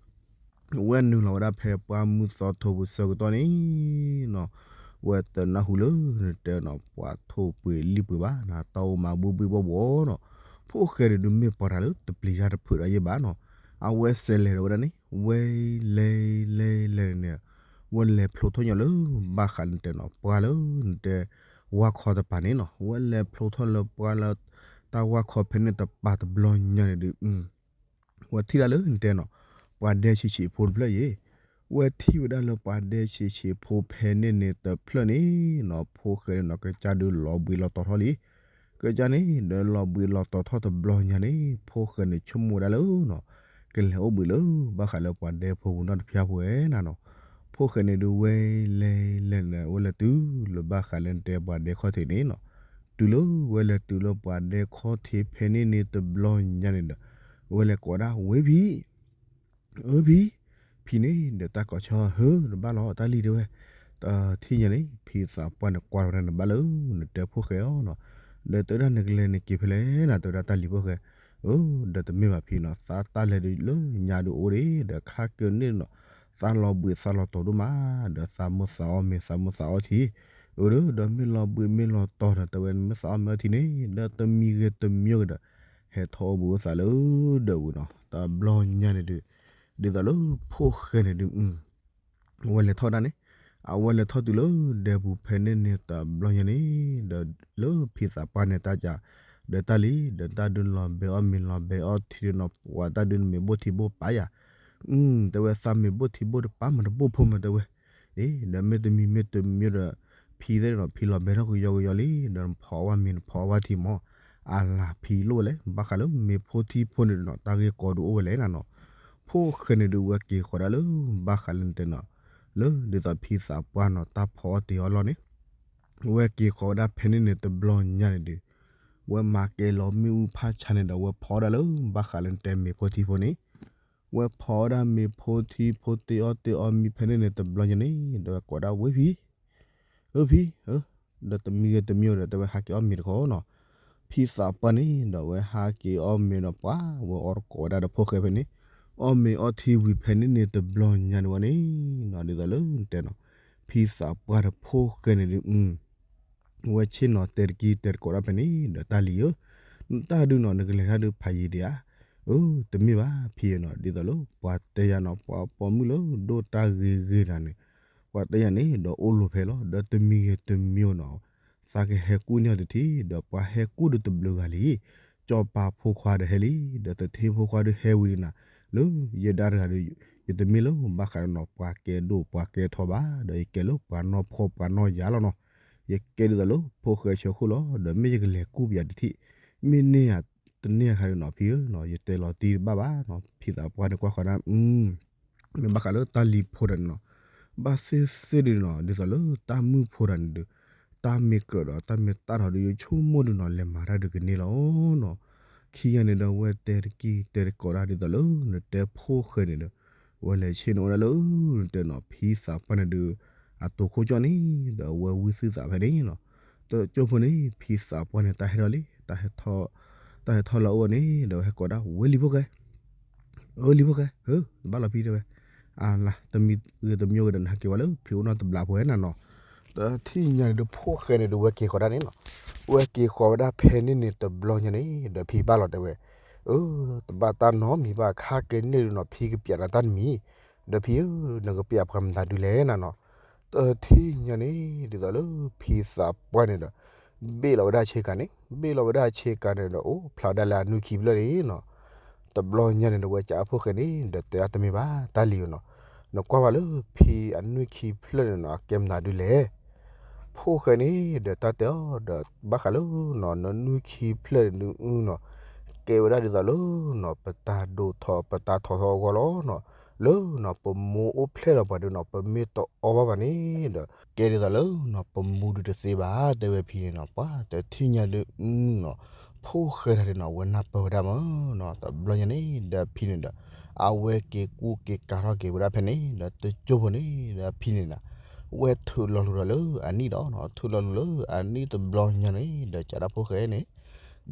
ဝဲနုာ်လီၤဝဲဒၣ်ဖဲပှၢ်မုၢ်သီထိပူၤဆၢကတီၢ်န့ၣ်နီၤ, ဝဲတနၢ်ဟူလၢနတဲနီၤ ပှၤထိၣ်ပှ့ၤလံၣ်ပှ့ၤဘၣ်နီၤ, တၢ်အိၣ်မးဘှံးဘှံးဘှီၣ်ဘှီၣ်နီၤ, ဖိၣ်ဃဲန့ၣ်ဒုးမ့ၢ်ပှၤတၢ်လၢတပျံၤတၢ်တဖုးတၢ်ယဲၢ်ဘၣ်နီၤ, အဝဲစဲးလဲၤဒီးဝဲဒၣ်န့ၣ် ဝဲလဲၤလဲၤလဲၤန့ၣ် ဝဲလဲၤဖျိထီၣ်ညီလၢဘၣ်ဃးလၢနတဲနီၤ ပှၢ်လၢနတဲ ဝါခီတပၤန့ၣ်နီၤ, ဝဲလဲၤဖျိထီၣ်လၢပှၢ်လၢ တၢ်ဝါခီဖဲန့ၣ်တပၤတဘျီညါန့ၣ်ဒုး ဝဲထံၣ်ဒၣ်လၢနတဲနီၤ ပှၤဒဲဆံးဆံးဖိတဖျၢၣ်အံၤ, ဝဲထံၣ်ဝဲဒၣ်လၢပှၤဒဲဆံးဆံးဖိဖဲန့ၣ်န့ၣ်တဖျၢၣ်န့ၣ်နီၤ, ဖိၣ်ဃဲန့ၣ်နီၤ ကစၢ်ဒုးလီၤဘှံးလီၤတီၤထီၣ်လံ, ကစၢ်န့ၣ် ဒီးလီၤဘှံးလီၤတီၤထီၣ်တဘျီညါန့ၣ် ဖိၣ်ဃဲန့ၣ်ဆိကမိၣ်ဝဲဒၣ်လၢနီၤ ကလဲၤအိၣ်ဘှံးလၢဘၣ်ဃးလၢပှၤဒဲဖိပူၤနီတဖျၢၣ်ဖိဝဲနၤနီၤ, ဖိၣ်ဃဲန့ၣ်ဒုးဝဲလဲၤလဲၤန့ၣ် ဝဲလဲၤတုၤလၢဘၣ်ဃးလၢနတဲပှၤဒဲခီၣ်ထံးန့ၣ်နီၤ, တုၤလၢဝဲလဲၤတုၤလၢပှၤဒဲခီၣ်ထံးဖဲန့ၣ်န့ၣ်တဘျီညါန့ၣ်ဒီး ဝဲလဲၤကိးဒၣ်ဝဲဖံ အၢဖံ, ဖံန့ၣ်ဒီးတၢ်ကိးဆီဟၢတဘၣ်လီၤ တၢ်လံၤတဲဝဲ, တထံၣ်ညါန့ၣ် ဖံသးပှၢ်န့ၣ်ကွၢ်လီၤဝဲဒၣ်နဘၣ်လၢ နတဲဖိၣ်ဃဲအီၤနီၤ, ဒီးတဲဝဲဒၣ်နကလဲၤနက့ၤဖဲလဲၣ်နၤ တဲဝဲဒၣ်တၢ်လံၤဖိၣ်ဃဲ, အၢ ဒီးတမ့ၢ်ဘၣ်ဖံနီၤ သးတၢ်လဲၤဒုးလၢညါဒုးအိၣ်ဒံး ဒီးခါကၢန့ၣ်နီၤ, သးလီၤဘှံးသးလီၤတီၤဒိၣ်မး, ဒီးသးမိၣ်သးအီၣ်မ့ၤသးမိၣ်သးအီထံ, အၢ ဒီးမ့ၢ်လီၤဘှံးမ့ၢ်လီၤတီၤဒီး တဲဝဲမ့ၢ်သးအီၣ်မ့ၤအီထံန့ၣ် ဒီးတမံၤဂ့ၤတမံၤဂ့ၤဒီး ဟဲထီၣ်အိၣ်ဘှံးအိၣ်သးလၢဒၢးပူၤနီၤ, တဘျီညါန့ၣ်ဒုး ဒ်သိးလၢဖိၣ်ဃဲန့ၣ်ဒုး အဝဲလဲၤထီၣ်ဒၣ်န့ၣ်, အဝဲလဲၤထီၣ်တုၤလၢဒၢးပူၤဖဲန့ၣ်န့ၣ်တဘျီညါန့ၣ်, ဒီးလၢဖံသးပှၢ်န့ၣ်တၢ်ကး, ဒီးတၢ်လံၤ ဒီးတၢ်ဒုးလီၤဘဲအီၣ်မ့ၤလီၤဘဲအီထံဒီးနီၤ ပှၤတၢ်ဒုးနမ့ၤဘိၣ်ထံဘိၣ်ပာ်ယၤ, တဲဝဲသးမ့ၤဘိၣ်ထံဘိၣ်တပာ်မးတဘိၣ်ဖိမးတဲဝဲ, အ့ ဒီးမ့ၢ်တမံၤမ့ၢ်တမံၤဒီး ဖံသ့ၣ်နီၤ ဖံလီၤဘဲထီၣ်ကယီကယီလံ ဒီးနဖီအီၣ်ဝဲမ့ၤနဖီအီၣ်ဝဲထံမး, အလၤဖံလိၣ်ဝဲလဲၣ် ဘၣ်ဃးလၢမ့ၤဖိထံဖိန့ၣ်ဒီးနီၤ တၢ်ဂ့ၢ်ကီဒုးအိၣ်ဝဲလဲၣ်နၤနီၤ, ဖိၣ်ဃဲန့ၣ်ဒုးဝဲက့ၤဃီၤဒၣ်လၢ ဘၣ်ဃးလၢနတဲနီၤ, လၢဒ်သိးဖံသးပှၢ်နီၤ တၢ်ဖီအီၣ်တ့ၤအီၣ်လီၢ်န့ၣ်, ဝဲက့ၤဃီၤဝဲဒၣ်ဖဲန့ၣ်န့ၣ်တဘျီညါန့ၣ်ဒုး, ဝဲမၤကဲလီၤမ့ၣ်အူဖးဆါန့ၣ်ဒီး ဝဲဖီအီၣ်ဒၣ်လၢ ဘၣ်ဃးလၢနတဲမ့ၤဖိထံဖိန့ၣ်, ဝဲဖီအီၣ်ဒၣ်မ့ၤဖိထံဖိတ့ၤအီၣ်တ့ၤအီၣ်မံဖဲန့ၣ်န့ၣ်တဘျီညါန့ၣ် ဒီးဝဲကိးဒၣ်ဝဲဖံ အၢဖံ, ဒီးတမံၤဂ့ၤတမံၤဒီး တဲဝဲဟးက့ၤအီၣ်မ့ၤတခီနီၤ, ဖံသးပှၢ်န့ၣ်ဒီး ဝဲဟးက့ၤအီၣ်မ့ၤဒီးပှၤ ဝဲအီၣ်တကိးဝဲဒၣ်ဒီးဖိၣ်ဃဲဖဲန့ၣ်, အီၣ်မ့ၤအီထံဝံၤဖဲန့ၣ်န့ၣ်တဘျီညါန့ၣ်ဝဲန့ၣ်နီၤ ဒ်သိးလၢနတဲနီၤ, ဖံသးပှၢ်ဒီးဖိၣ်ဃဲန့ၣ်ဒုး ဝဲဆ့ၣ်နီၤတဲတကံတဲတကိးဒၣ်ဖဲန့ၣ် ဒီးတၢ်လံၤဧၢ, နတၢ်ဒုးနီၤ နကလဲၤတၢ်ဒုးဖးယံၤဒံးဧါ, အၢ တမ့ၢ်ဘၣ်ဖံနီၤ ဒ်သိးလၢပှၤတဲယၤနီၤ ပှၤပိာ်မုၣ်လၢဒိၣ်တၢ်ဂ့ၤဂ့ၤတၢ်န့ၣ်, ပှၤတဲယၤန့ၣ် ဒီးအိၣ်လိၤဖဲလီၤ ဒီးတမံၤဂ့ၤတမံၤနီၤ, သးကဟဲကူၣ်န့ၢ်အီၤတထံၣ် ဒီးပှၤဟဲကူၣ်ဒီးတဘျုးဂၤလံ, စီၤပၤဖိခွါဒီးဟဲလံ ဒီးသထ့ဖိခွါဒီးဟဲဝံၤလံနၤ, လၢယဲဒၣ်တဂၤဒီး ယတမ့ၢ်လၢဘၣ်ဃးဒီးနီၤ ပှၤကဲဒိၣ်ပှၤကဲထီဘၣ် ဒီးယကဲလၢပှၤနီၢ်ဖှီၣ်ပှၤနီၢ်ယၤလီၤနီၤ, ယကဲဒ်သိးလၢဖိၣ်ဃဲဆၢခိၣ်လီၤ ဒီးမ့ၢ်ယကလဲၤကူၣ်ပယၤတထံၣ်, မ့ၢ်န့ၢ်ယၤတန့ၢ်အခါဒီးနီၤ ဖံဧၢနီၤ ယတဲလီၤတံၢ်တဘၣ်ဘၣ်နီၤ ဖံသးပှၢ်န့ၣ်ကွၢ်ဃီဒၣ် အ မ့ၢ်ဘၣ်ဃးလၢတၢ်လံၤဖိတဂၤန့ၣ်နီၤ, ဘၣ်သ့ၣ်သ့ၣ်ဒုးနီၤ ဒ်သိးလၢတၢ်မုၣ်ဖိတဂၤန့ၣ်ဒုး တၢ်မ့ၢ်ကြၢးဒီးတၢ်မ့ၢ်တၢ်ထီၣ်ဒုး ယဆိကမိၣ်ဒုးနီၤ လဲၤမၤတၢ်ဒုးကန့ၢ်လီၤနီၤ. ခံဂၤန့ၣ်ဒီး အဝဲတဲတက့ၢ်တဲတကိးတၢ်ဒ်သိးလၢ နတဲဖိၣ်ဃဲန့ၣ်ဒီး ဝဲလဲၤဆ့ၣ်နီၤဝဲဒၣ်လၢ နတဲနီၤ ဖံသးပှၢ်န့ၣ်ဒုး အတိာ်ခိၣ်ကၠီၣ်န့ၣ် ဒီးအဝဲဝံသုသးဖဲန့ၣ်နီၤ. တကၠိဖိန့ၣ် ဖံသးပှၢ်န့ၣ် တၢ်ဟဲထီၣ်လံ, တၢ်ဟဲထီၣ်လီၤအိၣ်န့ၣ် ဒီးအဝဲဟဲကိးဒၣ် ဝဲလံၤဖိၣ်ဃဲ အၢ လံၤဖိၣ်ဃဲ ဟၢ နဘၣ်လီၤဖံတဲဝဲ, အလါ တမံၤဂ့ၤတမံၤဂ့ၤဒီး နဟးက့ၤဝဲလၢဖံအိၣ်နီတဘျီဖိဝဲနၤနီၤ. တထံၣ်ညါန့ၣ်ဒီး ဖိၣ်ဃဲန့ၣ်ဒီး ဝဲက့ၤဃီၤဒၣ်န့ၣ်နီၤ, ဝဲက့ၤဃီၤဝဲဒၣ်ဖဲန့ၣ်န့ၣ်တဘျီညါန့ၣ် ဒီးဖံဘၣ်လီၤတဲဝဲ, အၢ တဘၣ်တၢ်နီတမံၤဘၣ် ခါက့ၤန့ၣ်ဒုးနီၤ ဖံကပျးနၤတၢ်တမံၤ, ဒီးဖံဧၢ နကပျးပှၤမတၤဒုလဲၣ်နၤနီၤ. တထံၣ်ညါန့ၣ် ဒ်သိးလၢဖံသးပှၢ်န့ၣ်ဒီး ဘ့ၣ်လီၤဝဲဒၣ်ဆ့ကၤန့ၣ်, ဘ့ၣ်လီၤဝဲဒၣ်ဆ့ကၤန့ၣ်ဒီး အိၣ်ဖျါဒၣ်လၢအနွံခံဖျၢၣ်န့ၣ်နီၤ. တဘျီညါန့ၣ်ဒီး ဝဲကးအဖိၣ်ဃဲန့ၣ် ဒီးတဲဒၣ်တမ့ၢ်ဘၣ် တၢ်လံၤဧၢနီၤ, နကွၢ်ဘၣ်လၢဖံအနွံခံဖျၢၣ်န့ၣ်နီၤ အကဲမနုၤဒုလဲၣ်. ဖိၣ်ဃဲန့ၣ်ဒီးတၢ်တဲအီၤဒီး ဘၣ်ဃးလၢနီၤ နနွံခံဖျၢၣ်န့ၣ်ဒုးနီၤ ကဲဝဲဒၣ်ဒ်သိးလၢနီၤ ပတၢ်ဒိၣ်ထီၣ် ပတၢ်ထီၣ်ထီၣ်အဂီၢ်လီၤနီၤ. လၢနီၤ ပမိၢ်အိၣ်ဖျဲၣ်လီၤပှၤဒုးနီၤ ပမ့ၢ်တအီဘၣ်ဘၣ်န့ၣ်ဒီး ကဲဒ်သိးလၢနီၤ ပမူဒုးတသ့ဘၣ် တဲဝဲဖံန့ၣ်နီၤ. ပှၤတထံၣ်ညါဒုးနီၤ ဖိၣ်ဃဲတဂၤန့ၣ်နီၤ ဝဲနၢ်ပၢၢ်ဝဲဒၣ်မးနီၤ. တဘျီညါန့ၣ်ဒီးဖံန့ၣ်ဒီး အဝဲက့ၤကူက့ၤကၤထီၣ်က့ၤဝဲဒၣ်ဖဲန့ၣ်ဒီး တကၠိဖိန့ၣ်ဒီးဖံန့ၣ်နီၤ ဝဲထုးလီၤလူၤဒီးလၢအနံၣ်ဒီးနီၤ ထုးလီၤလူၤလၢအနံၣ်တဘျီညါန့ၣ်ဒီး ကးဒၣ်ဖိၣ်ဃဲန့ၣ် ဒီ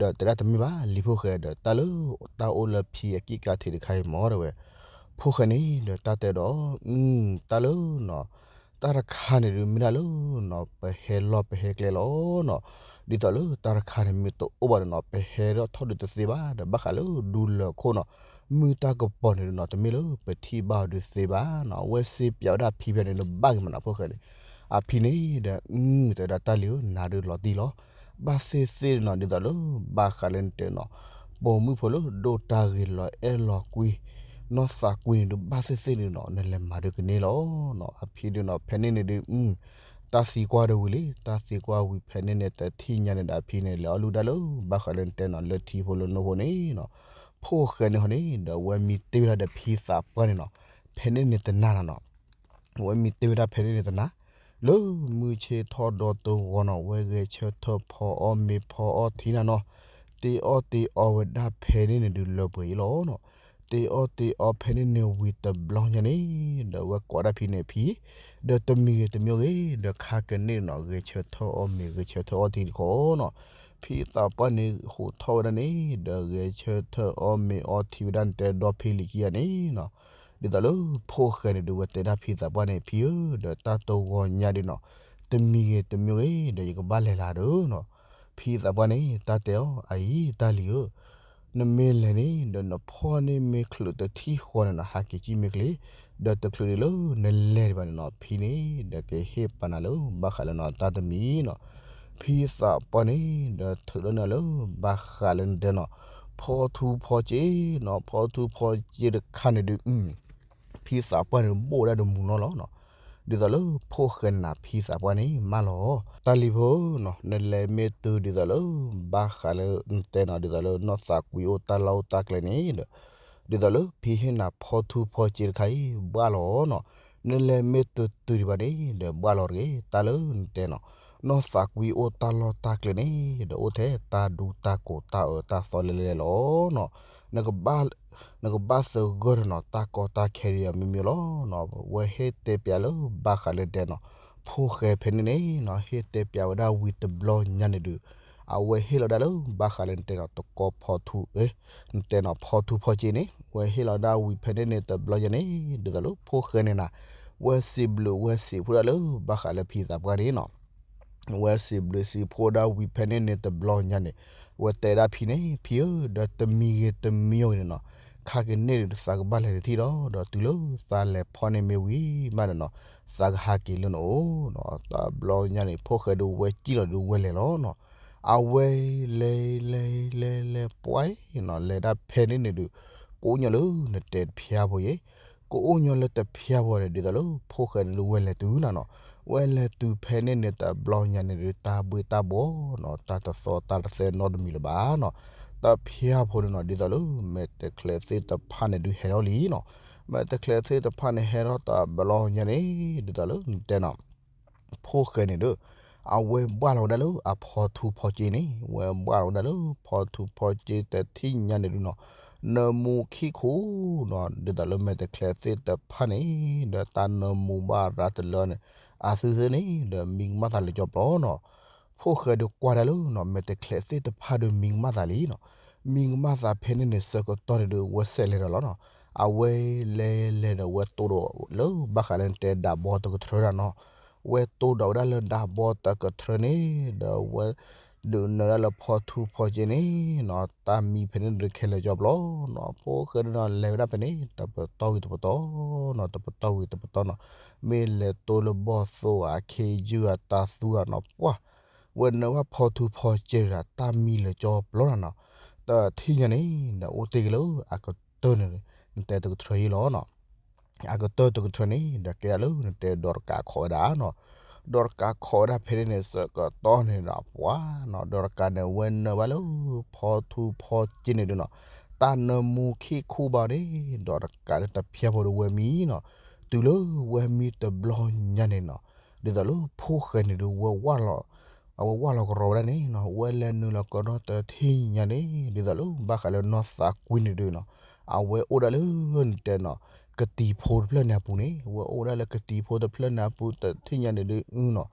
းတဲဒၣ်တမ့ၢ်ဘၣ် လံၤဖိၣ်ဃဲဒီး တၢ်လၢတၢ်အိၣ်လၢဖံအကံၣ်ကါထံးတခါအံၤမ့ၢ်တဲဝဲ ဖိၣ်ဃဲန့ၣ်ဒီးတၢ်တဲဒီး တၢ်လၢနီၤ တၢ်တခါန့ၣ်ဒုးမ့ၢ်ဒၣ်လၢနီၤ ပဟဲလီၢ်ပဟဲကျဲလီၤနီၤ. ဒ်သိးလၢတၢ်တခါန့ၣ်မ့ၢ်တအိၣ်ဘၣ်ဒီးနီၤ ပဟဲထီၣ်ဒုးတသ့ဘၣ်ဒီး ဘၣ်ဃးလၢဒူလၢၢ်ခိၣ်နီၤ မုၢ်တၢ်ကပီၤန့ၣ်ဒုးနီၤ တမ့ၢ်လၢပထံၣ်ဘၣ်အီၤဒုးသ့ဘၣ်နီၤ. အဝဲစ့ပျးဝဲဒၣ်ဖံဖဲန့ၣ် နဘၣ်က့ၤမးနီၤ ဖိၣ်ဃဲန့ၣ် အဖံန့ၣ်ဒီး အၢ တဲဝဲဒၣ်တၢ်လံၤဧၢ နၤဒုးလီၤတံၢ်လီၤ ဘၣ်သ့ၣ်သ့ၣ်နီၤ ဒ်သိးလၢ ဘၣ်ဃးလၢနတဲနီၤ ပိာ်မုၣ်ဖိလၢဒိၣ်တၢ်ဂ့ၤလီၤအဲၣ်လီၤကွံ နီၢ်သးကွံန့ၣ်ဒုး ဘၣ်သ့ၣ်သ့ၣ်န့ၣ်နီၤ နလဲၤမၤဒုးကန့ၢ်လီၤနီၤ. အဖံဒုးနီၤ ဖဲန့ၣ်န့ၣ်ဒုး တၢ်သံကွၢ်ဒုးဝံၤလံ, တၢ်သံကွၢ်ဝံၤဖဲန့ၣ်န့ၣ် တထံၣ်ညါန့ၣ်ဒီး အဖံန့ၣ် လဲၤအီၣ်လုၢ်ဒၣ်လၢ ဘၣ်ဃးလၢနတဲနီၤ လၢထံဖိလၢနိဖိန့ၣ်နီၤ. ဖိၣ်ဃဲန့ၣ်ဟီန့ၣ် ဒီးအဝဲမံတ့ၢ်ဝဲဒၣ်ဒီးဖံသးပှၢ်န့ၣ်နီၤ ဖဲန့ၣ်န့ၣ်တနၤနီၤနီၤ အဝဲမံတ့ၢ်ဝဲဒၣ်ဖဲန့ၣ်န့ၣ်တနၤ, လၢမုၢ်ဆ့ၣ်ထီၣ်ဒီတဂီၤနီၤ အဝဲဂဲၤဆၢထၢၣ်ဖီအီၣ်မ့ၤဖီအီၣ်ထံနၤနီၤ, တ့အီၣ်တ့အီဝဲဒၣ်ဖဲန့ၣ်န့ၣ်ဒုးလၢပှဲၤအံၤလီၤနီၤ. တ့အီၣ်တ့အီဖဲန့ၣ်န့ၣ်ဝံၤတဘျီညါန့ၣ် ဒီးအဝဲကိးဒၣ်ဖံန့ၣ်ဖံ, ဒီးတမံၤဂ့ၤတမံၤဂ့ၤ ဒီးခါကန့ၢ်နီၤ ဂဲၤဆၢထၢၣ်အီၣ်မ့ၤဂဲၤဆၢထၢၣ်အီၣ်ထံတခီနီၤ. ဖံသးပှၢ်န့ၣ်ဟူးထီၣ်ဝဲဒၣ်န့ၣ် ဒီးဂဲၤဆၢထၢၣ်အီၣ်မ့ၤအီထံဝဲဒၣ်န့ၣ် တဲဒီဖံလံၤခံဂၤန့ၣ်နီၤ ဒ်သိးလၢဖိၣ်ဃဲန့ၣ်ဒုး ဝဲတဲဒၣ်ဖံသးပှၢ်န့ၣ် ဖံဧၢ, ဒီးတၢ်တဂီၤညါဒုးနီၤ တမံၤဂ့ၤတမံၤဂ့ၤ ဒီးယကဘၣ်လဲၤလၢ်ဒီးနီၤ. ဖံသးပှၢ်န့ၣ် တၢ်တဲအီၤ အအံၤ တၢ်လံၤဧၢ, နမ့ၢ်လဲၤန့ၣ် ဒီးနဖီၣ်န့ၢ်မ့ၢ်ချုးတထံၣ်ဃီန့ၣ်နီၤ ဟးက့ၤကံၣ်မ့ၢ်ချ့, ဒီးတချုးဒံးလၢနလဲၤဒံးဘၣ်န့ၣ်နီၤ ဖံန့ၣ် ဒီးကဟ့ၣ်ပာ်နၤလၢဘၣ်ဃးလၢနီၤ တၢ်တမံၤနီၤ. ဖံသးပှၢ်န့ၣ် ဒီးထုးလီၤန့ၢ်လၢ ဘၣ်ဃးလၢနတဲနီၤ ဖီထူဖီက့နီၤ, ဖီထူဖီက့တခါန့ၣ်ဒုး ဖံသးပှၢ်န့ၣ် ဘိၣ်ဝဲဒၣ်ဒီးမူနီၢ်လီၤနီၤ. ဒ်သိးလၢဖိၣ်ဃဲန့ၣ် ဖံသးပှၢ်န့ၣ် မၢလီၤ တၢ်လံၤဖိနီၤ နလဲၤမ့ၢ်တုၤဒ်သိးလၢ ဘၣ်ဃးလၢနတဲနီၤ ဒ်သိးလၢနီၢ်သးကွံအိၣ်တၢ်လီၢ်အိၣ်တၢ်ကျဲန့ၣ်ဒီး ဒ်သိးလၢဖံဟ့ၣ်နၤဖီထူဖီက့တခါအံၤ ဘၣ်လီၤနီၤ. နလဲၤမ့ၢ်တုၤတုၤဒံးဘၣ်န့ၣ်ဒီး ဘၣ်လီၤတဂ့ၤ တၢ်လၢနတဲနီၤ နီၢ်သးကွံအိၣ်တၢ်လီၢ်တၢ်ကျဲန့ၣ်ဒီး အိၣ်ထဲတၢ်ဒူတၢ်ကိးတၢ်အၢတၢ်သီလဲၤလဲၤလီၤနီၤ. နကဘၣ်သဂၢၢ်ဒီးနီၤ တၢ်ကီတၢ်ခဲဒ်အမ့ၢ်မ့ၢ်လီၤနီၤ. ဝဲဟ့ၣ်တဲပျးလၢဘၣ်ဃးလၢနတဲနီၤ ဖိၣ်ဃဲဖဲန့ၣ်န့ၣ်နီၤ ဟ့ၣ်တဲပျးဝဲဒၣ်ဝံၤတဘျီညါန့ၣ်ဒုး အဝဲဟ့ၣ်လီၤဒၣ်လၢဘၣ်ဃးလၢနတဲနီၤ တကီဖီထူ နတဲနီၤ ဖီထူဖီက့န့ၣ် ဝဲဟ့ၣ်လီၤဒၣ်ဝံၤဖဲန့ၣ်န့ၣ်တဘျီညါန့ၣ် ဒ်သိးလၢဖိၣ်ဃဲန့ၣ်နီၤ ဝဲစံးဘျုးဝဲစံးဖှိၣ်ဒၣ်လၢဘၣ်ဃးလၢဖံသးပှၢ်န့ၣ်နီၤ ဝဲစံးဘျုးစံးဖှိၣ်ဒၣ်ဝံၤဖဲန့ၣ်န့ၣ်တဘျီညါန့ၣ် ဝဲတဲဒၣ်ဖံန့ၣ် ဖံဧၢ ဒီးတမံၤဂ့ၤတမံၤဂ့ၤန့ၣ်နီၤ ခါကန့ၢ်ဒုးသးကဘၣ်လဲၤတထံၣ်ဒီး ဒီးတုၤလၢသးလဲၤဖီၣ်န့ၢ်မ့ၢ်ဝံၤမးန့ၣ်နီၤ သးကဟးက့ၤလၢနအိၣ်နီၤ. တဘျီညါန့ၣ် ဖိၣ်ဃဲဒုးဝဲစံၣ်လီၤဒုးဝဲလဲၤလီၤနီၤ. အဝဲလဲၤလဲၤလဲၤလဲၤပှဲၤနီၤ လဲၤဒၣ်ဖဲန့ၣ်န့ၣ်ဒုး ကအိၣ်ညီလၢနတဲတဖျါဖိယဲ ကအိၣ်ညီလၢတဖျါဖိန့ၣ် ဒ်သိးလၢဖိၣ်ဃဲန့ၣ်ဒုးဝဲလဲၤတုၤနၤနီၤ. ဝဲလဲၤတုၤဖဲန့ၣ်န့ၣ်တဘျီညါန့ၣ်ဒုး တၢ်ဘှ့ၣ်တၢ်ဘှီနီၤ တၢ်တသီတၢ်တသဲနီတမံၤလၢၤဘၣ်နီၤ. တဖျါဖိန့ၣ်နီၤ ဒ်သိးလၢမဲာ်တဲးချဲးသ့ၣ်တဖၣ်န့ၣ်ဒုးဟဲထီၣ်လံနီၤ. မဲာ်တချဲးသ့ၣ်တဖၣ်န့ၣ် ဟဲထီၣ်တဘျီညါန့ၣ် ဒ်သိးလၢနတဲနီၤ ဖိၣ်ဃဲန့ၣ်ဒီး အဝဲဘၣ်လီၤဝဲဒၣ်လၢအဖီထူဖီက့န့ၣ် ဝဲဘၣ်လီၤဝဲဒၣ်လၢဖီထူဖီက့တထံၣ်ညါန့ၣ်ဒုးနီၤ နၢမူခံခူနီၤ ဒ်သိးလၢမဲာ်တချဲးသ့ၣ်တဖၣ်န့ၣ် ဒီးတၢ်နၢမူဘၣ်ရၤတလၢန့ၣ် အသုသ့ၣ်န့ၣ် ဒီးမံကမၣ်သးလၢကၠီပျီနီၤ ဖိၣ်ဃဲဒီးကွၢ်ဒၣ်လၢနီၤ မဲာ်တချဲးသ့ၣ်တဖၣ်ဒီးမံကမၣ်သးလံနီၤ မံကမၣ်သးဖဲန့ၣ်န့ၣ် ဆၢကတီၢ်န့ၣ်ဒီး ဝဲဆဲးလဲၤဒီးလီၤနီၤ အဝဲလဲၤလဲၤဒီးဝဲတိၢ်ဒီးလၢဘၣ်ဃးလၢနတဲဒၣ်ဘီတကထြၢဒၣ်နီၤ ဝဲတိၢ်ဒီးဝဲဒၣ်လၢဒၣ်ဘီတကထြၢန့ၣ် ဒီးဝဲ ဒုးနၢၤဒၣ်လၢဖီထူဖီက့န့ၣ်နီၤ တၢ်မံဖဲန့ၣ်ဒုးခဲလၢာ်ကၠီပျီနီၤ ဖိၣ်ဃဲဒုးနီၤ လဲၤဝဲဒၣ်ဖဲန့ၣ် တပတီၢ်ဝံၤတပတီၢ်နီၤ တပတီၢ်ဝံၤတပတီၢ်နီၤ မ့ၢ်လဲၤတိၢ်လၢဘီၣ်သိၣ်အခ့ယုၢ်အတၢ်သူအနီၤ ပှၢ် ဝဲနၢၤဘၣ်ဖီထူဖီက့ဒၣ် တၢ်မံလၢာ်ကၠီပျီနီၤ တထံၣ်ညါန့ၣ် ဒီးအိၣ်တ့ၢ်က့ၤလၢအကတၢၢ်န့ၣ် နတဲတကထြၢအံၤလီၤနီၤ အကတၢၢ်တကထြၢန့ၣ် ဒီးကဲဒၣ်လၢနတဲဒီးတကးခိးဝဲဒၣ်နီၤ ဒီးတကးခိးဝဲဒၣ်ဖဲန့ၣ်န့ၣ် ဆၢကတီၢ်န့ၣ်ဒီးပှၤနီၤ ဒီးတကးန့ၣ် ဝဲနၢၤဘၣ်လၢ ဖီထူဖီက့န့ၣ်ဒုးနီၤ တၢ်နၢမူခံခူဘၣ်န့ၣ် ဒီးတကးဒီးတဖျါဖိဒီးဝဲမံနီၤ တုၤလၢဝဲမံတဘျီညါန့ၣ်နီၤ ဒ်သိးလၢဖိၣ်ဃဲန့ၣ်ဒုး ဝဲဝၢ်လီၤ အဝဲဝၢ်လီၤကရီဝဲဒၣ်န့ၣ်နီၤ ဝဲလဲၤနုာ်လီၤကဒီးတထံၣ်ညါန့ၣ် ဒ်သိးလၢဘၣ်ဃးလၢနီၢ်သးကွံန့ၣ်ဒုးနီၤ အဝဲအိၣ်ဒၣ်လၢနတဲနီၤ ကတံၤဖိတဖျၢၣ်န့ၣ်အပူၤန့ၣ် ဝဲအိၣ်ဒၣ်လၢကတံၤဖိတဖျၢၣ်န့ၣ်အပူၤတထံၣ်ညါန့ၣ်ဒုးနီၤ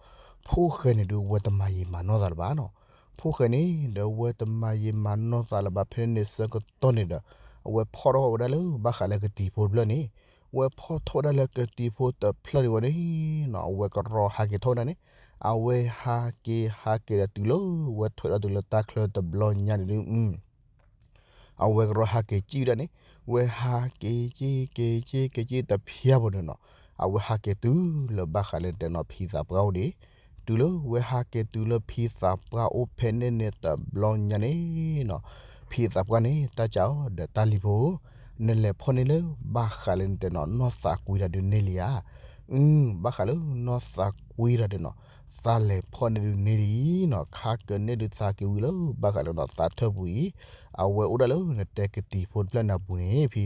ဖိၣ်ဃဲန့ၣ်ဒုး ဝဲတမၤယံာ်မၤနီၢ်သးလၢၤဘၣ်နီၤ ဖိၣ်ဃဲန့ၣ် ဒီးဝဲတမၤယံာ်မၤနီၢ်သးလၢၤဘၣ် ဖဲန့ၣ်န့ၣ်ဆၢကတီၢ်န့ၣ်ဒီး အဝဲဖီၣ်ထီၣ်ဝဲဒၣ်လၢဘၣ်ဃးလၢကတံၤဖိတဖျၢၣ်န့ၣ် ဝဲဖီၣ်ထီၣ်ဝဲဒၣ်လၢကတံၤဖိတဖျၢၣ်န့ၣ်ဝဲန့ၣ်နီၤ အဝဲကရီဟးက့ၤထီၣ်ဝဲဒၣ်န့ၣ် အဝဲဟးက့ၤဟးက့ၤဒီးတုၤလၢဝဲထွဲဒၣ်တုၤလၢတၢ်ချၢတဘျီညါန့ၣ်ဒုး အဝဲကရီဟးက့ၤကံၣ်ဝဲဒၣ်န့ၣ် ဝဲဟးက့ၤက့ၤက့ၤက့ၤက့ၤတဖျါဖိန့ၣ်နီၤ အဝဲဟးက့ၤတုၤလၢဘၣ်ဃးလၢတဲနီၤ ဖံသးပှၢ်အိၣ်ဒံး တုၤလၢဝဲဟးက့ၤတုၤလၢဖံသးပှၢ်အိၣ်ဖဲန့ၣ်န့ၣ်တဘျီညါန့ၣ်နီၤ ဖံသးပှၢ်န့ၣ် တၢ်ကးအီၤဒီးတၢ်လံၤဖိဧၢ နလဲၤဖီၣ်န့ၢ်လၢဘၣ်ဃးလၢနတဲနီၤ နီၢ်သးကွံတၢ်ဒုးန့ၢ်လံဧါ အု ဘၣ်ဃးလၢနီၢ်သးကွံတၢ်ဒုးနီၤ သးလဲၤဖီၣ်န့ၢ်ဒုးန့ၢ်လံနီၤ ခါကန့ၢ်ဒုးသးက့ၤဝံၤလၢဘၣ်ဃးလၢနီၤ သးထၢၣ်ပူၤအံၤ အဝဲအိၣ်ဒၣ်လၢနတဲကတံၤဖိတဖျၢၣ်န့ၣ်အပူၤန့ၣ် ဖံ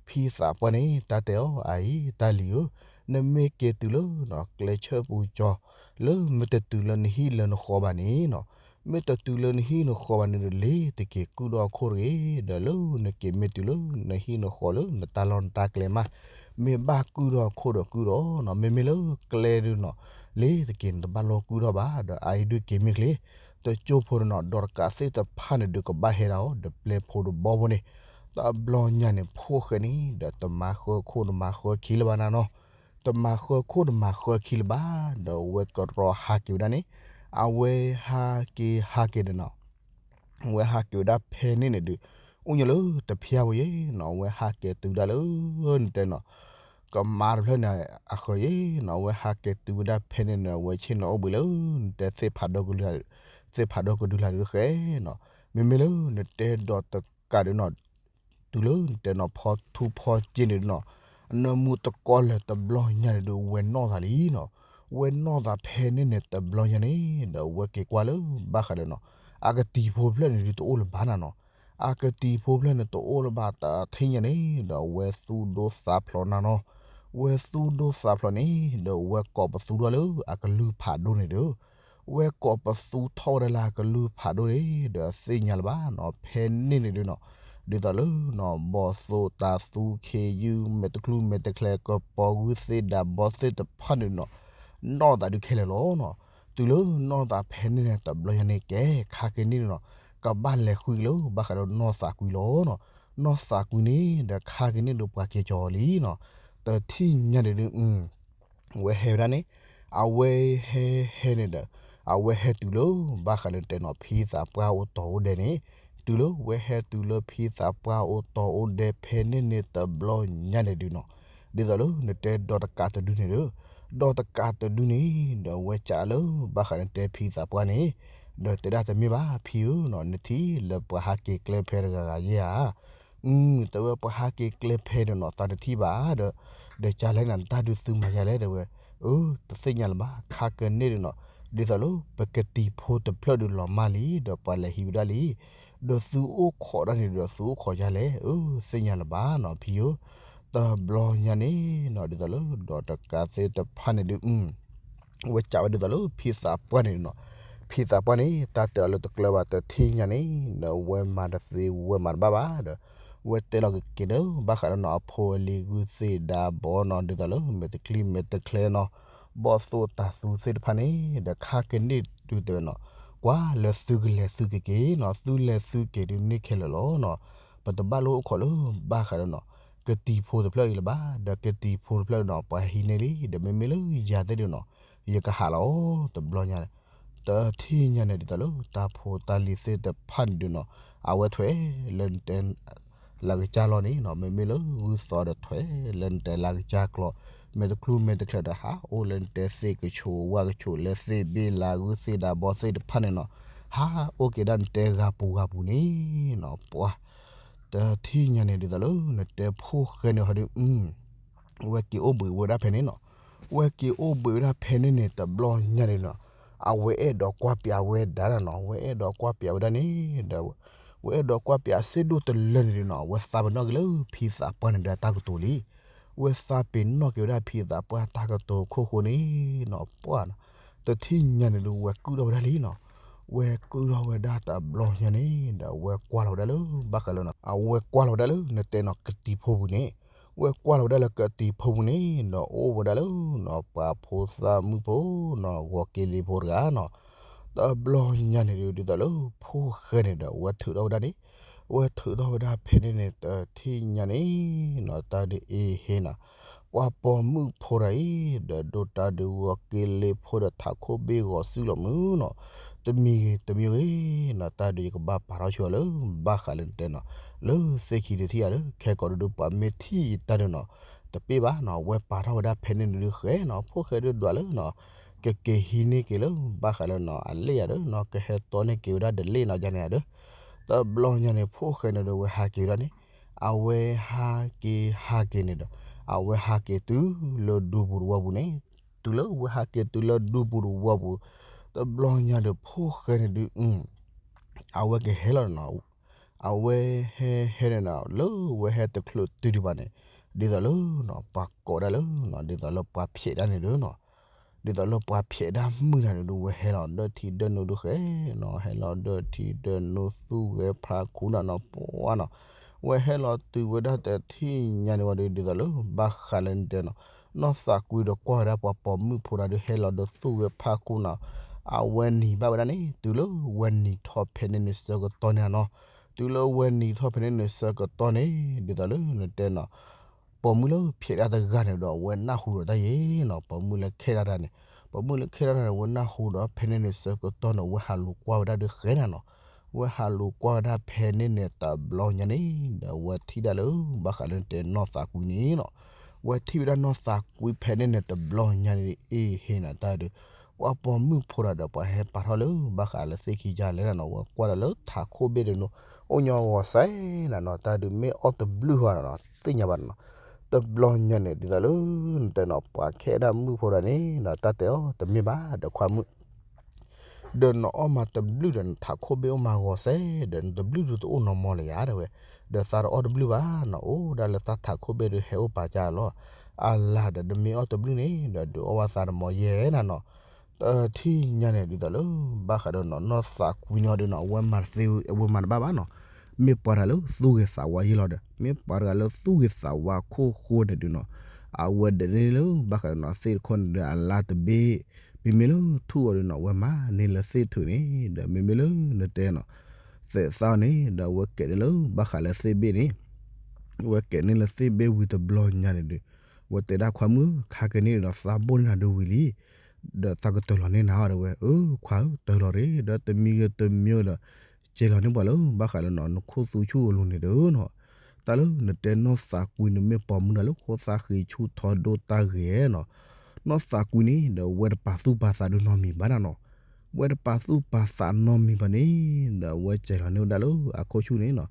ဖံသးပှၢ်န့ၣ် တၢ်တဲအီၤအအံၤ တၢ်လံၤဧၢ, နမ့ၢ်က့ၤတုၤလၢနီၤ ကျဲဆၢပူၤကၠီ လၢမ့ၢ်တတုၤလၢနဟံၣ်လၢနဃီဘၣ်န့ၣ်နီၤ, မ့ၢ်တတုၤလၢနဟံၣ်နဃီဘၣ်န့ၣ်ဒီး လ့ၤတက့ၤကုၢ်ထီၣ်အခိၣ်တဂ့ၤ, ဒီးလၢနက့ၤမ့ၢ်တုၤလၢနဟံၣ်နဃီလၢနတၢ်လီၢ်နတၢ်ကျဲမး, မ့ၢ်ဘၣ်ကုၢ်ထီၣ်အခိၣ်ဒီးကုၢ်ထီၣ်နီၤ, မ့မ့ၢ်လၢကျဲဒုးနီၤ လ့ၤတက့ၤနတဘၣ်လီၤကုၢ်ထီၣ်ဘၣ်, ဒီးအအံၤဒုးက့ၤမ့ၢ်ချ့, တကၠိဖိဒီးနီၤ ဒီးတကးသ့ၣ်တဖၣ်န့ၣ်ဒုးကဘၣ်ဟဲဒၣ်အီၤ ဒီးပျဲဖိတဘီဖိန့ၣ်, တဘျီညါန့ၣ် ဖိၣ်ဃဲန့ၣ် ဒီးတမၤဃၢခိၣ်တမၤဃၢခံလၢၤဘၣ်နၤနီၤ, တမၤဃၢခိၣ်တမၤဃၢခံလၢၤဘၣ်, ဒီးအဝဲကရီဟးက့ၤဝဲဒၣ်န့ၣ်, အဝဲဟးက့ၤဟးက့ၤဒီးနီၤ အဝဲဟးက့ၤဝဲဒၣ်ဖဲန့ၣ်န့ၣ်ဒုး, အိၣ်ညါလၢတဖျါဖိယဲနီၤ, အဝဲဟးက့ၤတုၤဒၣ်လၢ နတဲနီၤ ကမါတဖျၢၣ်န့ၣ်အဃၢၤယဲနီၤ, အဝဲဟးက့ၤတုၤဝဲဒၣ်ဖဲန့ၣ်န့ၣ် အဝဲဆ့ၣ်နီၤအိၣ်ဘှံးလၢ နတဲသ့ၣ်ဖးဒိၣ်ကဒု သ့ၣ်ဖးဒိၣ်ကဒုလာ်ဒုးဃဲနီၤ, မ့မ့ၢ်လၢနတဲဒီးတကးဒုးနီၤ တုၤလၢနတဲနီၤ ဖီထူဖီက့န့ၣ်ဒုးနီၤ, နၢမူတကီလၢၤတဘျီညါန့ၣ်ဒုး ဝဲနီၢ်သးလံနီၤ, ဝဲနီၢ်သးဖဲန့ၣ်န့ၣ်တဘျီညါန့ၣ် ဒီးဝဲက့ၤကွၢ်လၢဘၣ်ဃးဒီးနီၤ, အကတံၤဖိတဖျၢၣ်န့ၣ်ဒုးတအိၣ်လၢၤဘၣ်နၤနီၤ, အကတံၤဖိတဖျၢၣ်န့ၣ်တအိၣ်လၢၤဘၣ်တထံၣ်ညါန့ၣ် ဒီးဝဲသူၣ်ဒိၣ်သးဖျိးနၤနီၤ, ဝဲသူၣ်ဒိၣ်သးဖျိးန့ၣ် ဒီးဝဲကိးပသူထီၣ်လၢအကလုၢ်ဖးဒိၣ်န့ၣ်ဒုး ဝဲကိးပသူထီၣ်ဝဲဒၣ်လၢအကလုၢ်ဖးဒိၣ်န့ၣ် ဒီးသ့ၣ်ညါလၢၤဘၣ်နီၤ, ဖဲန့ၣ်န့ၣ်ဒုးနီၤ, ဒ်သိးလၢနီၤ ဘီၣ်သိၣ်တၤသူခ့ယုၢ် မဲာ်တချုးမဲာ်တချဲ ကပီၤဂုၢ်သ့ၣ်ဒၣ်ဘီသ့ၣ်တဖၣ်န့ၣ်နီၤ, နီၢ်သးဒုးခဲလၢာ်လီၤနီၤ, တုၤလၢနီၢ်သးဖဲန့ၣ်န့ၣ်တဘျီညါန့ၣ် ကဲခါက့ၤန့ၣ်နီၤ, ကဘၣ်လဲၤဃုက့ၤလၢဘၣ်ဃးဒီးနီၢ်သးကွံလီၤနီၤ, နီၢ်သးကွံန့ၣ် ဒီးခါက့ၤန့ၣ်ဒီးပှၤက့ၤကၠီလံနီၤ, တထံၣ်ညါန့ၣ်ဒုး ဝဲဟဲဝဲဒၣ်န့ၣ်, အဝဲဟဲဟဲန့ၣ်ဒီး, အဝဲဟဲတုၤလၢဘၣ်ဃးလၢတဲနီၤ ဖံသးပှၢ်အိၣ်တီအိၣ်ဒဲးန့ၣ်, တုၤလၢဝဲဟဲတုၤလၢဖံသးပှၢ်အိၣ်တီအိၣ်ဒဲးဖဲန့ၣ်န့ၣ်တဘျီညါန့ၣ်ဒုးနီၤ, ဒ်သိးလၢနတဲဒီးတကးတဒုန့ၣ်ဒီး, ဒီးတကးတဒုန့ၣ် ဒီးဝဲကးလၢဘၣ်ဃးလၢတဲဖံသးပှၢ်န့ၣ်, ဒီးတဲဒၣ်တမ့ၢ်ဘၣ်ဖံဧၢနီၤ, နထံၣ်လၢပှၤဟးက့ၤကျဲဖဲတဂၤဂၤယဲဧါ အု တဲဝဲပှၤဟးက့ၤကျဲဖဲဒီးနီၤ သးတထံၣ်ဘၣ်ဒီး, ဒီးကလဲၣ်နၤ နတၢ်ဒုးသုမၤယၤလဲၣ် တဲဝဲ, အၢ တသ့ၣ်ညါလၢၤဘၣ် ခါကန့ၣ်ဒီးနီၤ, ဒ်သိးလၢပကတံၤဖိတဖျၢၣ်ဒုးလီၤမၢ်လံ ဒီးပှၤလဲၤဟံးဝဲဒၣ်လံ, ဒီးသုအိၣ်ခိးဒၣ်န့ၣ်ဒီးသုအိၣ်ခိးယၤလဲၣ် အၢ သ့ၣ်ညါလၢၤဘၣ်နီၤ ဖံဧၢ, တ တဘျီညါန့ၣ်နီၤ ဒ်သိးလၢဒီးတကးသ့ၣ်တဖၣ်န့ၣ်ဒုး ဝဲကးဝဲဒ်သိးလၢဖံသးပှၢ်န့ၣ်နီၤ, ဖံသးပှၢ်န့ၣ် တၢ်တဲအီၤလၢတကျၢၤဘၣ်တထံၣ်ညါန့ၣ် ဒီးဝဲမၤတသ့ဝဲမၤတဘၣ်ဘၣ်ဒီး ဝဲတဲလီၤက့ၤက့ၤဒီး ဘၣ်ဃးဒီးနီၤ အဖိအလံၤဂုၢ်သ့ၣ်ဒါဘီနီၤ ဒ်သိးလၢမဲာ်တချံမဲာ်တချဲနီၤ ဘီၣ်သိၣ်တၤသူသ့ၣ်တဖၣ်န့ၣ် ဒီးခါက့ၤန့ၣ်ဒုးတဲဝဲနီၤ, ကွၢ်လၢသုကလဲၤသုက့ၤက့ၤနီၤ သုလဲၤသုက့ၤဒုးန့ၢ်ခဲလၢာ်လီၤနီၤ, ပတဘၣ်လိၣ်အိၣ်ခိးလၢဘၣ်ဃးဒီးနီၤ ကတံၤဖိတဖျၢၣ်အံၤလၢၤဘၣ်, ဒီးကတံၤဖိတဖျၢၣ်နီၤ ပှၤဟံးန့ၢ်လံ ဒီးမ့မ့ၢ်လၢယၤသ့ၣ်ဒုးနီၤ ယကဟးလီၤ တဘျီညါ တထံၣ်ညါန့ၣ် ဒ်သိးလၢတၢ်ဖိတၢ်လံၤသ့ၣ်တဖၣ်န့ၣ်ဒုးနီၤ အဝဲထွဲလၢနတဲ လၤကစၢ်လီၢ်န့ၣ်နီၤ မ့မ့ၢ်လၢဂုၢ်သီဒီးထွဲလၢနတဲလၤကစၢ်ကျီ မဲာ်တချုးမဲာ်တချဲဒီးဟးအိၣ်လၢနတဲ သ့ၣ်ကဆိးဝၣ်ကဆိးလၢသ့ၣ်ဘ့ၣ်လၤဂုၢ်သ့ၣ်ဒါဘီသ့ၣ်တဖၣ်န့ၣ်နီၤ ဟးအိၣ်က့ၤဒၣ်နတဲဂၤပူၤဂၤပူၤန့ၣ်နီၤ ပှၤ တထံၣ်ညါန့ၣ် ဒ်သိးလၢနတဲဖိၣ်ဃဲန့ၣ်ဟီဒုး ဝဲက့ၤအိၣ်ဘှံးဝဲဒၣ်ဖဲန့ၣ်နီၤ, ဝဲက့ၤအိၣ်ဘှံးဝဲဒၣ်ဖဲန့ၣ်န့ၣ် တဘျီညါန့ၣ်နီၤ, အဝဲအဲၣ်ဒိးကွၢ်ပၠးဝဲဒၣ်နီၤ, ဝဲအဲၣ်ဒိးကွၢ်ပၠးဝဲဒၣ်န့ၣ် ဒီး ဝဲအဲၣ်ဒိးကွၢ်ပၠးစ့ၢ်ဒိၣ်တလၢန့ၣ်ဒုးနီၤ, ဝဲသးပ့ၤနီၣ်က့ၤလၢဖံသးပှၢ်န့ၣ်ဒီးအတၢ်ကတိၤလံ, ဝဲသးပ့ၤနီၣ်က့ၤဝဲဒၣ်ဖံသးပှၢ်တၢ်ကတိၤခိၣ်ဃိန့ၣ်နီၤ, ပှၢ်နီၤ, တထံၣ်ညါန့ၣ်ဒုး ဝဲကုၢ်ထီၣ်ဝဲဒၣ်လံနီၤ, ဝဲကုၢ်ထီၣ်ဝဲဒၣ်တဘျီညါန့ၣ် ဒီးဝဲကွၢ်လီၤဝဲဒၣ်လၢ ဘၣ်ဃးလၢနီၤ, အဝဲကွၢ်လီၤဝဲဒၣ်လၢ နတဲနီၤ ကတံၤဖိပူၤန့ၣ် ဝဲကွၢ်လီၤဝဲဒၣ်လၢကတံၤဖိပူၤန့ၣ် ဒီးအိၣ်ဝဲဒၣ်လၢနီၤ ပှၤဖိသၣ်မုၣ်ဖိနီၤ ဂီၤက့လ့ဖိတဂၤနီၤ, တဘျီညါန့ၣ်ဒုး ဒ်သိးလၢဖိၣ်ဃဲန့ၣ်ဒီး ဝဲထုးထီၣ်ဝဲဒၣ်န့ၣ်, ဝဲထုးထီၣ်ဝဲဒၣ်ဖဲန့ၣ်န့ၣ် တထံၣ်ညါန့ၣ်နီၤ တၢ်ဒုးအ့ဟ့နီၤ, ပှၤပိာ်မုၣ်ဖိတဂၤအံၤ ဒီးဒိၣ်တၢ်ဒုးဂီၤက့လ့ဖိဒီးထးခိၣ်ဘ့ၣ်ဂီၤစုလီၤမုၢ်နီၤ, တမံၤဂ့ၤတမံၤဂ့ၤနီၤ တၢ်ဒုးယကဘၣ်ပာ်ထီၣ်ဆူအီၤလၢ ဘၣ်ဃးလၢနတဲနီၤ, လၢသ့ၣ်ခံတထံၣ်အံၤဒီး ခဲကိာ်ဒုးပှၤမ့ၢ်ထံၣ်ယတၢ်ဒုးနီၤ, တပ့ၢ်ဘၣ်နီၤ, ဝဲပာ်ထီၣ်ဝဲဒၣ်ဖဲန့ၣ်န့ၣ်ဒုးဃဲနီၤ, ဖိၣ်ဃဲဒုးဒွးလၢနီၤ, ကက့ၤဟံးန့ၢ်က့ၤလၢ ဘၣ်ဃးလၢနီၤ အလ့ၣ်ယၤဒီးနီၤ ကဟဲတီန့ၢ်က့ၤဝဲဒၣ်ဒ်လဲၣ်နီၤ ယၤန့ၣ်ဒီး, တဘျီညါန့ၣ် ဖိၣ်ဃဲန့ၣ်ဒီး ဝဲဟးက့ၤဝဲဒၣ်န့ၣ်, အဝဲဟးက့ၤဟးက့ၤန့ၣ်ဒီး အဝဲဟးက့ၤတုၤလၢဒူပူၤတဝီပူၤန့ၣ်, တုၤလၢဝဲဟးက့ၤတုၤလၢဒူပူၤတဝီပူၤ, တဘျီညါဒီး ဖိၣ်ဃဲန့ၣ်ဒုး အဝဲကဟဲလီၤနီၤ, အဝဲဟဲဟဲန့ၣ်နီၤ လၢဝဲဟဲတချုးတုၤဒံးဘၣ်န့ၣ်, ဒ်သိးလၢနီၤ ပှၤကိးဒၣ်လၢနီၤ ဒ်သိးလၢပှၤဖျဲးဒၣ်န့ၣ်ဒီးနီၤ, ဒ်သိးလၢပှၤဖျဲးဒၣ်မုၣ်တဂၤန့ၣ်ဒီး ဝဲဟဲလီၤဒီးထံဒီးနိဒုးဃဲနီၤ, ဟဲလီၤဒီးထံဒီးနိသူၣ်ဂဲၤဖးခူနၤနီၤ ပှၤနီၤ, ဝဲဟဲလီၤတုၤဝဲဒၣ်တထံၣ်ညါန့ၣ်ဝံၤဒီး ဒ်သိးလၢဘၣ်ဃးလၢနတဲနီၤ, နီၢ်သးကွံဒီးကွၢ်ဝဲဒၣ်ပှၤပိာ်မုၣ်ဖိတဂၤဒီးဟဲလီၤဒီးသူၣ်ဂဲၤဖးခူနီၤ, အဝဲနံၤဘၣ်ဝဲဒၣ်န့ၣ် တုၤလၢဝဲနံၤထီၣ်ဖဲန့ၣ်န့ၣ်ဆၢကတီၢ်န့ၣ်နီၤ, တုၤလၢဝဲနံၤထီၣ်ဖဲန့ၣ်န့ၣ်ဆၢကတီၢ်န့ၣ် ဒ်သိးလၢနတဲနီၤ ပိာ်မုၣ်လၢဖျဲးဒၣ်တဂၤန့ၣ်ဒီး အဝဲနၢ်ဟူဒီးတၢ်ယဲနီၤ, ပိာ်မုၣ်လၢခဲဒၣ်တၢ်န့ၣ်, ပိာ်မုၣ်လၢခဲဒၣ်တၢ်န့ၣ် အဝဲနၢ်ဟူဒီး ဖဲန့ၣ်န့ၣ်ဆၢကတီၢ်န့ၣ် ဝဲဟးလူၤကွၢ်ဝဲဒၣ်ဒုးဃဲနၤနီၤ, ဝဲဟးလူၤကွၢ်ဝဲဒၣ်ဖဲန့ၣ်န့ၣ်တဘျီညါန့ၣ် ဒီးဝဲထံၣ်ဒၣ်လၢ ဘၣ်ဃးလၢနတဲနီၢ်သးကွံန့ၣ်နီၤ, ဝဲထံၣ်ဝဲဒၣ်နီၢ်သးကွံဖဲန့ၣ်န့ၣ်တဘျီညါန့ၣ် အ့ဟ့နၤတၢ်ဒုး, ပှၤပိာ်မုၣ်ဖိတဂၤဒီး ပှၤဟဲပာ်ထီၣ်လၢ ဘၣ်ဃးလၢသ့ၣ်ခံကလဲၣ်နၤနီၤ, ဝဲကွၢ်ဒီးလၢထးခိၣ်ဘ့ၣ်ဒုးနီၤ, အိၣ်ညီဂီၤစဲနၤနီၤ, တၢ်ဒုးမ့ၢ်အီၣ်တဘျုးဟီနၤနီၤ သ့ၣ်ညါဘၣ်နၤနီၤ, တဘျီညါန့ၣ် ဒ်သိးလၢ နတဲနီၤ ပှၤခဲဒၣ်မုၣ်ဖိတဂၤန့ၣ်နီၤ တၢ်တဲအီၤတမ့ၢ်ဘၣ်ဒီးခွါမုၣ် ဒီးနအီၣ်မးတဘျုးဒီး နထးခိၣ်ဘ့ၣ်အိၣ်မးဂီၤစဲ ဒီးနတဘျုးဒုးတအိၣ်နီၢ်မီၢ်လၢၤယၤ တဲဝဲ, ဒီးသးတအီၣ်တဘျုးဘၣ်နီၤ, အိၣ်ဒၣ်လၢသးထးခိၣ်ဘ့ၣ်ဒုးဟဲအိၣ်ပာ်ကၢ်လီၤ, အလၤဒီး နမ့ၢ်အီၣ်တဘျုးန့ၣ် ဒီးဒုးအီၣ်ဘၣ်သးတမီၢ်ယဲနၤနီၤ, တထံၣ်ညါန့ၣ် ဒ်သိးလၢ ဘၣ်ဃးဒီးနီၤ နီၢ်သးကွံန့ၣ်အီၤဒုးနီၤ အဝဲမၤတသ့ အဝဲမၤတဘၣ်ဘၣ်နီၤ, မ့ၢ်ပှၤတဂၤလၢသူၣ်ဂ့ၤသးဝါယဲလီၤဒီး မ့ၢ်ပှၤတဂၤလၢသူၣ်ဂ့ၤသးဝါခိၣ်ဃိန့ၣ်ဒုးနီၤ, အဝဲဒၣ်န့ၣ်လၢ ဘၣ်ဃးဒီးနီၤ သ့ၣ်တခိၣ်န့ၣ်ဒီး အလါတဘ့ၣ်, မ့မ့ၢ်လၢထူၣ်အီၤဒုးနီၤ အဝဲမၤန့ၢ်လၢသ့ၣ်ထုးန့ၣ် ဒီးမ့မ့ၢ်လၢနတဲနီၤ သဲးသၣ်န့ၣ် ဒီးအဝဲကဲးန့ၢ်လၢ ဘၣ်ဃးလၢသ့ၣ်ဘ့ၣ်န့ၣ်, အဝဲကဲးန့ၢ်လၢသ့ၣ်ဘ့ၣ်ဝံၤတဘျီညါန့ၣ်ဒီး အဝဲတဲဒၣ်ခွါမုၣ် ခါက့ၤန့ၣ်ဒီး သးဘိၣ်န့ၢ်နၤဒုးဝံၤလံ, ဒီးသးကတၢၢ်လီၤန့ၢ်နၤအီၤ တဲဝဲ, အၢ ခွါဧၢ တၢၢ်လီၤရ့ ဒီးတမံၤဂ့ၤတမံၤဒီး ကဲလီၤန့ၢ်ပှၤလၢ ဘၣ်ဃးလၢနီၤ နခိၣ်သူဆူၣ်အလိၤန့ၣ်ဒီးနီၤ, တၢ်လၢနတဲနီၢ်သးကွံန့ၣ် မ့ၢ်ပိာ်မုၣ်တဂၤလၢ ဖိသၣ်ဃံဆူၣ်ထီဒိၣ်တၢ်ဂဲၤနီၤ, နီၢ်သးကွံန့ၣ် ဒီးအဝဲတပာ်သူၣ်ပာ်သးဒုးနီတမံၤဘၣ်နၤနီၤ, အဝဲတပာ်သူၣ်ပာ်သးနီတမံၤဘၣ်န့ၣ် ဒီးအဝဲကဲလီၤန့ၢ်ဝဲဒၣ်လၢအခိၣ်ဆူၣ်န့ၣ်နီၤ,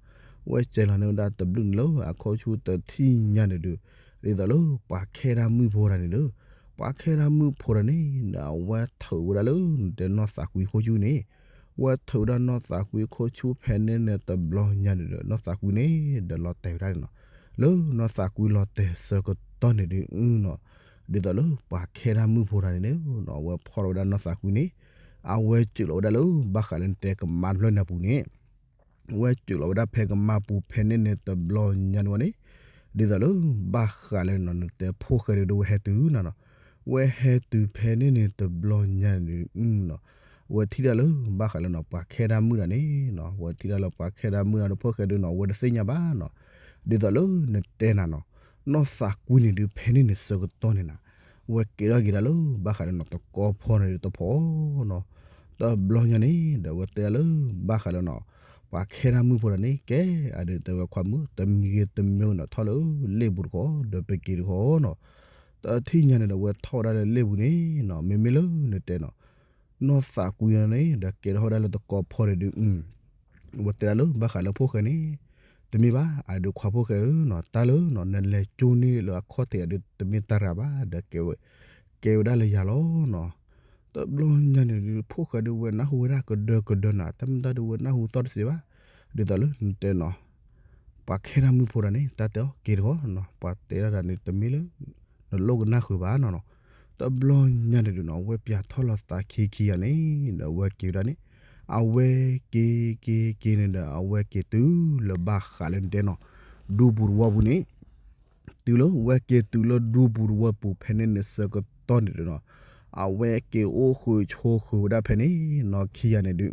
အဝဲကဲလီၤန့ၢ်ဝဲဒၣ်တဘျုးန့ၣ်လၢအခိၣ်ဆူၣ်တထံၣ်ညါန့ၣ်ဒီး ဒ်သိးလၢပှၤခဲဒၣ်မုၣ်ဖိတဂၤန့ၣ်ဒီး ပှၤခဲဒၣ်မုၣ်ဖိတဂၤန့ၣ် ဒီးအဝဲထုးဝဲဒၣ်လၢ နတဲနီၢ်သးကွံခိၣ်ဆူၣ်န့ၣ်, အဝဲထုးဝဲဒၣ်နီၢ်သးကွံခိၣ်ဆူၣ်ဖဲန့ၣ်န့ၣ်တဘျီညါန့ၣ်ဒီး နီၢ်သးကွံန့ၣ် ဒီးလီၤတဲာ်ဝဲဒၣ်န့ၣ်နီၤ, လၢနီၢ်သးကွံလီၤတဲာ်ဆၢကတီၢ်န့ၣ်ဒုးနီၤ, ဒ်သိးလၢပှၤခဲဒၣ်မုၣ်ဖိတဂၤန့ၣ်န့ၣ်နီၤ အဝဲဖီၣ်ထီၣ်ဝဲဒၣ်နီၢ်သးကွံန့ၣ်, အဝဲစၢးလီၤဝဲဒၣ်လၢ ဘၣ်ဃးလၢနတဲကမါတဖျၢၣ်န့ၣ်အပူၤန့ၣ် ဝဲစၢးလီၤဝဲဒၣ်ဖဲကမါပူၤဖဲန့ၣ်န့ၣ်တဘျီညါန့ၣ်ဝဲန့ၣ်, ဒ်သိးလၢ ဘၣ်ဃးလၢနီၤ နတဲဖိၣ်ဃဲဒုး ဝဲဟဲတုၤနၤနီၤ, ဝဲဟဲတုၤဖဲန့ၣ်န့ၣ်တဘျီညါန့ၣ်ဒုးနီၤ, ဝဲထံၣ်ဒၣ်လၢ ဘၣ်ဃးလၢနီၤ ပှၤခဲဒၣ်မုၣ်တဂၤန့ၣ်နီၤ, ဝဲထံၣ်ဒၣ်လၢပှၤခဲဒၣ်မုၣ်တဂၤဒီး ဖိၣ်ဃဲဒုးနီၤ ဝဲတသ့ၣ်ညါဘၣ်နီၤ, ဒ်သိးလၢနတဲနၤနီၤ, နီၢ်သးကွံန့ၣ်ဒုး ဖဲန့ၣ်န့ၣ်ဆၢကတီၢ်န့ၣ်နၤ, ဝဲကဲထီၣ်က့ၤဒၣ်လၢ ဘၣ်ဃးလၢနီၤ တကီဖီန့ၣ်ဒုးတဖီနီၤ, တဘျီညါန့ၣ်ဒီး ဝဲတဲဒၣ်လၢ ဘၣ်ဃးလၢနီၤ ပှၤခဲဒၣ်မုၣ်ဖိတဂၤန့ၣ် ကဲအဒုးတဲဝဲခွါမုၣ် တမံၤဂ့ၤတမံၤဂ့ၤနီၤ ထီၣ်လၢလ့ၣ်ပူၤတခီ ဒီးပက့ၤတခီနီၤ, တထံၣ်ညါန့ၣ်ဒီး ဝဲထီၣ်ဝဲဒၣ်လၢလ့ၣ်ပူၤန့ၣ်နီၤ မ့မ့ၢ်လၢနတဲနီၤ နီၢ်သးကွံန့ၣ်ဒီး ကဲထီၣ်ဝဲဒၣ်လၢတကီဖီန့ၣ်ဒုး ဝဲတဲဒၣ်လၢ ဘၣ်ဃးလၢဖိၣ်ဃဲန့ၣ်, တမ့ၢ်ဘၣ် အဒုးခွါဖိၣ်ဃဲဧၢနီၤ တၢ်လၢနီၤ နလဲၤကၠိန့ၢ်လၢအခီၣ်ထံးအဒုး တမ့ၢ်တၢ်ရၤဘၣ်ဒီး ကဲဝဲဒၣ်လၢယၤလီၤနီၤ, တဘျီညါန့ၣ်ဒုး ဖိၣ်ဃဲဒုး ဝဲနၢ်ဟူဝဲဒၣ်ကဒၢကဒၢနၤ တမ့ၢ်တၢ်ဒုး ဝဲနၢ်ဟူသီၣ်တစဲးဘၣ်, ဒ်သိးလၢနတဲနီၤ ပှၤခဲဒၣ်မုၣ်ဖိတဂၤန့ၣ် တၢ်တဲအီၤက့ၤတခီနီၤ ပှၤတဲဒၣ်တၢ်န့ၣ် တမ့ၢ်လၢ နလိၣ်ကနၣ်ဃုာ်ဘၣ်နီၤနီၤ, တဘျီညါန့ၣ်ဒုးနီၤ အဝဲပၠးထီၣ်လီၤသးခံခံဂၤန့ၣ်ဒီး အဝဲက့ၤဝဲဒၣ်န့ၣ်, အဝဲက့ၤက့ၤက့ၤန့ၣ်ဒီး အဝဲက့ၤတုၤလၢ ဘၣ်ဃးလၢနတဲနီၤ ဒူပူၤတဝီပူၤန့ၣ် တုၤလၢဝဲက့ၤတုၤလၢဒူပူၤတဝီပူၤဖဲန့ၣ်န့ၣ်ဆၢကတီၢ်န့ၣ်ဒုးနီၤ, အဝဲက့ၤအိၣ်ဃုာ်ဆိးဃုာ်ဝဲဒၣ်ဖဲန့ၣ်နီၤ ခံဂၤန့ၣ်ဒုး,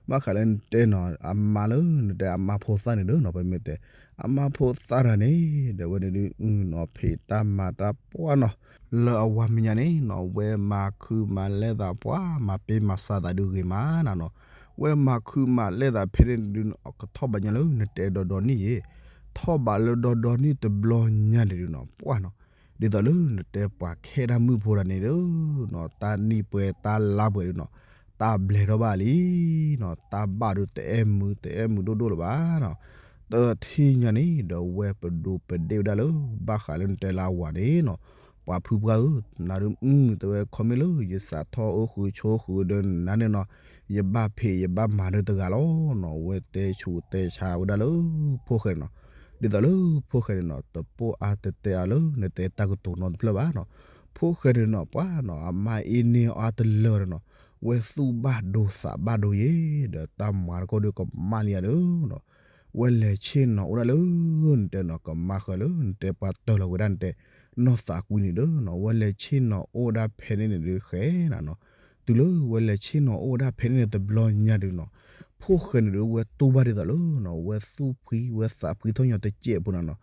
ဘၣ်ဃးလၢနတဲနီၤ အမါလၢနတဲအမါဖိသၣ်န့ၣ်ဒီးနီၤ ပမ့ၢ်တဲ အမါဖိသၣ်တဂၤန့ၣ်ဒီး အဝဲန့ၣ်ဒုးနီၤ ဖံးတၢ်မၤတၢ်ပှၢ်နီၤ လၢအဝၤမဲာ်ညါန့ၣ်နီၤ ဝဲမၤခုမၤလဲၢ်သးပှၢ် မၤပ့မၤစးသးဒုးဂ့ၤမးနၤနီၤ, ဝဲမၤခုမၤလဲၢ်သးဖဲန့ၣ်ဒုး ကထီၣ်ဘးညါလၢနတဲဒီးဒီနံၣ်ယဲၢ်, ထီၣ်ဘးလၢဒီဒီနံၣ်တဘျီညါန့ၣ်ဒုးနီၤ ပှၢ်နီၤ, ဒ်သိးလၢနတဲပှၤခဲဒၣ်မုၣ်ဖိတဂၤန့ၣ်ဒီးနီၤ တၢ်နံၣ်ပှဲၤတၢ်လါပှဲၤဒုးနီၤ တၢ်ဘျဲးထီၣ်ဘၣ်လံနီၤ တၢ်ဘၣ်ဒုးတအဲၣ်မုာ်တအဲၣ်မုာ်ဒိၣ်ဒိၣ်လၢၤဘၣ်နီၤ, တထံၣ်ညါန့ၣ်ဒီး ဝဲပဒိးပဒ့ၣ်ဝဲဒၣ်လၢ ဘၣ်ဃးလၢနတဲလၢအဝၤန့ၣ်နီၤ, ပှၤဖုပှၢ်ဧၢ, နၤဒုးအုၣ် တဲဝဲ ခီမ့ၢ်လၢယစးထီၣ်အိၣ်ဃုာ်ဆိးဃုာ်ဒီးနၤန့ၣ်နီၤ, ယဘၣ်ဖံးယဘၣ်မၤဒုးတဂၤလီၤနီၤ, ဝဲတဲဆူးတဲဆါဝဲဒၣ်လၢ ဖိၣ်ဃဲန့ၣ်နီၤ, ဒ်သိးလၢဖိၣ်ဃဲန့ၣ်နီၤ တပိာ်အါတတဲအါလၢနတဲတၢ်ကတိၤနီတဖျၢၣ်ဘၣ်နီၤ, ဖိၣ်ဃဲန့ၣ်နီၤ ပှၢ်နီၤ အမါအ့န့ၢ်အီၤအါတလၢာ်ဒီးနီၤ, ဝဲသူၣ်ဘၣ်ဒိသးဘၣ်ဒိယဲၢ် ဒီးတၢ်မၤတခီဒုးကမၣ်လံယၤဒီးနီၤ ဝဲလဲၤဆ့ၣ်နီၤအိၣ်ဒၣ်လၢ နတဲနီၤ ကမါဃၢၤလၢနတဲပှၤတၢၢ်လီၤဝဲဒၣ်နတဲ နီၢ်သးကွံန့ၣ်ဒီးနီၤ, ဝဲလဲၤဆ့ၣ်နီၤအိၣ်ဝဲဒၣ်ဖဲန့ၣ်န့ၣ်ဒုးဃဲနၤနီၤ, တုၤလၢဝဲလဲၤဆ့ၣ်နီၤအိၣ်ဝဲဒၣ်ဖဲန့ၣ်န့ၣ်တဘျီညါဒုးနီၤ, ဖိၣ်ဃဲန့ၣ်ဒုး ဝဲတူၢ်ဘၣ်ဒ်သိးလၢနီၤ ဝဲသူၣ်ဖှံ ဝဲသးဖှံထီၣ်ညီတစဲးဖိနၤနီၤ,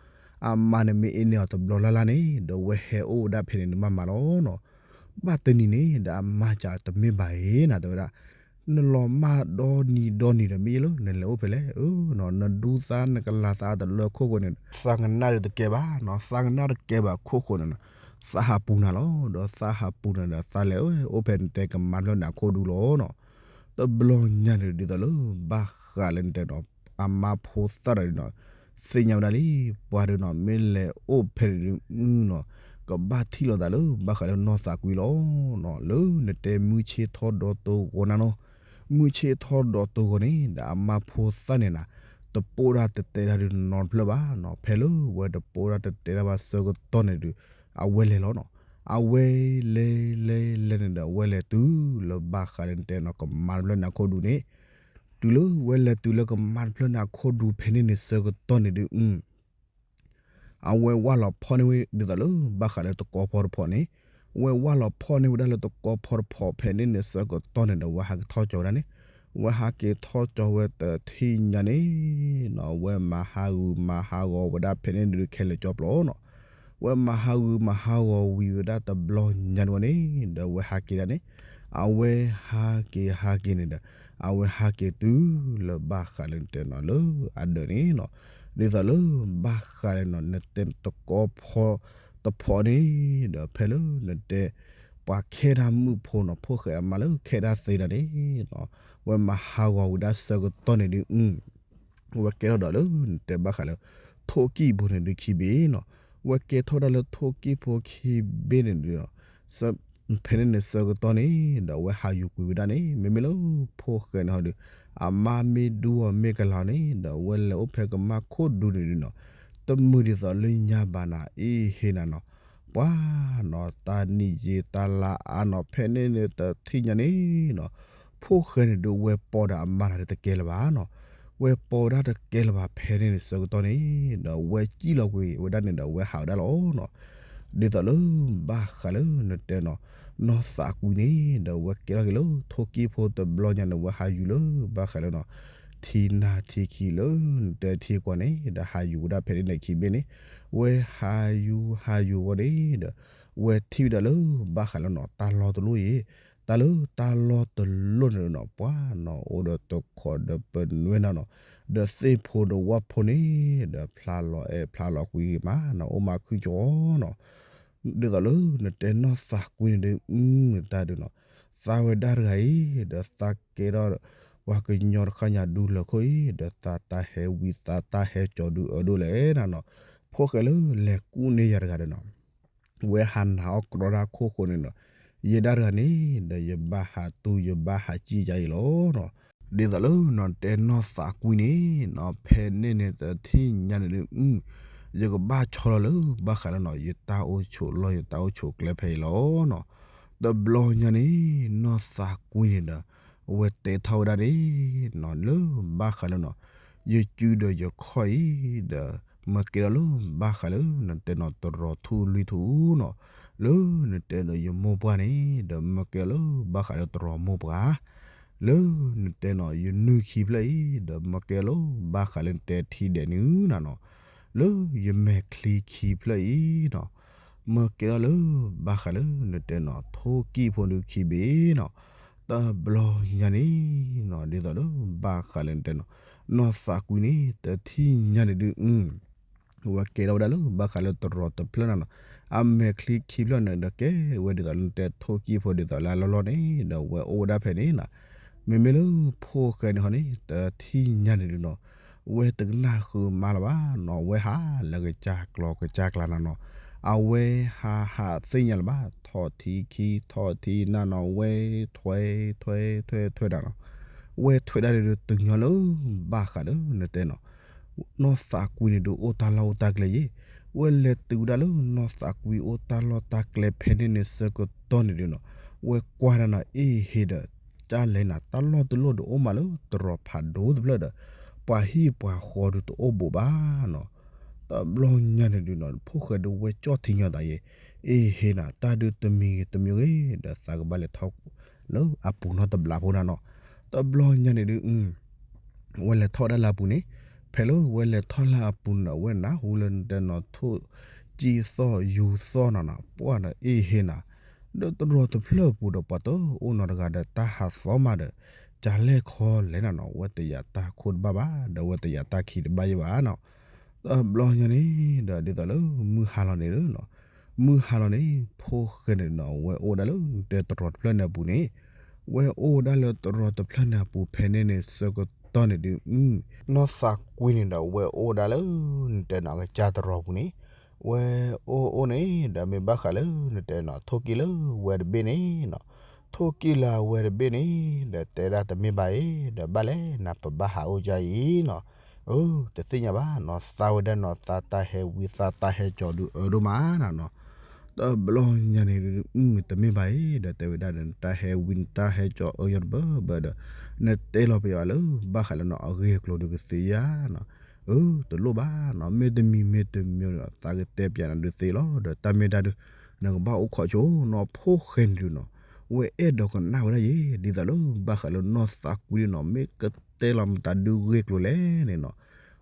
အမါန့ၣ်မ့ၢ်အ့န့ၢ်အီၤတဘျီလၢ်လၢ်န့ၣ် ဒီးဝဲဟဲအိၣ်ဝဲဒၣ်ဖဲန့ၣ်န့ၣ်မးမးလီၤနီၤ, ဘၣ်တနံၤန့ၣ်ဒီးအမါစံးတမ့ၢ်ဘၣ်အံၤနၤ တဲဝဲဒၣ် နလီၤမၢ်ဒီနံၤဒီနံၤဒီး မ့ၢ်ယဲလၢနလဲၤအိၣ်ဖဲလဲၣ်, နဒူသါနကလၤသးတလၢခိၣ်ဃိန့ၣ် သးကနၣ်ဒီးတကဲဘၣ်နီၤ, သးကနၣ်တကဲဘၣ်ခိၣ်ဃိန့ၣ်နီၤ, သးဟးပူၤနၤလီၤ, ဒီးသးဟးပူၤနၤဒီး သးလဲၤအိၣ်ဖဲနတဲကမါတဖျၢၣ်န့ၣ်အခိၣ်ဒူလီၤနီၤ, တဘျီညါန့ၣ်ဒ်သိးလၢ ဘၣ်ဃးလၢနတဲနီၤ အမါဖိသၣ်ဒီးနီၤ သ့ၣ်ညါဝဲဒၣ်လံ, ပှၤဒီးနီၤ မ့ၢ်လဲၤအိၣ်ဖဲန့ၣ်ဒုးနီၤ ကဘၣ်ထံၣ်လိာ်သးလၢ ဘၣ်ဃးလၢနီၢ်သးကွံလီၤနီၤ, လၢနတဲမုၢ်ဆ့ၣ်ထီၣ်ဒီးတိၤဂီၤနၤနီၤ, မုၢ်ဆ့ၣ်ထီၣ်ဒီးတိၤဂီၤန့ၣ်ဒီး အမါဖိသၣ်န့ၣ်နၤ တပိာ်ဒၣ်တတဲဒၣ်ဒုးနီတဖျၢၣ်ဘၣ်နီၤ, ဖဲလၢဝဲတပိာ်ဒၣ်တတဲဒၣ်ဘၣ်ဆၢကတီၢ်န့ၣ်ဒုး အဝဲလဲၤလီၤနီၤ, အဝဲလဲၤလဲၤလဲၤန့ၣ်ဒီး အဝဲလဲၤတုၤလၢဘၣ်ဃးလၢနတဲနီၤ ကမါတဖျၢၣ်န့ၣ်အခိၣ်ဒူန့ၣ်, တုၤလၢဝဲလဲၤတုၤလၢကမါတဖျၢၣ်န့ၣ်အခိၣ်ဒူဖဲန့ၣ်န့ၣ်ဆၢကတီၢ်န့ၣ်ဒုး အဝဲဝၢ်လီၤဖီၣ်န့ၢ်ဝဲဒ်သိးလၢ ဘၣ်ဃးလၢတကီဖီတဖီန့ၣ်, အဝဲဝၢ်လီၤဖီၣ်န့ၢ်ဝဲဒၣ်လၢတကီဖီတဖီဖဲန့ၣ်န့ၣ်ဆၢကတီၢ်န့ၣ်ဒီး အဝဲဟးက့ၤထီၣ်ကၠီဝဲဒၣ်န့ၣ်, အဝဲဟးက့ၤထီၣ်ကၠီဝဲတထံၣ်ညါန့ၣ်နီၤ, အဝဲမၤဟးဂူာ်မၤဟးဂီၤဝဲဒၣ်ဖဲန့ၣ်ဒုးခဲလၢာ်ကၠီပျီနီၤ, အဝဲမၤဟးဂူာ်မၤဟးဂီၤဝံၤဝဲဒၣ်တဘျီညါန့ၣ်ဝဲန့ၣ်ဒီး အဝဲဟးက့ၤဒၣ်န့ၣ်, အဝဲဟးက့ၤဟးက့ၤန့ၣ်ဒီး အဝဲဟးက့ၤတုၤလၢဘၣ်ဃးလၢနတဲနီၤလၢအဒၢးန့ၣ်နီၤ, ဒ်သိးလၢဘၣ်ဃးလၢနီၤ နတဲတကီဖီတဖီန့ၣ်ဒီး ဖဲလၢနတဲ ပှၤခဲဒၣ်မုၣ်ဖိနီၤ ဖိၣ်ဃဲအမါလၢခဲဒၣ်သ့ဒၣ်န့ၣ်နီၤ, ဝဲမၤဟးဂီၤဝံၤဒၣ်ဆၢကတီၢ်န့ၣ်ဒုး ဝဲကဲထီၣ်ဒီးလၢနတဲဘၣ်ဃးလၢ ထိၣ်ကံၣ်ဖိန့ၣ်ဒုးခံဘ့ၣ်နီၤ, ဝဲကဲထီၣ်ဒၣ်လၢထိၣ်ကံၣ်ဖိခံဘ့ၣ်န့ၣ်ဒုး ဖဲန့ၣ်န့ၣ်ဆၢကတီၢ်န့ၣ်ဒီး အဝဲဟးယူၤကွံာ်ဝဲဒၣ်န့ၣ် မ့မ့ၢ်လၢဖိၣ်ဃဲန့ၣ်ဟီဒုး အမါမ့ၢ်ဒူအီၤမ့ၢ်ကလၤန့ၣ်ဒီး အဝဲလဲၤအိၣ်ဖဲကမါခိၣ်ဒူန့ၣ်ဒုးနီၤ, တမုာ်ဒ်သိးလၢညါဘၣ်နၤ အ့ဟ့နၤနီၤ, ပှၤနီၤ တၢ်နံၣ်ယံာ်တၢ်လါအါနီၤ ဖဲန့ၣ်န့ၣ်တထံၣ်ညါန့ၣ်နီၤ, ဖိၣ်ဃဲန့ၣ်ဒုးဝဲပိာ်ဒၣ်အမါတၢ်ဒုးတကဲလၢၤဘၣ်နီၤ, ဝဲပိာ်ဝဲဒၣ်တကဲလၢၤဘၣ်ဖဲန့ၣ်န့ၣ် ဆၢကတီၢ်န့ၣ်ဒီး ဝဲစံၣ်လီၤကွံာ်ဝဲဒၣ်န့ၣ်ဒီး ဝဲဟးဝဲဒၣ်လီၤနီၤ, ဒ်သိးလၢဘၣ်ဃးလၢနတဲနီၤ, နီၢ်သးကွံန့ၣ်ဒီး ဝဲကဲထီၣ်က့ၤလၢထိၣ်ကံၢ်ဖိတဘျီညါန့ၣ် ဝဲဟးယူၤလၢဘၣ်ဃးလၢနီၤ ထံနၢ်ထံခံလၢနတဲထံကွၢ်န့ၣ်ဒီး ဟးယူၤဝဲဒၣ်ဖဲန့ၣ်န့ၣ်ခံဘ့ၣ်န့ၣ်, ဝဲဟးယူၤဟးယူၤဝဲန့ၣ်ဒီး ဝဲထံၣ်ဝဲဒၣ်လၢဘၣ်ဃးလၢနီၤ တၢ်လီၢ်တလီၢ်အံၤ, တၢ်လၢတၢ်လီၢ်တလီၢ်န့ၣ်နီၤ ပှၤနီၤအိၣ်ဒီးတခီဒီးပနွဲၢ်နီၤနီၤ, ဒီးသ့ၣ်ဖိဒီးဝၣ်ဖိန့ၣ်ဒီး ဖျါလီၤအဲၣ်ဖျါလီၤကွံမးနီၤ အိၣ်မးခုကီနီၤ, ဒ်သိးလၢနတဲနီၢ်သးကွံန့ၣ်ဒုး အတၢ်ဒုးနီၤ, သးဝဲဒၣ်တဂၤအံၤ ဒီးသးကဲထီၣ် ပှၤကညီတခါညါဒူလၢာ်ခိၣ်အံၤ ဒီးသးတၢ်ဟဲဝံသးတၢ်ဟဲကၠီၤဒုးအၢဒိၣ်လဲၣ်နီၤနီၤ, ဖိၣ်ဃဲလၢလဲၤကူၣ်န့ၢ်ယၤတဂၤဒီးနီၤ ဝဲဟးနာ်အီၣ်ကြီဒၣ်ခိၣ်ဃိန့ၣ်နီၤ, ယဲဒၣ်တဂၤန့ၣ်ဒီး ယဘၣ်ဟးတူၢ်ယဘၣ်ဟးစံၣ်ယါအံၤလီၤနီၤ, ဒ်သိးလၢနတဲနီၢ်သးကွံန့ၣ်နီၤ ဖဲန့ၣ်န့ၣ်တထံၣ်ညါန့ၣ်ဒုး ယကဘၣ်ဆီလီၤလၢဘၣ်ဃးလၢနီၤ ယတၢ်အိၣ်ဆိးလီၢ် ယတၢ်အိၣ်ဆိးကျဲဖဲအံၤလီၤနီၤ, တဘျီညါန့ၣ် နီၢ်သးကွံန့ၣ်ဒီး အဝဲတဲထီၣ်ဝဲဒၣ်န့ၣ်နီၤ လၢဘၣ်ဃးလၢနီၤ ယစုဒီးယခီၣ်အံၤဒီး မ့ၢ်ကဲထီၣ်လၢဘၣ်ဃးလၢနတဲနီၤ တရီၤထူလွံၢ်ထူနီၤ, လၢနတဲဒီးယမိၢ်ပှၢ်န့ၣ်ဒီး မ့ၢ်ကဲထီၣ်လၢဘၣ်ဃးလၢတရီၤမိၢ်ပှၢ် လၢနတဲနီၤ ယနုၢ်ခံဖျၢၣ်အံၤဒီး မ့ၢ်ကဲထီၣ်လၢဘၣ်ဃးလၢနတဲထံဒဲးနုၤနၤနီၤ, လၢယမဲာ်ချံခံဖျၢၣ်အံၤနီၤ, မ့ၢ်ကဲထီၣ်လၢဘၣ်ဃးလၢနတဲနီၤ ထိၣ်ကံၢ်ဖိဒုးခံဘ့ၣ်နီၤ, တဘျီညါန့ၣ်နီၤ ဒ်သိးလၢဘၣ်ဃးလၢနတဲနီၤ နီၢ်သးကွံန့ၣ် တထံၣ်ညါန့ၣ်ဒုး ဝဲကဲထီၣ်ဝဲဒၣ်လၢဘၣ်ဃးလၢတရီၤတဖျၢၣ်နၤနီၤ, အမဲာ်ချံခံဖျၢၣ်န့ၣ်ဒီး ကဲဝဲဒ်သိးလၢနတဲထိၣ်ကံၢ်ဖိဒ်သိးလၢအလီၢ်လီၢ်န့ၣ်ဒီး ဝဲအိၣ်ဝဲဒၣ်ဖဲန့ၣ်နီၤ, မ့မ့ၢ်လၢဖိၣ်ဃဲန့ၣ်ဟီန့ၣ် တထံၣ်ညါန့ၣ်ဒုးနီၤ, ဝဲတကနၣ်ဃုာ်မါလၢၤဘၣ်နီၤ, ဝဲဟးလၢကစၢ်ကျီကစၢ်ကျါနၤနီၤ, အဝဲဟးဟးသ့ၣ်ညါလၢၤဘၣ် ထီၣ်ထံခံထီၣ်ထံနၤနီၤ, ဝဲထွဲထွဲထွဲထွဲဒၣ်နီၤ, ဝဲထွဲဒၣ်ဒုးတုၤညီလၢဘၣ်ဃးလၢနတဲနီၤ နီၢ်သးကွံန့ၣ်ဒုး အိၣ်တၢ်လီၢ်အိၣ်တၢ်ကျဲယဲၢ်, ဝဲလဲၤတုၤဝဲဒၣ်လၢနီၢ်သးကွံအိၣ်တၢ်လီၢ်တၢ်ကျဲဖဲန့ၣ်န့ၣ်ဆၢကတီၢ်န့ၣ်ဒုးနီၤ, ဝဲကွၢ်ဒၣ်နီၤ အ့ၣ်ဟ့ဒီး ကၢ်လဲၤနၤ တၢ်လီၢ်တလီၢ်ဒုးအိၣ်မးလၢတရီၤဖးဒိၣ်တဖျၢၣ်ဒီး ပှၤဟံၣ်ပှၤဃီဒုးတအိၣ်ဘူးဘၣ်နီၤ, တဘျီညါန့ၣ်ဒုးနီၤ ဖိၣ်ဃဲဒုးဝဲကၠီၣ်ထံညီသးယဲၢ်, အ့ၣ်ဟ့နၤ တၢ်ဒုးတမံၤဂ့ၤတမံၤဂ့ၤဒီး သးကဘၣ်လဲၤထီၣ်လၢအပူၤနီတဘျီဖိနၤနီၤ, တဘျီညါန့ၣ်ဒုး ဝဲလဲၤထီၣ်ဝဲဒၣ်လၢအပူၤန့ၣ်, ဖဲလၢဝဲလဲၤထီၣ်လၢအပူၤန့ၣ်ဒီး ဝဲနၢ်ဟူလၢနတဲနီၤ ထိၣ်ကံၢ်သီၣ်ယူၤသီၣ်နၤနီၤ, ပှၢ်ဒီးအ့ၣ်ဟ့နၤ, ဒီးတရီၤတဖျၢၣ်အပူၤဒီး ပှၤတအိၣ်နီတဂၤဒီး တၢ်ဟးသီမးဒီး ကလဲၢ်ခီလဲၢ်နၤနီၤ, ဝဲတယာ်တၢ်ခိၣ်တဘၣ်ဘၣ် ဒီးဝဲတယာ်တၢ်ခံတဘၣ်ယဲၢ်ဘၣ်နီၤ, တဘျီညါန့ၣ်ဒီး ဒ်သိးလၢမုၢ်ဟါလီၤန့ၣ်နီၤ, မုၢ်ဟါလီၤန့ၣ် ဖိၣ်ဃဲန့ၣ်နီၤ ဝဲအိၣ်ဝဲဒၣ်လၢနတဲတရီၤတဖျၢၣ်န့ၣ်အပူၤန့ၣ်, ဝဲအိၣ်ဝဲဒၣ်လၢတရီၤတဖျၢၣ်န့ၣ်အပူၤဖဲန့ၣ်န့ၣ်ဆၢကတီၢ်န့ၣ်ဒုး နီၢ်သးကွံန့ၣ်ဒီး ဝဲအိၣ်ဝဲဒၣ်လၢနတဲနီၤ ကစၢ်တရီၤပူၤန့ၣ်, ဝဲအိၣ်အိၣ်န့ၣ်ဒီး မ့ၢ်ဘၣ်ဃးလၢနတဲနီၤ ထိၣ်ကံၢ်လၢဝဲတဘ့ၣ်န့ၣ်နီၤ, ထိၣ်ကံၢ်လၢအဝဲတဘ့ၣ်န့ၣ်ဒီး တဲဒၣ်တမ့ၢ်ဘၣ်အံၤ ဒီးဘၣ်လဲၣ်နၤ ပဘၣ်ဟးအိၣ်ကၢ်အံၤနီၤ, အၢ တသ့ၣ်ညါဘၣ်နီၤ, သးဝဲဒၣ်နီၤ သးတၢ်ဟဲဝံသးတၢ်ဟဲကၠီဒုးအၢဒိၣ်မးနၤနီၤ, တဘျီညါန့ၣ်ဒုး တမ့ၢ်ဘၣ်အံၤ ဒီးတဲဝဲဒၣ်ဒီး နတၢ်ဟဲဝံနတၢ်ဟဲကၠီအၢယီၤတဘၢဘၢဒီး နတဲလီၤပယီၤလၢ ဘၣ်ဃးလၢနီၤ အဂ့ၢ်အကျိၤဒုးကသ့ဧါနီၤ, အၢ တလိၣ်ဘၣ်နီၤ, မ့ၢ်တမံၤမ့ၢ်တမံၤဒီး သးကတဲပျးနၤဒုးသ့လီၤ, ဒီးတၢ်မ့ၢ်တၢ်ဒုး နကဘၣ်အိၣ်ခိးဆိနီၤ, ဖိၣ်ဃဲန့ၣ်ဒုးနီၤ, ဝဲအဲၣ်ဒိးကနၣ်ဝဲဒၣ်ယဲၢ် ဒ်သိးလၢဘၣ်ဃးလၢနီၢ်သးကွံန့ၣ်နီၤ မ့ၢ်ကတဲလီၤမတၤဒုးဂ့ၢ်ကျိၤလဲၣ်န့ၣ်နီၤ,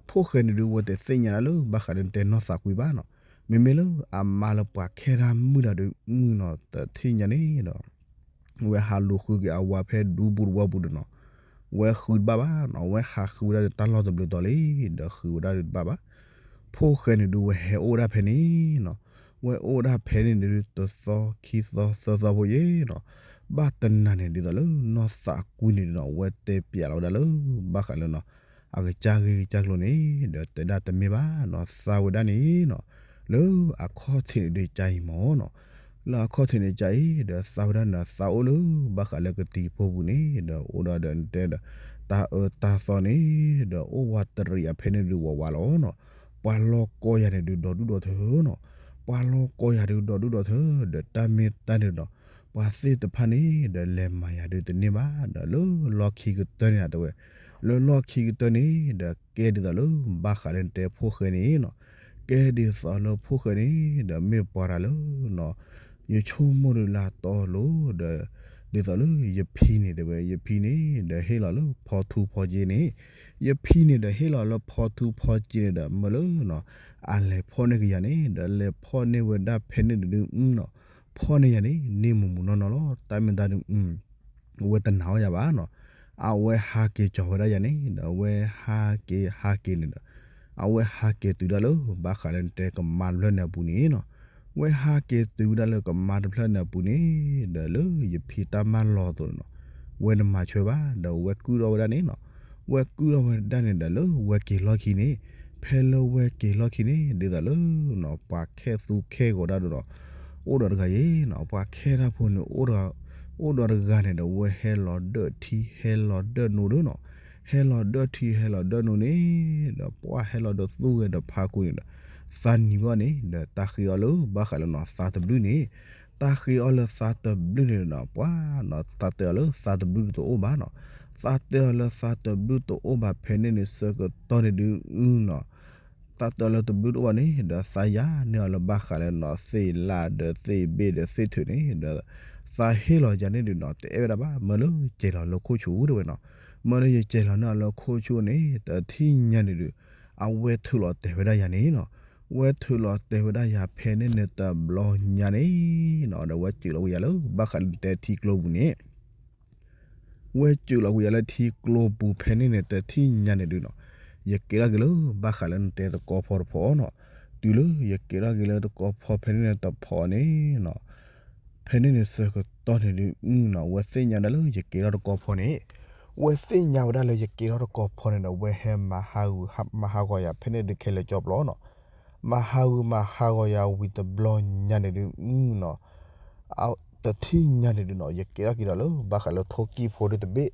ဖိၣ်ဃဲန့ၣ်ဒုး ဝဲတသ့ၣ်ညါဒၣ်လၢ ဘၣ်ဃးလၢနတဲနီၢ်သးကွံဘၣ်နီၤ, မ့မ့ၢ်လၢအမါလၢပှၤခဲဒၣ်မုၣ်တၢ်ဒုး မုၣ်နီၤ တထံၣ်ညါန့ၣ်ဒီး ဝဲဟးလူၤဃုက့ၤအဝၤဖဲဒူပူၤတဝီပူၤဒီးနီၤ, ဝဲဃုတဘၣ်ဘၣ်နီၤ, ဝဲဟးဃုဝဲဒၣ်ဒီးတၢ်လီၢ်တဘျုးတီၤလံ, ဒီးဃုဝဲဒၣ်ဒီးတဘၣ်ဘၣ်, ဖိၣ်ဃဲန့ၣ်ဒုး ဝဲဟဲအိၣ်ဝဲဒၣ်ဖဲန့ၣ်နီၤ, ဝဲအိၣ်ဝဲဒၣ်ဖဲန့ၣ်ဒုး တသီခံသီသၢသီဖိယဲၢ်နီၤ, ဘၣ်တနၤန့ၣ်ဒ်သိးလၢနီၢ်သးကွံန့ၣ်နီၤ ဝဲတဲပျးလီၤဝဲဒၣ်လၢ ဘၣ်ဃးလၢနီၤ အကစၢ်ဂ့ၢ်ကစၢ်ကျိၤန့ၣ် ဒီးတဲဒၣ်တမ့ၢ်ဘၣ်နီၤ, သးဝဲဒၣ်န့ၣ်နီၤ, လၢအခီၣ်ထံးန့ၣ်ဒုးကါအံၤမ့ၢ်နီၤ, လၢအခီၣ်ထံးန့ၣ်ကါအံၤ ဒီးသးဝဲဒၣ်န့ၣ် သးအိၣ်လၢဘၣ်ဃးလၢကတံၤဖိပူၤန့ၣ် ဒီးအိၣ်ဒီးဒီးတဲဒီး တၢ်အၢတၢ်သီန့ၣ် ဒီးအိၣ်ဝးတရံးအဖဲန့ၣ်ဒုးဝးဝးလီၤနီၤ, ပှၤလီၢ်ကီၢ်ယၤန့ၣ်ဒုးဒီဒူၣ်ဒီထၢနီၤ, ပှၤလီၢ်ကီၢ်ယၤဒုးဒီဒူၣ်ဒီထၢ, ဒီးတၢ်မ့ၢ်တၢ်န့ၣ်ဒီး ပှၤသ့ၣ်တဖၣ်န့ၣ်ဒီးလဲၤမၤယၤဒုးတန့ၢ်ဘၣ်, ဒီးလၢလီၢ်ခံကတၢၢ်န့ၣ်တဲဝဲ, လၢလီၢ်ခံကတၢၢ်န့ၣ်ဒီးကဲဒ်သိးလၢဘၣ်ဃးလၢနတဲဖိၣ်ဃဲန့ၣ်နီၤ, ကဲဒ်သိးလၢဖိၣ်ဃဲန့ၣ်ဒီးမ့ၢ်ပှၤတၢ်လၢနီၤ ယဆိကမိၣ်ဒုးလၢတီလိၤဒီး ဒ်သိးလၢယဖံန့ၣ်တဲဝဲ ယဖံန့ၣ်ဒီးဟ့ၣ်လီၤလၢဖီထူဖီက့န့ၣ်, ယဖံန့ၣ်ဒီးဟ့ၣ်လီၤလၢဖီထူဖီက့န့ၣ်ဒီး မ့ၢ်လၢနီၤ အလဲၤဖီၣ်န့ၢ်ကယၤန့ၣ်ဒီး လဲၤဖီၣ်န့ၢ်ဝဲဒၣ်ဖဲန့ၣ်ဒုးနီၤ, ဖီၣ်န့ၢ်ယၤန့ၣ် န့ၢ်မူးမူးနီၢ်နီၢ်လီၤ. တၢ်မ့ၢ်တၢ်ဒုး ဝဲတနာ်အီၤယၤဘၣ်နီၤ, အဝဲဟးက့ၤကၠီၤဝဲဒၣ်ယၤန့ၣ်ဒီး အဝဲဟးက့ၤဟးက့ၤန့ၣ်ဒီး အဝဲဟးက့ၤတုၤဒၣ်လၢဘၣ်ဃးလၢနတဲကမါတဖျၢၣ်န့ၣ်အပူၤန့ၣ်နီၤ, ဝဲဟးက့ၤတုၤဝဲဒၣ်လၢကမါတဖျၢၣ်န့ၣ်အပူၤန့ၣ်ဒီး လၢယဖံတၢ်မၢလီၤအသိးန့ၣ်နီၤ, ဝဲတမၤဆၢဘၣ်ဒီး ဝဲကုၣ်ထီၣ်ဝဲဒၣ်န့ၣ်နီၤ, ဝဲကုၣ်ထီၣ်ဝဲဒၣ်န့ၣ်ဒီး လၢဝဲက့ၤလီၢ်ခံန့ၣ်, ဖဲလၢဝဲက့ၤလီၢ်ခံန့ၣ် ဒ်သိးလၢနီၤ ပှၤခဲသူခဲဂီၤဒၣ်ဒီးနီၤ အိၣ်ဒီးတဂၤအံၤနီၤ, ပှၤခဲတၢ်ဖိန့ၣ် အိၣ်ဒီးတဂၤန့ၣ်ဒီး ဝဲဟဲလီၤဒၢၣ်ထံ ဟဲလီၤဒၢၣ်နိဒုးနီၤ, ဟဲလီၤဒၢၣ်ထံ ဟဲလီၤဒၢၣ်နိန့ၣ်ဒီး ပှၤဟဲလီၤဒီးသူၣ်ဂဲၤဒီးဖးကိန့ၣ်ဒီး သးနံၤဘၣ်န့ၣ်ဒီး တၢ်ဃ့အီၤလၢဘၣ်ဃးလၢနီၤ သးတဘျုးန့ၣ်, တၢ်ဃ့အီၤလၢသးတဘျုးန့ၣ်ဒီးနီၤ ပှၤနီၤ သးတဲအီၤလၢသးတဘျုးတအိၣ်ဘၣ်နီၤ, သးတဲအီၤလၢသးတဘျုးတအိၣ်ဘၣ် ဖဲန့ၣ်န့ၣ်ဆၢကတီၢ်န့ၣ်ဒုးနီၤ သးတဲအီၤလၢတဘျုးတအိၣ်ဘၣ်န့ၣ်ဒီး သးယၤန့ၢ်အီၤလၢဘၣ်ဃးလၢနီၤ သ့ၣ်လၣ်ဒီးသ့ၣ်ဘ့ၣ်ဒီးသ့ၣ်ထုးန့ၣ်ဒီး သးဟ့ၣ်လီၤယၤန့ၣ်ဒုးနီၤ တအဲၣ်ဝဲဒၣ်ဘၣ် မၢလၢကဲၤလီၤလၢခိၣ်ဆူၣ်တဲဝဲနီၤ, မၢလၢယကဲၤလီၤန့ၢ်အီၤလၢခိၣ်ဆူၣ်န့ၣ် တထံၣ်ညါန့ၣ်ဒုး အဝဲထုးလီၤတဲာ်ဝဲဒၣ်ယၤန့ၣ်နီၤ, ဝဲထုးလီၤတဲာ်ဝဲဒၣ်ယၤဖဲန့ၣ်န့ၣ်တဘျီညါန့ၣ်နီၤ ဒီးဝဲစၢၤလီၤကွံာ်ယၤလၢဘၣ်ဃးလၢနတဲထံကျိပူၤန့ၣ် ဝဲစၢၤလီၤကွံာ်ယၤလၢထံကျိပူၤဖဲန့ၣ်န့ၣ် တထံၣ်ညါန့ၣ်ဒုးနီၤ, ယကဲထီၣ်က့ၤလၢဘၣ်ဃးလၢနတဲသကိးဖီတဖီနီၤ, တုၤလၢယကဲထီၣ်က့ၤလၢသကိးဖီဖဲန့ၣ်န့ၣ်တဖီန့ၣ်နီၤ, ဖဲန့ၣ်န့ၣ်ဆၢကတီၢ်န့ၣ်ဒုးနီၤ ဝဲသ့ၣ်ညါဒၣ်လၢယကဲထီၣ်သကိးဖီန့ၣ်, ဝဲသ့ၣ်ညါဝဲဒၣ်လၢယကဲထီၣ်သကိးဖီန့ၣ်ဒီး ဝဲဟဲမၤဟးဂူာ်မၤဟးဂီၤယၤဖဲန့ၣ်ဒုးခဲလၢာ်ကၠီပျီနီၤ, မၤဟးဂူာ်မၤဟးဂီၤယၤဝံၤတဘျီညါန့ၣ်ဒုးနီၤ တထံၣ်ညါန့ၣ်ဒုးနီၤ ယကဲထီၣ်က့ၤဒီးလၢဘၣ်ဃးလၢထိၣ်ကံၣ်ဖိဒုးတဘ့ၣ်,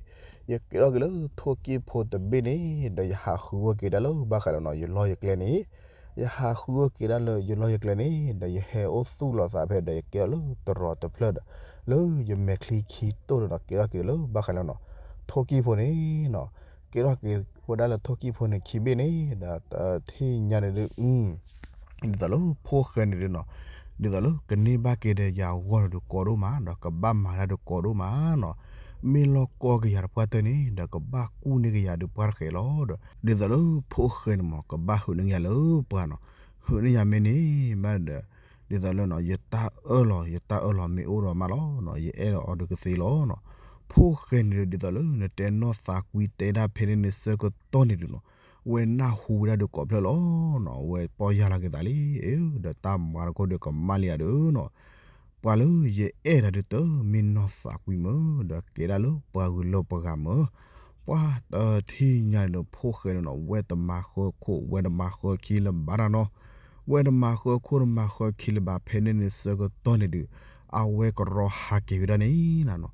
ယကဲထီၣ်က့ၤလၢထိၣ်ကံၣ်ဖိတဘ့ၣ်န့ၣ် ဒီးယဟးဃုအီၣ်က့ၤဒၣ်လၢဘၣ်ဃးလၢနီၤ ယလီၢ်ယကျဲန့ၣ်, ယဟးဃုအီၣ်က့ၤဒၣ်လၢယလီၢ်ယကျဲန့ၣ် ဒီးယဟဲအိၣ်သူၣ်လီၤသးဖဲဒီးယကဲထီၣ်လၢတရီးတဖျၢၣ်ဒီး လၢယမဲာ်ချံခံတိၢ်ဒီးနီၤ ကဲထီၣ်က့ၤလၢဘၣ်ဃးလၢနီၤ ထိၣ်ကံၣ်ဖိန့ၣ်နီၤ, ကဲထီၣ်က့ၤဝဲဒၣ်လၢထိၣ်ကံၣ်ဖိန့ၣ်ခံဘ့ၣ်န့ၣ် ဒီးတထံၣ်ညါန့ၣ်ဒုး ဒ်သိးလၢဖိၣ်ဃဲန့ၣ်ဒုးနီၤ, ဒ်သိးလၢကန့ၢ်ဘၣ်က့ၤဒီးယၤအဂီၢ်န့ၣ်ဒုးကိးဒိၣ်မး ဒီးကဘၣ်မၤတၢ်ဒုးကိးဒိၣ်မးနီၤ, မ့ၢ်လီၢ်ကီၢ်က့ၤယၤတပှၢ်တၢၢ်န့ၣ် ဒီးကဘၣ်ကူၣ်န့ၢ်က့ၤယၤဒုးပှၢ်တဃဲးလီၤဒီး ဒ်သိးလၢဖိၣ်ဃဲန့ၣ်မး ကဘၣ်ဟုးန့ၢ်က့ၤယၤလၢပှၢ်နီၤ, ဟုးန့ၢ်ယၤမ့ၢ်န့ၣ်ဘၣ်ဒီး ဒ်သိးလၢနီၤ ယတၢ်အၢၣ်လီၤ ယတၢ်အၢၣ်လီၤမ့ၢ်အိၣ်ဒီးမးလီၤနီၤ ယအဲၣ်ဒိးအီၤဒုးကသ့လီၤနီၤ, ဖိၣ်ဃဲန့ၣ်ဒုး ဒ်သိးလၢနတဲနီၢ်သးကွံတဲဒၣ်ဖဲန့ၣ်န့ၣ်ဆၢကတီၢ်န့ၣ်ဒုးနီၤ, ဝဲနၢ်ဟူဝဲဒၣ်ဒုးကိးဖျၢၣ်လီၤနီၤ, ဝဲပီၢ်ယၢ်လီၤက့ၤသးလံ, အ့ ဒီးတၢ်မၤတခီဒုးကမၣ်လံယၤဒုးနီၤ, ပှၤလၢယအဲၣ်ဒၣ်ဒုးတမ့ၢ်နီၢ်သးကွံမၢ်, ဒီးကဲဒၣ်လၢပှၤဂုၤလၢပှၤဂၤမၢ်, ပှၤတထံၣ်ညါန့ၣ်ဒီး ဖိၣ်ဃဲန့ၣ်နီၤ ဝဲတမၤဃၢခိၣ် ဝဲတမၤဃၢခံလၢၤဘၣ်တၢ်နီၤ, ဝဲတမၤဃၢခိၣ်တမၤဃၢခံလၢၤဘၣ် ဖဲန့ၣ်န့ၣ်ဆၢကတီၢ်န့ၣ်ဒုး အဝဲကရီဟးက့ၤဝဲဒၣ်န့ၣ်နီၤ,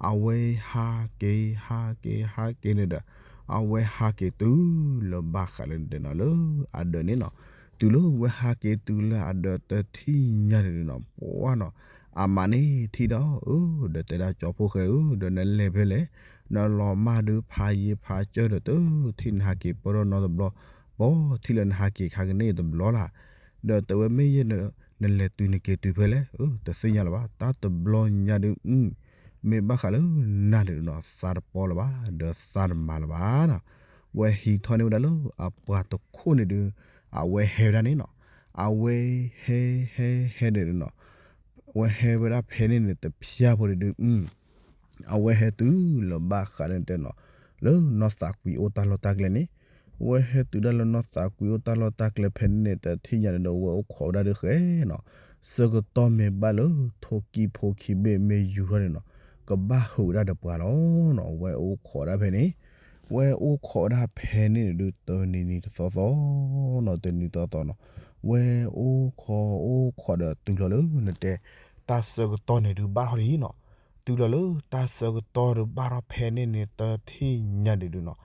အဝဲဟးက့ၤဟးက့ၤဟးက့ၤန့ၣ်ဒီး အဝဲဟးက့ၤတုၤလၢဘၣ်ဃးလၢနတဲနီၤ လၢအဒၢးန့ၣ်နီၤ, တုၤလၢဝဲဟးက့ၤတုၤလၢအဒၢးတထံၣ်ညါန့ၣ်ဒုးနီၤ ပှၤနီၤ အမါန့ၣ်ထံၣ်ဒီး အၢ ဒီးတဲဒၣ်ကၠီဖိၣ်ဃဲဧၢ ဒီးနလဲၤဖဲလဲၣ်, နလီၤမၢ်ဒုးဖးယံၤဖးကၢဒီး တထံၣ်နဟးက့ၤပၢၢ်ထီၣ်နီတဘျီ, ပှၤထံၣ်လၢနဟးက့ၤခါကန့ၢ်တဘျီလၢ်, ဒီးတဲဝဲမ့ၢ်ယဲ နလဲၤတုၤနက့ၤတုၤဖဲလဲၣ်, အၢ တသ့ၣ်ညါလၢၤဘၣ် တၢ်တဘျီညါဒုး မ့ၢ်ဘၣ်ဃးလၢနၤန့ၣ်ဒုးနီၤ သးတပီလၢၤဘၣ် ဒီးသးတမၤလၢၤဘၣ်နီၤ, ဝဲဟံးထီၣ်န့ၢ်ဝဲဒၣ်လၢအပှၤတခိၣ်န့ၣ်ဒုး အဝဲဟဲဝဲဒၣ်န့ၣ်နီၤ, အဝဲဟဲဟဲဟဲန့ၣ်ဒုးနီၤ အဝဲဟဲဝဲဒၣ်ဖဲန့ၣ်န့ၣ် တဖျၢၣ်ဖိန့ၣ်ဒုး အဝဲဟဲတုၤလၢဘၣ်ဃးလၢနတဲနီၤ လၢနီၢ်သးကွံအိၣ်တၢ်လီၢ်တၢ်ကျဲန့ၣ်, ဝဲဟဲတုၤဒၣ်လၢနီၢ်သးကွံအိၣ်တၢ်လီၢ်တၢ်ကျဲဖဲန့ၣ်န့ၣ် တထံၣ်ညါန့ၣ်ဒီး ဝဲအိၣ်ခိးဝဲဒၣ်ဒုးဃဲနီၤ, ဆၢကတီၢ်မ့ၢ်ဘၣ်လၢထိၣ်ကံၣ်ဖိခံဘ့ၣ်မ့ၢ်ယူၤထီၣ်န့ၣ်နီၤ, ကဘၣ်ဟုးဝဲဒၣ်ဒီးပှၤလီၤနီၤ, ဝဲအိၣ်ခိးဝဲဒၣ်ဖဲန့ၣ် ဝဲအိၣ်ခိးဝဲဒၣ်ဖဲန့ၣ်န့ၣ်ဒုး တနံၤနံၤတသီသီနီၤ တနံၤသီသီနီၤ, ဝဲအိၣ်ခိးအိၣ်ခိးဒီးတုၤလီၤလၢနတဲ တၢ်ဆၢကတီၢ်န့ၣ်ဒုးဘၣ်ထီၣ်လံနီၤ, တုၤလီၤလၢတၢ်ဆၢကတီၢ်ဒုးဘၣ်ထီၣ်ဖဲန့ၣ်န့ၣ် တထံၣ်ညါန့ၣ်ဒုးနီၤ,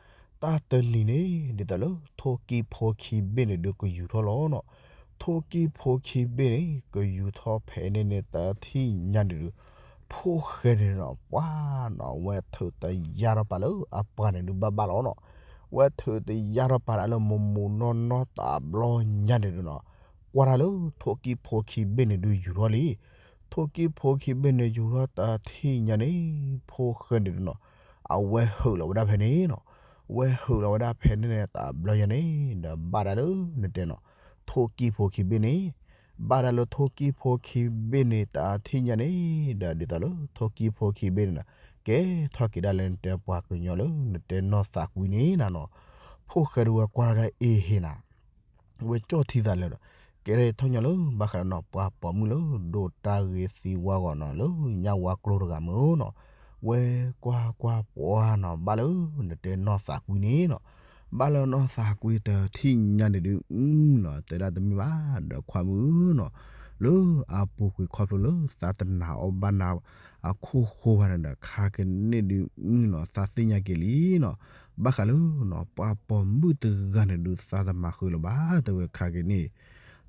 တ တၢ်တနံၤန့ၣ် ဒ်သိးလၢထိၣ်ကံၢ်ဖိခံဘ့ၣ်န့ၣ်ဒုးကယူၤထီၣ်လီၤနီၤ. ထိၣ်ကံၢ်ဖိခံဘ့ၣ်န့ၣ် ကယူၤထီၣ်ဖဲန့ၣ်န့ၣ် တထံၣ်ညါန့ၣ်ဒုး ဖိၣ်ဃဲန့ၣ်နီၤ ပှၤနီၤ ဝဲထုးတယါထီၣ်ပာ်လၢအပှၤန့ၣ်ဒုးဘၣ်ဘၣ်လီၤနီၤ. ဝဲထုးတယါထီၣ်ပာ်ဒၣ်လၢမိၢ်မိၢ်နီၢ်နီၢ်တဘျီညါန့ၣ်ဒုးနီၤ ကွၢ်တၢ်လၢထိၣ်ကံၢ်ဖိခံဘ့ၣ်န့ၣ်ဒုးယူၤထီၣ်လံ. ထိၣ်ကံၢ်ဖိခံဘ့ၣ်န့ၣ်ယူၤထီၣ်တထံၣ်ညါန့ၣ် ဖိၣ်ဃဲန့ၣ်ဒုးနီၤ အဝဲဟုးလီၤဝဲဒၣ်ဖဲန့ၣ်နီၤ. ဝဲဟုးလီၤဝဲဒၣ်ဖဲန့ၣ်န့ၣ် တဘျီညါန့ၣ် ဒီးဘၣ်ဒၣ်လၢနတဲနီၤ ထိၣ်ကံၢ်ဖိခံဘ့ၣ်န့ၣ် ဘၣ်ဒၣ်လၢထိၣ်ကံၢ်ဖိခံဘ့ၣ်န့ၣ် တထံၣ်ညါန့ၣ် ဒီးဒ်သိးလၢထိၣ်ကံၢ်ဖိခံဘ့ၣ်န့ၣ်နီၤ ကဲထီၣ်က့ၤဒၣ်လၢနတဲပှၤကညီလၢနတဲနီၢ်သးကွံန့ၣ်နၤနီၤ. ဖိၣ်ဃဲဒုးဝဲကွၢ်ထီၣ်ဒၣ်အ့ဟ့နၤ ဝဲကၠီၣ်ထံသးလၢာ်ဒီး ကဲထီၣ်ညီလၢဘၣ်ဃးဒီးနီၤ ပှၤပိာ်မုၣ်လၢဒိးတၢ်ဂ့ၤသံဝါဂီၤနီၤ လၢညၣ်ဝါကျိတဂၤမုၢ်နီၤ. ဝဲကွၢ်ကွၢ်ပှၤနီၤ ဘၣ်လၢနတဲနီၢ်သးကွံန့ၣ်နီၤ ဘၣ်လၢနီၢ်သးကွံတထံၣ်ညါန့ၣ်ဒုး အနီၤ တဲဒၣ်တမ့ၢ်ဘၣ်ဒီးခွါမုၣ်နီၤ လၢအပူၤကွံာ်ခီဖျိလၢသးတနာ်အီၣ်ဘၣ်နၤအခိၣ်ဃိဘၣ်န့ၣ်ဒီး ခါကန့ၣ်ဒုးနီၤ သးသ့ၣ်ညါက့ၤလံနီၤ. ဘၣ်ဃးလၢနီၤ ပှၤပိာ်မုၣ်တဂၤန့ၣ်ဒုး သးတမၤဃုာ်လၢၤဘၣ် တဲဝဲခါကန့ၣ်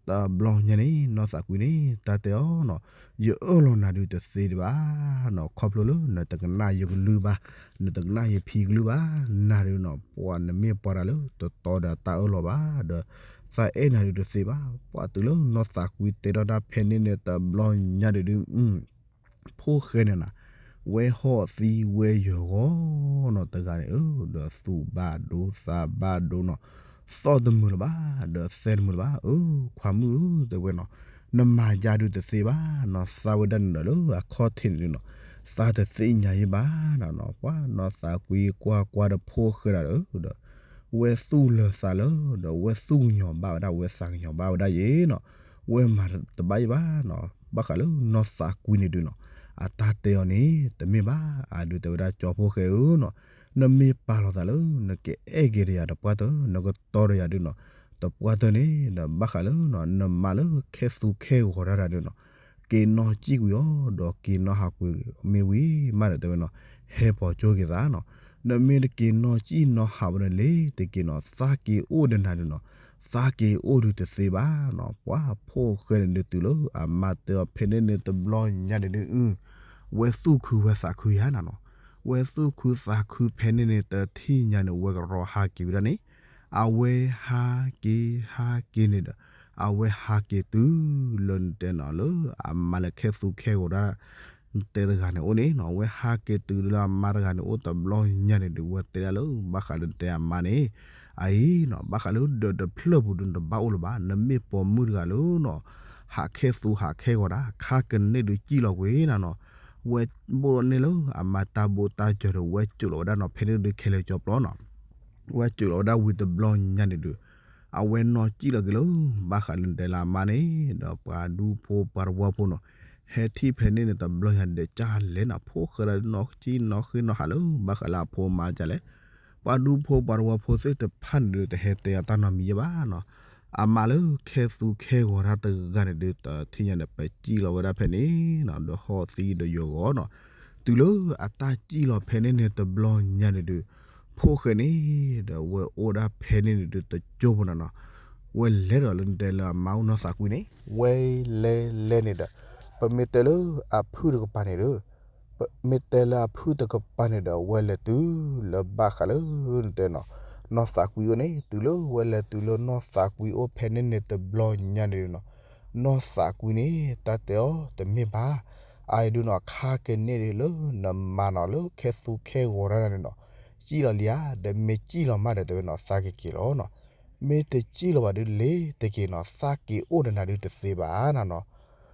တဘျီညါန့ၣ် နီၢ်သးကွံန့ၣ် တၢ်တဲအီၤနီၤ ယအၢၣ်လီၤနၤဒုးတသ့ဒံးဘၣ်နီၤ ခီဖျိလၢနတကနၣ်ယကလုၢ်ဘၣ် နတကနၣ်ယဖံကလုၢ်ဘၣ် နၤဒုးနီၤ ပှၤနမ့ၢ်ပှၤတၢ်လၢတတီဒီးတၢ်အၢၣ်လီၤဘၣ်ဒီး သးအဲၣ်နၤဒုးတသ့ဘၣ်. ပှၤတုၤလၢနီၢ်သးကွံတဲထီၣ်တၢ်ဖဲန့ၣ်န့ၣ် တဘျီညါဒုးဒုး ဖိၣ်ဃဲန့ၣ်နၤ ဝဲဟီၣ်သံဝဲယၢၤဂီၤနီၤ တဂၤန့ၣ်ဧၢ ဒီးသူၣ်ဘၣ်ဒိသးဘၣ်ဒိနီၤ သီၣ်တမုာ်လၢၤဘၣ် ဒီးသဲတမုာ်လၢၤဘၣ် အၢ ခွါမုၣ်ဧၢ တဲဝဲနီၤ နမၤယါဒုးတသ့ဘၣ်နီၤ သးဝဲဒၣ်န့ၣ်ဒီးလၢအခီၣ်ထံးန့ၣ်ဒုးနီၤ သးတသ့ၣ်ညါယံဘၣ်နီၤ ပှၤနီၢ်သးကွံကွၢ်ကွၢ်ဒီးဖိၣ်ဃဲဒၣ်ဒီး ဒီး ဝဲသူၣ်လၢၤသးလၢ ဒီးဝဲသူၣ်ကညီၤဘၣ်ဝဲဒၣ် ဝဲသးကညီၤဘၣ်ဝဲဒၣ်ယဲနီၤ ဝဲမၤတဘၣ်ယံဘၣ်နီၤ ဘၣ်ဃးလၢနီၢ်သးကွံန့ၣ်ဒုးနီၤ အတၢ်တဲအီၤန့ၣ် တမ့ၢ်ဘၣ် အဒုးတဲဝဲဒၣ်ကၠီဖိၣ်ဃဲဧၢနီၤ နမ့ၢ်ပာ်လီၤသးလၢ နကအဲၣ်က့ၤဒီးယၤတပှၢ်တၢၢ် နကတီဒီးယၤဒုးနီၤ တပှၢ်တၢၢ်န့ၣ် ဒီးဘၣ်ဃးလၢ နမါလၢခဲသူခဲဂီၤတၢ်တၢ်ဒုးနီၤ က့ၤနီၢ်စံၣ်ကွံာ်အီၤ ဒီးက့ၤနီၢ်ဟးကွံာ်မ့ၢ်ဝံၤမးဒီးတဲဝဲနီၤ ဟဲပိာ်ကၠိက့ၤသးနီၤ နမ့ၢ်တက့ၤနီၢ်စံၣ်နီၢ်ဟးဝဲန့ၣ်လ့ၤတက့ၤနီၤ သးက့ၤအိၣ်ဒီးနၤဒုးနီၤ သးက့ၤအိၣ်ဒုးတသ့ဘၣ်နီၤ ပှၤဖိၣ်ဃဲန့ၣ်ဒုးတုၤလၢအမါတဲအီၤဖဲန့ၣ်န့ၣ်တဘျီညါန့ၣ်ဒုး ဝဲသူၣ်ခုဝဲသးခုယါနၤနီၤ ဝဲသူၣ်ခုသးခုဖဲန့ၣ်န့ၣ် တထံၣ်ညါန့ၣ် ဝဲကရီဟးက့ၤဝဲဒၣ်န့ၣ် အဝဲဟးက့ၤဟးက့ၤန့ၣ်ဒီး အဝဲဟးက့ၤတုၤလၢနတဲနီၤလၢ အမါလၢခဲသူခဲဂီၤဒၣ် နတဲတဂၤန့ၣ်အိၣ်န့ၣ်နီၤ အဝဲဟးက့ၤတုၤလၢအမါတဂၤန့ၣ်အိၣ်တဘျီညါန့ၣ်ဒီး ဝဲတဲဒၣ်လၢ ဘၣ်ဃးလၢနတဲအမါန့ၣ် အအံၤနီၤ ဘၣ်ဃးလၢဒၢးတဖျၢၣ်ပူၤဒုးနတဘၣ်အိၣ်လၢၤဘၣ် နမ့ၢ်ပိာ်မုၣ်တဂၤလၢနီၤ ဟးခဲသူဟးခဲဂီၤဒၣ် ခါကန့ၣ်ဒုးစံၣ်လီၤကွံာ်နၤနီၤ ဝဲဘိၣ်လီၤန့ၢ်လၢအမါတၢ်ဘိၣ်တၢ်စၢၤဒီး ဝဲစိာ်လီၤဝဲဒၣ်နီၤ ဖဲန့ၣ်ဒုးခဲလၢာ်ကၠီပျီနီၤ ဝဲစိာ်လီၤဝဲဒၣ်ဝံၤတဘျီညါန့ၣ်ဒုး အဝဲနီၢ်စံၣ်လီၤက့ၤလၢ ဘၣ်ဃးလၢနတဲလၢအမါန့ၣ် ဒီးပှၤဒူဖိပှၤတဝီဖိနီၤ ဟဲထံၣ်ဖဲန့ၣ်န့ၣ် တဘျီညါဒဲးကၢ်လဲၣ်နီၤ ဖိၣ်ဃဲလၢနီၢ်စံၣ်နီၢ်ဃ့နီၢ်ဟးလၢ ဘၣ်ဃးလၢအဖိမါကၢ်လဲၣ် ပှၤဒူဖိပှၤတဝီဖိသ့ၣ်တဖၣ်န့ၣ်ဒုး တဟဲတဲအတၢ်နီတမံၤယဲဘၣ်နီၤ အမါလၢခဲသူခဲဂီၤတၢ်တဂၤန့ၣ်ဒုး တထံၣ်ညါန့ၣ် ပစံၣ်လီၤဝဲဒၣ်ဖဲန့ၣ်နီၤ ဒီးဟီၣ်သံဒီးယၢၤဂီၤနီၤ တုၤလၢအတၢ်စံၣ်လီၤဖဲန့ၣ်န့ၣ် တဘျီညါန့ၣ်ဒုး ဖိၣ်ဃဲန့ၣ် ဒီးဝဲအိၣ်ဒၣ်ဖဲန့ၣ်န့ၣ်ဒုး တကၠိဖိနီၤနီၤ ဝဲလဲၤဒီးလၢနတဲလၢအမါအိၣ်နီၢ်သးကွံန့ၣ် ဝဲလဲၤလဲၤန့ၣ်ဒီး ပမ့ၢ်တဲလၢအဖုၣ်တကပၤန့ၣ်ဒီး ပမ့ၢ်တဲလၢအဖုၣ်တကပၤန့ၣ်ဒီး ဝဲလဲၤတုၤလၢဘၣ်ဃးလၢနတဲနီၤ နီၢ်သးကွံအိၣ်န့ၣ် တုၤလၢဝဲလဲၤတုၤလၢနီၢ်သးကွံအိၣ်ဖဲန့ၣ်န့ၣ် တဘျီညါန့ၣ်ဒုးနီၤ နီၢ်သးကွံန့ၣ် တၢ်တဲအီၤတမ့ၢ်ဘၣ် အအံၤဒုးနီၤ ခါကန့ၣ်ဒုးလၢနမါနီၤ လၢခဲသူခဲဂီၤတၢ်န့ၣ်နီၤ စံၣ်လီၤလံဧါ ဒီးမ့ၢ်စံၣ်လီၤမးဒီးတဲဝဲနီၤ သးကက့ၤလီၤနီၤ မ့ၢ်တစံၣ်လီၤဘၣ်ဒုးလ့ၤတက့ၤနီၤ သးက့ၤအိၣ်ဒီးနၤဒုးတသ့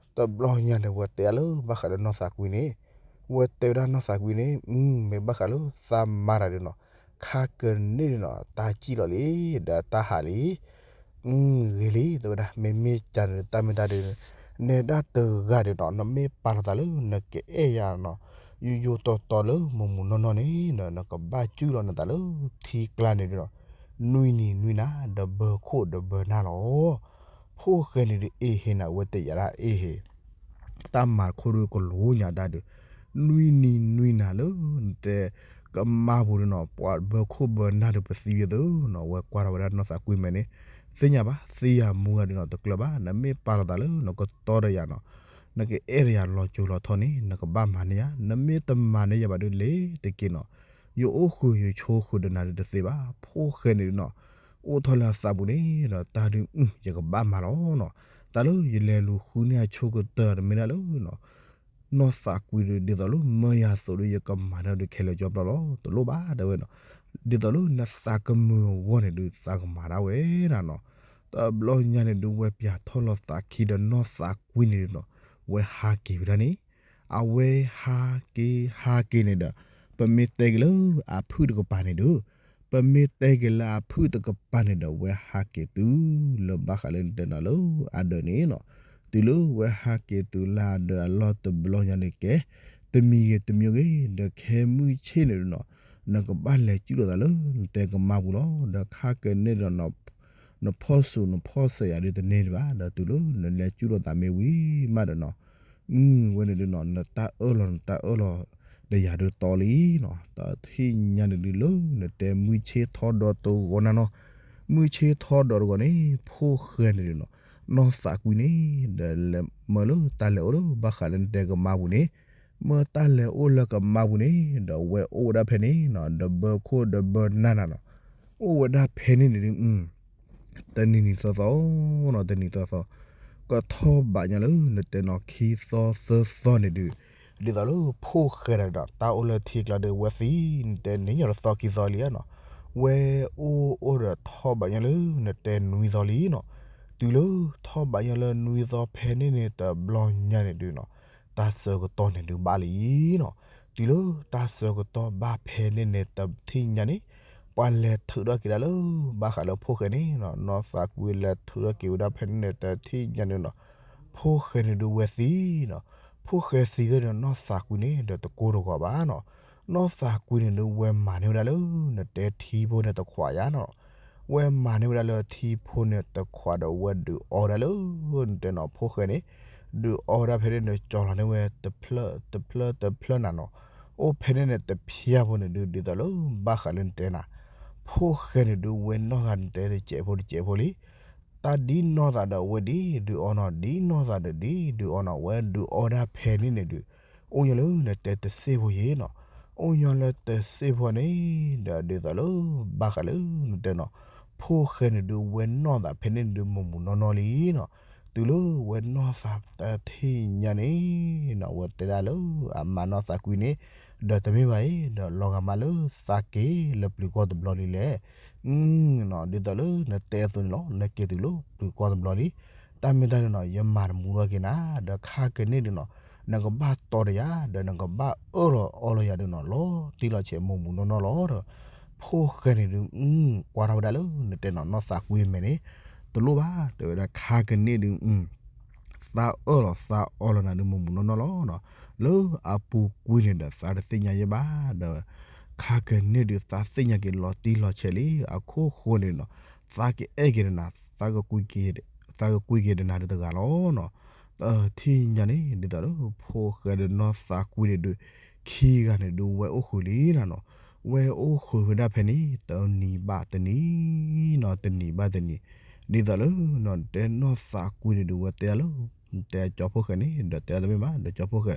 ဘၣ်နၤနီၤ တဘျီညါန့ၣ် ဝဲတဲဒၣ်လၢဘၣ်ဃးလၢနီၢ်သးကွံန့ၣ် ဝဲတဲဝဲဒၣ်နီၢ်သးကွံန့ၣ် မ့ၢ်ဘၣ်ဃးလၢသးမါတၢ်ဒုးနီၤ ခါကန့ၣ်ဒုးနီၤ တၢ်စံၣ်လီၤလံ ဒီးတၢ်ဟးလံ ဂ့ၤလံ တဲဝဲဒၣ် မ့မ့ၢ်ကန့ၣ် တၢ်မ့ၢ်တၢ်ဒုး နဲဒၣ်တဂၤဒုးနီၤ နမ့ၢ်ပာ်လီၤသးလၢ နကအဲၣ်ယၤနီၤ ယိယိတီတီလၢမိၢ်မိၢ်နီၢ်နီၢ်န့ၣ် နကဘၣ်စုၣ်လီၤနသးလၢထံကျါန့ၣ်ဒုးနီၤ နွံနံၤနွံနၤ ဒီးဘၢခိၣ်ဒီးဘၢနၢ်လီၤ ဖိၣ်ဃဲန့ၣ်ဒုး အ့ဟ့နၤ ဝဲတဲယၤဒၣ်အ့ဟ့ တၢ်မၤတခီဒုးကလိညါတၢ်ဒုး နွံနံၤနွံနၤလၢ နတဲ ကမါပူၤဒုးနီၤ ပှၤဘၢခိၣ်ဘၢနၢ်ဒုးပသံဝံၤသုနီၤ ဝဲကွၢ်ထီၣ်ဝဲဒၣ်နီၢ်သးကွံမဲာ်န့ၣ် သ့ၣ်ညါဘၣ် သံယၤမူဂၤဒုးနီၤ တကျၢၤဘၣ် နမ့ၢ်ပာ်လီၤသးလၢနကတီတယၤနီၤ နကအဲၣ်တယၤလီၤစိၤလီၤထီန့ၣ် နကဘၣ်မၤန့ၢ်ယၤ နမ့ၢ်တမၤန့ၢ်ယၤဘၣ်ဒုးလဲၤတက့ၢ်နီၤ ယအိၣ်ဃုာ်ယဆိဃုာ်ဒီးနၤဒုးတသ့ဘၣ် ဖိၣ်ဃဲန့ၣ်ဒုးနီၤ အိၣ်ထီၣ်လၢအသးပူၤန့ၣ်ဒီးတၢ်ဒုး ယကဘၣ်မၤလီၤနီၤ တၢ်လၢယလဲၤလူၤဃုန့ၢ်အဆိကတၢၢ်ဒီးတမ့ၢ်ဒၣ်လၢ နီၢ်သးကွံဒုး ဒ်သိးလၢမၢယၤသိးဒုး ယကမၤတၢ်ဒုးခဲလၢာ်ကၠီဖျီလီၤ တလိၣ်ဘၣ်တဲဝဲနီၤ ဒ်သိးလၢနသးကမုာ်အဂီၢ်န့ၣ်ဒုး သးကမၤဒၣ်ဝဲဒၣ်နီၤ တဘျီညါန့ၣ်ဒုး ဝဲပၠးထီၣ်လီၤသးခံဒီးနီၢ်သးကွံန့ၣ်ဒုးနီၤ ဝဲဟးက့ၤဝဲဒၣ်န့ၣ် အဝဲဟးက့ၤ ဟးက့ၤန့ၣ်ဒီး ပမ့ၢ်တဲက့ၤလၢအဖုၣ်တကပၤန့ၣ်ဒုး ပမ့ၢ်တဲက့ၤလၢအဖုၣ်တကပၤန့ၣ်ဒီး ဝဲဟးက့ၤတုၤလၢဘၣ်ဃးလၢနတဲနီၤလၢအဒၢးန့ၣ်နီၤ တုၤလၢဝဲဟးက့ၤတုၤလၢအဒၢးအလီၢ်တဘျီညါန့ၣ်ကဲ တမံၤဂ့ၤတမံၤဂ့ၤ ဒီးခဲမုၢ်ဆ့ၣ်န့ၣ်ဒုးနီၤ နကဘၣ်လဲၤကူၣ်လိာ်သးလၢနတဲကမါပူၤလီၤ ဒီးခါကန့ၢ်ဒီး နဖီၣ်စူၤနဖီၣ်စဲးယၤဒုးတန့ၢ်ဒံးဘၣ် ဒီးတုၤလၢနလဲၤကူၣ်လိာ်သးမ့ၢ်ဝံၤမးဒီးနီၤ ဝဲန့ၣ်ဒုးနီၤ နတၢ်အၢၣ်လီၤ နတၢ်အၢၣ်လီၤဒီးယၤဒုးတီလံနီၤ တထံၣ်ညါန့ၣ်ဒုးလၢ နတဲမုၢ်ဆ့ၣ်ထီဒီးတဂီၤနၤနီၤ မုၢ်ဆ့ၣ်ထီဒီးတဂီၤန့ၣ် ဖိၣ်ဃဲန့ၣ်ဒုးနီၤ နီၢ်သးကွံန့ၣ် ဒီးလဲၤမၢလၢတၢ်လဲၤအိၣ်လၢဘၣ်ဃးလၢနတဲကမါပူၤန့ၣ် မၢတၢ်လဲၤအိၣ်လၢကမါပူၤန့ၣ် ဒီးဝဲအိၣ်ဝဲဒၣ်ဖဲန့ၣ်နီၤ ဒီးဘၢခိၣ်ဒီးဘၢနၢ်နၤနီၤ အိၣ်ဝဲဒၣ်ဖဲန့ၣ်န့ၣ်ဒုး တနံၤနံၤသီသီနီၤ တနံၤသီသီ ကထီၣ်ဘးညါလၢ နတဲနီၤ ခံသီသၢသီန့ၣ်ဒုး ဒ်သိးလၢဖိၣ်ဃဲဒီး တၢ်အိၣ်လၢထံကျါဒုး ဝဲသံ နတဲန့ၣ်ညီတသီခံသီလံနီၤ ဝဲအိၣ်အိၣ်ဒီးထီၣ်ဘးညါလၢ နတဲနွံသီလံနီၤ တုၤလၢထီၣ်ဘးညါလၢနွံသီဖဲန့ၣ်န့ၣ် တဘျီညါန့ၣ်ဒုးနီၤ တၢ်ဆၢကတီၢ်န့ၣ်ဒုးဘၣ်လံနီၤ တုၤလၢတၢ်ဆၢကတီၢ်ဘၣ်ဖဲန့ၣ်န့ၣ် တထံၣ်ညါန့ၣ် ပှၤလဲၤထုးထီၣ်က့ၤဒၣ်လၢ ဘၣ်ဃးလၢဖိၣ်ဃဲန့ၣ်နီၤ နီၢ်သးကွံလဲၤထုးထီၣ်က့ၤဝဲဒၣ်ဖဲန့ၣ်န့ၣ် တထံၣ်ညါန့ၣ်နီၤ ဖိၣ်ဃဲန့ၣ်ဒုးဝဲသံနီၤ ဖိၣ်ဃဲသံသ့ၣ်န့ၣ် နီၢ်သးကွံန့ၣ်ဒီးတကိၢ်တဂီၤဘၣ်နီၤ နီၢ်သးကွံန့ၣ်ဒုးဝဲမၤန့ၢ်ဝဲဒၣ်လၢ နတဲထံဖိန့ၣ်တခွးယါနီၤ ဝဲမၤန့ၢ်ဝဲဒၣ်လၢထံဖိန့ၣ်တခွးဒီးဝဲဒုးအီဝဲဒၣ်လၢ နတဲနီၤ ဖိၣ်ဃဲန့ၣ် ဒုးအီဝဲဒၣ်ဖဲန့ၣ်န့ၣ် ကၠီၤလီၤန့ၢ်ဝဲ တဖျၢၣ်တဖျၢၣ်တဖျၢၣ်နၤနီၤ အိၣ်ဖဲန့ၣ်န့ၣ် တဖျၢၣ်ဖိန့ၣ်ဒုး ဒ်သိးလၢ ဘၣ်ဃးလၢနတဲနၤ ဖိၣ်ဃဲန့ၣ်ဒုးဝဲနီၢ်သးနတဲတစဲးဖိတစဲးဖိလံ တၢ်ဒ်နီၢ်သးဒီးဝဲဒ်ဒုးအီနီၤ ဒ်နီၢ်သးဒီးဒ်ဒုးအီနီၤ ဝဲဒုးအီဒၣ်ဖဲန့ၣ်န့ၣ်ဒုး အိၣ်ညီလၢနတဲတစဲးဖိယ့ၣ်နီၤ အိၣ်ညီလၢတစဲးဖိန့ၣ် ဒီးဒ်သိးလၢ ဘၣ်ဃးလၢနတဲနီၤ ဖိၣ်ဃဲန့ၣ်ဒုးဝဲနီၢ်သးဖဲန့ၣ်ဒုးမိၢ်မူးနီၢ်နီၢ်လံနီၤ တုၤလၢဝဲနီၢ်သးတထံၣ်ညါန့ၣ်နီၤ ဝဲတဲဒၣ်လၢ အမါနီၢ်သးကွံန့ၣ် ဒီးတမ့ၢ်ဘၣ်အံၤ ဒီးလီၤဂာ်မးလၢသးက့ၤလၢပျုၤကီၢ်တဘျီလံလဲၣ် ဒ်သိးလၢနတဲအသိးန့ၣ်လီၤ နက့ၤတုၤလၢပျုၤကီၢ်တဘျီလံ တၢ်မ့ၢ်တၢ်န့ၣ်နီၤ ယမၤတမူထီၣ်က့ၤနၤ ဒီးခါကန့ၢ်ဒုးနီၤ နကဘၣ်တီတယၤ ဒီးနကဘၣ်အၢၣ်လီၤအီလီၤယၤဒုးနီၤ လီၤတံၢ်လီၤဆဲးမိၢ်မူးနီၢ်နီၢ်လီၤဒီး ဖိၣ်ဃဲန့ၣ်ဒုး ကွၢ်ထီၣ်ဝဲဒၣ်လၢ နတဲနီၤ နီၢ်သးကွံမဲာ်န့ၣ် တလိၣ်ဘၣ် တဲဝဲဒၣ်ခါကန့ၢ်ဒုး သးအၢၣ်လီၤသးအီလီၤနၤဒုးမိၢ်မူးနီၢ်နီၢ်လီၤနီၤ လၢအပူၤကွံာ်န့ၣ်ဒီးသးတသ့ၣ်ညါယဲဘၣ် ဒီး ခါကန့ၢ်ဒုးသးသ့ၣ်ညါက့ၤလီၤတံၢ်လီၤဆဲးလံ အခိၣ်ဃိန့ၣ်နီၤ သးကအဲၣ်က့ၤဒီးနၤ သးကကွံက့ၤဒီးနၤဒုးတဂၤလီၤနီၤ တထံၣ်ညါန့ၣ် ဒ်သိးလၢဖိၣ်ဃဲဒီးနီၢ်သးကွံန့ၣ်ဒုး ခံဂၤန့ၣ်ဒုးဝဲအိၣ်ဃုာ်လံနၤနီၤ ဝဲအိၣ်ဃုာ်ဝဲဒၣ်ဖဲန့ၣ် တနံၤဘၣ်တနံၤနီၤ တနံၤဘၣ်တနံၤ ဒ်သိးလၢ တဲနီၢ်သးကွံန့ၣ်ဒုးဝဲတဲလၢ တဲကၠီဖိၣ်ဃဲန့ၣ် ဒီးတဲတမ့ၢ်ဘၣ် ဒီးကၠီဖိၣ်ဃဲ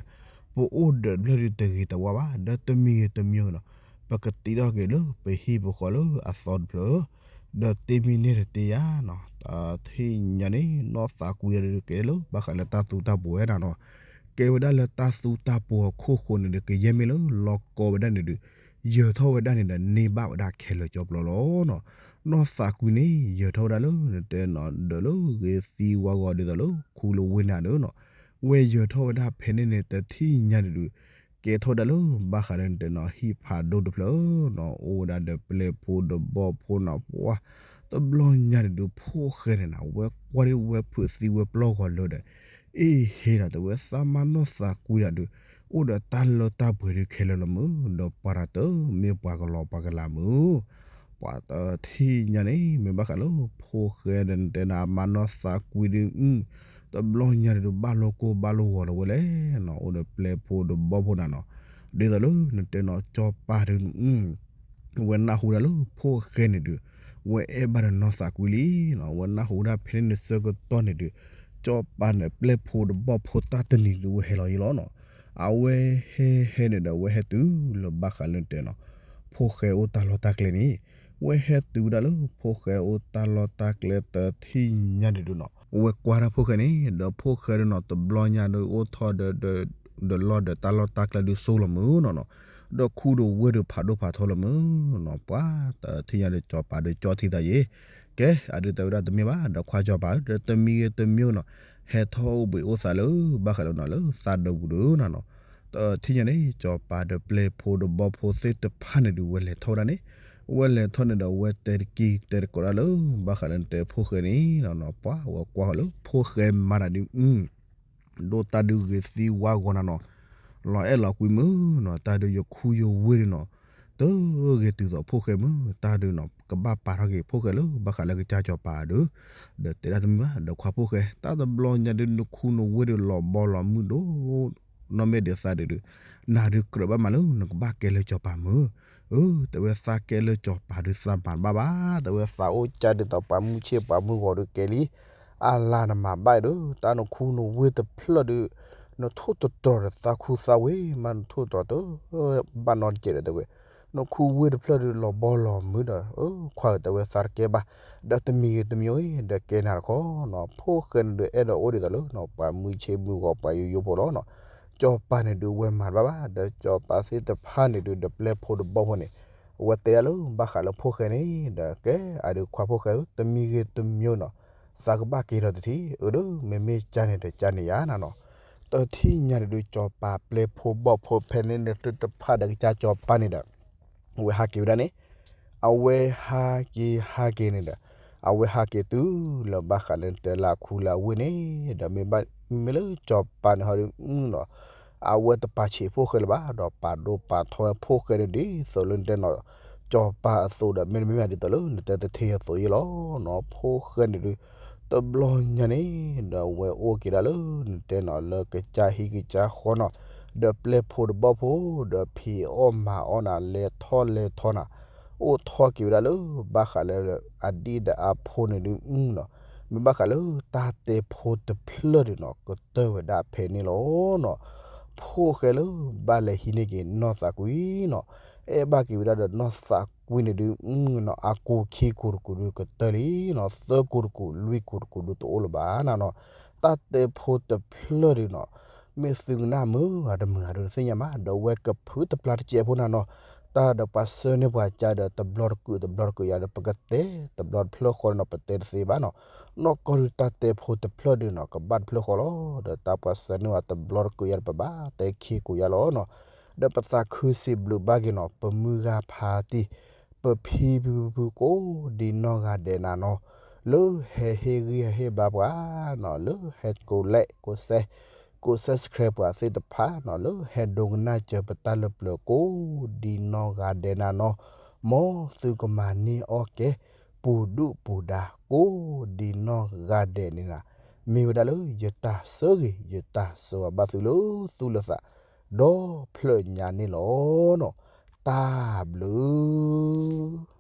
ပအိၣ်ဒီးတဖျၢၣ်ဒုးတဂ့ၤတဝါဘၣ် ဒီးတမံၤဂ့ၤတမံၤနီၤ ပကတ့ထီၣ်က့ၤလၢပဟံၣ်ပဃီလၢအသီတဖျၢၣ် ဒီးတ့မံန့ၢ်တတ့ယါနီၤ တထံၣ်ညါန့ၣ် နီၢ်သးကွံအံၤဒုးကဲလၢ ဘၣ်ဃးလၢတၢ်သူတၢ်ပှီၤဝဲဒၣ်နီၤ ကဲဝဲဒၣ်လၢတၢ်သူတၢ်ပှီၤအခိၣ်ဃိန့ၣ်ဒီး ကယဲၢ်မ့ၢ်လၢလီၤကီဝဲဒၣ်န့ၣ်ဒုး ယၢၤထီၣ်ဝဲဒၣ်န့ၣ်ဒီး န့ၢ်ဘၣ်ဝဲဒၣ်ခဲလၢာ်ကၠီပျီလီၤနီၤ နီၢ်သးကွံန့ၣ် ယၢၤထီၣ်ဝဲဒၣ်လၢ နတဲနီၤ ဒီးလၢဂ့ၤသံဝါဂီၤဒ်သိးလၢ ခူလၢဝ့ၢ်နၤဒုးနီၤ ဝဲယၢၤထီၣ်ဝဲဒၣ်ဖဲန့ၣ်န့ၣ် တထံၣ်ညါန့ၣ်ဒုး ကဲထီၣ်ဝဲဒၣ်လၢ ဘၣ်ဃးဒီးနတဲနီၤ ဟံၣ်ဖးဒိၣ်တဖျၢၣ်နီၤ အိၣ်ဝဲဒၣ်ဒီးပျဲၢ်ဖိဒီးဘီၣ်ဖိနီၤ ပှၤ တဘျီညါန့ၣ်ဒုး ဖိၣ်ဃဲန့ၣ်နီၤ ဝဲကွၢ်ဒ်ဝဲဖုးသံဝဲပျီၢ်ဂီၤလၢဒီး အ့ၣ်ဟ့နီၤ တဲဝဲသးမါနီၢ်သးကွံတၢ်ဒုး အိၣ်ဒီးတၢ်လၢတၢ်ပှဲၤဒုးခဲလၢာ်လီၤမုၢ် ဒီးပှၤတၢ်တမ့ၢ်ပှၤကလီၤပှၤကလၤမုၢ် ပှၤတထံၣ်ညါန့ၣ် မ့ၢ်ဘၣ်ဃးလၢ ဖိၣ်ဃဲဒီးနတဲနၤ အမါနီၢ်သးကွံဒုး တဘျီညါန့ၣ်ဒုး ဘၣ်လိာ်ကိၢ်ဘၣ်လိာ်ဂီၤလၢၤဝဲလဲၣ်နီၤ အိၣ်ဒီးပျဲၢ်ဖိဒီးဘီၣ်ဖိနၤနီၤ ဒ်သိးလၢနတဲနီၤ စီၤပၤဒုး ဝဲနၢ်ဟူဒၣ်လၢဖိၣ်ဃဲန့ၣ်ဒုး ဝဲအဲၣ်ဘၣ်ဒီးနီၢ်သးကွံလံနီၤ, ဝဲနၢ်ဟူဒၣ်ဖဲန့ၣ်န့ၣ်ဆၢကတီၢ်န့ၣ်ဒုး စီၤပၤန့ၣ်ပျဲၢ်ဖိဒီးဘီၣ်ဖိတၢ်တနံၤဒုး ဝဲဟဲလီၤယံလီၤနီၤ. အဝဲဟဲဟဲန့ၣ်ဒီး ဝဲဟဲတုၤလၢဘၣ်ဃးလၢနတဲနီၤ ဖိၣ်ဃဲအိၣ်တၢ်လီၢ်တၢ်ကျဲန့ၣ် ဝဲဟဲတုၤဝဲဒၣ်လၢဖိၣ်ဃဲအိၣ်တၢ်လီၢ်တၢ်ကျဲ တထံၣ်ညါန့ၣ်ဒုးနီၤ ဝဲကွၢ်တၢ်ဖိၣ်ဃဲန့ၣ် ဒီးဖိၣ်ဃဲဒုးနီၤ တဘျီညါဒုးအိၣ်ထီၣ်ဒီး ဒီးလီၢ်ဒီးတၢ်လီၢ်တၢ်ကျဲဒုးစိလီၤမုၢ်နီၤနီၤ, ဒီးခူဒီးဝ့ၢ်ဒုးဖးဒိၣ်ဖးထီလီၤမုၢ်နီၤ, ပှၤတထံၣ်ညါဒီးစီၤပၤဒုးကၠီထံသးယ့ၣ်, ကဲ အဒုးတဲဝဲဒၣ်တမ့ၢ်ဘၣ် ဒီးခွါစီၤပၤဧၢ ဒီးတမံၤဂ့ၤတမံၤနီၤ ဟဲထီၣ်အိၣ်ဘှံးအိၣ်သးလၢ ဘၣ်ဃးလၢနီၤ လၢသးဒီပူၤဒုးနီၤနီၤ, တထံၣ်ညါန့ၣ် စီၤပၤဒီးပျဲၢ်ဖိဒီးဘီၣ်ဖိသ့ၣ်တဖၣ်န့ၣ်ဒုး ဝဲလဲၤထီၣ်ဝဲဒၣ်န့ၣ်, ဝဲလဲၤထီၣ်န့ၣ်ဒီး ဝဲတဲတက့ၢ်တဲတကိးဒၣ်လၢ ဘၣ်ဃးလၢနတဲဖိၣ်ဃဲန့ၣ်နီၤနီၤ, ပှၤဝဲကွၢ်ဃီၤလၢဖိၣ်ဃဲမၤတၢ်ဒုး ဒိၣ်တၢ်ဒုးဂ့ၤသံဝါဂီၤနၤနီၤ, လီၤအဲၣ်လီၤကွံမုၢ်နီၤ, တၢ်ဒုးယခူယဝ့ၢ်ဒုးနီၤ, တဂ့ၤတုၤသိးဖိၣ်ဃဲမုၢ်, တၢ်ဒုးနီၤ ကဘၣ်ပာ်ထီၣ်က့ၤဖိၣ်ဃဲလၢ ဘၣ်ဃးလၢကစၢ်စီၤပၤဒုး, ဒီးတဲဒၣ်တမံၤဘၣ် ဒီးခွါဖိၣ်ဃဲ တၢ်တဘျီညါဒုး နခူနဝ့ၢ်ဒုးလီၤဘီလီၤမုၢ်ဒိၣ် နီၢ်မဲာ်ဒုးသးဒုးဒုး, နၤဒုးကြၢးဘၣ်မၤလၢနကဘၣ်ကဲလၢစီၤပၤမုၢ်, အၢ တဲဝဲသးကဲလၢစီၤပၤဒုးသးမၤဘၣ်ဘၣ်, တဲဝဲသးအိၣ်ကၢ်ဒုးသိးပှၤမုၢ်ဆ့ၣ်ပှၤမုၢ်ဂီၤဒုးကဲလံ, အလၤနမၤဘၣ်ဒုး တၢ်နခူနဝ့ၢ်တဖျၢၣ်ဒုး, နထိၣ်သတြီၤဒီးသးခူသးဝ့ၢ်မး နထိၣ်သတြီၤတ ဘၣ်နီတစဲးဒီးတဲဝဲ, နခူဝ့ၢ်တဖျၢၣ်ဒုးလီၤဘီလီၤမုၢ်ဒီး ခွါဧၢ တဲဝဲသးတကဲဘၣ်, ဒီးတမံၤဂ့ၤတမံၤအံၤ ဒီးကဲနၤတခီနီၤ, ဖိၣ်ဃဲန့ၣ်ဒုးအဲၣ်ဒိးအိၣ်ဒ်သိးလၢနီၤ ပှၤမုၢ်ဆ့ၣ်မုၢ်ဂီၤပှၤယိယိဖိလီၤနီၤ, စီၤပၤန့ၣ်ဒုးဝဲမၤတဘၣ်ဘၣ်, ဒီးစီၤပၤသ့ၣ်တဖၣ်န့ၣ်ဒုး ဒီးပျဲၢ်ဖိဒီးဘီၣ်ဖိန့ၣ်, အဝဲတဲဒၣ်လၢဘၣ်ဃးလၢဖိၣ်ဃဲန့ၣ် ဒီးကဲအဒုးခွါဖိၣ်ဃဲဧၢ တမံၤဂ့ၤတမံၤနီၤ, သးကဘၣ်က့ၤဒီးတထံၣ် အၢ ဒီးမ့မ့ၢ်ကၢ်န့ၣ်ဒီးကၢ်န့ၣ်ယါနၤနီၤ, တထံၣ်ညါန့ၣ်ဒုး စီၤပၤပျဲၢ်ဖိဘီၣ်ဖိဖဲန့ၣ်န့ၣ်သ့ၣ်တဖၣ်ဒီးကစၢ်စီၤပၤန့ၣ်ဒီး အဝဲဟးက့ၤဝဲဒၣ်န့ၣ်, အဝဲဟးက့ၤဟးက့ၤန့ၣ်ဒီး, အဝဲဟးက့ၤတုၤလၢဘၣ်ဃးလၢနတဲလၢခူလၢဝ့ၢ်န့ၣ်, ဒီးမ့မ့ၢ်လၢစီၤပၤန့ၣ်ဟီဒုးနီၤ, အဝဲတပာ်ဆံးဖိၣ်ဃဲလၢၤဘၣ်, ဒီးပာ်ဒိၣ်ပာ်ထီဝဲဖိၣ်ဃဲန့ၣ်ဒ်သိးလၢနတဲနီၤ, စီၤပၤအသိးဒီး မ့တမ့ၢ်ဒ်သိးလၢနတဲတထ့အသိးယ့ၣ်လီၤနီၤ, ဖိၣ်ဃဲန့ၣ်ဒုး တဘျီညါန့ၣ် ဒီးဝဲအိၣ်က့ၤဒၣ်လၢနတဲနီၤ လၢကစၢ်ဟံၣ်ကစၢ်ဃီနီၤ, ဒီးပျဲၢ်ဖိဒီးဘီၣ်ဖိ ဒီးဖံးအီၣ်မၤအီၣ်နၤ လဲၤထီၣ်လဲၤထီနၤ, အိၣ်ထီၣ်က့ၤဝဲဒၣ်လၢ ဘၣ်ဃးလၢအဒံၣ်ဒီးအဖိန့ၣ်ဒုးနီၤ, မ့ၢ်ဘၣ်ဃးလၢတၢ်တဲဖိတဖျၢၣ်ဒုးနီၤ ကတၢၢ်ဝဲဒၣ်ဖဲန့ၣ်လီၤနီၤ, ဖိၣ်ဃဲလၢဘၣ်လဲၤဟံးန့ၢ်က့ၤနီၢ်သးကွံနီၤ, အဲၣ်ဘၣ်က့ၤဝဲဒၣ်ဒီးနီၢ်သးကွံန့ၣ်ဒုးနီၤ အကိၢ်ခံကိၢ်တကိၢ်ဒုးကတၢၢ်လံနီၤ, သၢကိၢ်တကိၢ်လွံၢ်ကိၢ်တကိၢ်ဒုးတအိၣ်လၢၤဘၣ်နၤနီၤ, တၢ်တဲဖိတဖျၢၣ်ဒုးနီၤ, မ့ၢ်သုကနၣ်မုာ်ဧါတမုာ်ဧါဒုးတသ့ၣ်ညါဘၣ်, ဒီးဝဲကဖုတပျၢ်တစဲးဖိနၤနီၤ, တၢ်ဒီးပှၤဆှၢန့ၢ်ပှၤကါဒီးတဘျီတကုာ်တဘျီတကုာ်ယါဒီး ပကတဲတဘျီတဖျၢၣ်ဃီနီၤ ပတဲတသ့ဘၣ်နီၤ, နီၢ်ကီၢ်ဒုးတၢ်တဲဖိတဖျၢၣ်ဒုးနီၤ ကဘၣ်တဖျၢၣ်ဃီလီၤ, ဒီးတၢ်ပှၤဆှၢန့ၢ်ဝဲတဘျီတကုာ်ယါဒီး ပဘၣ်တဲခံကိၢ်ယါလီၤနီၤ, ဒီးပသးခုစံးဘျုးဘၣ်က့ၤနီၤ ပမုၢ်ဂၤဖါတံၢ် ပဖံပဖုကိးဒ်နီၢ်ဂၤဒဲးနၤနီၤ, လၢဟဲဟ့ၣ်ဂံၢ်ဟဲဟ့ၣ်ဘါပှၤနီၤ, လၢဟဲကိးလဲးကိးစဲး ကိး subscribe ပှၤသ့ၣ်တဖၣ်နီၤ, လၢဟဲဒိကနၣ်စၢၤပတၢ်လၢပျၢၤကိးဒ်နီၢ်ဂၤဒဲးနၤနီၤ, မ်သုကမၤန့ၢ်အီၣ်ကဲ ပူၤဒုၣ်ပူၤဒါကိးဒ်နီၢ်ဂၤဒဲးန့ၣ်နၤ, မ့ၢ်ဝဲဒၣ်လၢယတၢ်ဆၢဂ့ၤ ယတၢ်ဆၢဝါဘၣ်သုလၢသူၣ်လၢသး ဒီဖျၢၣ်ညါန့ၣ်လီၤနီၤ, တၢ်ဘျုး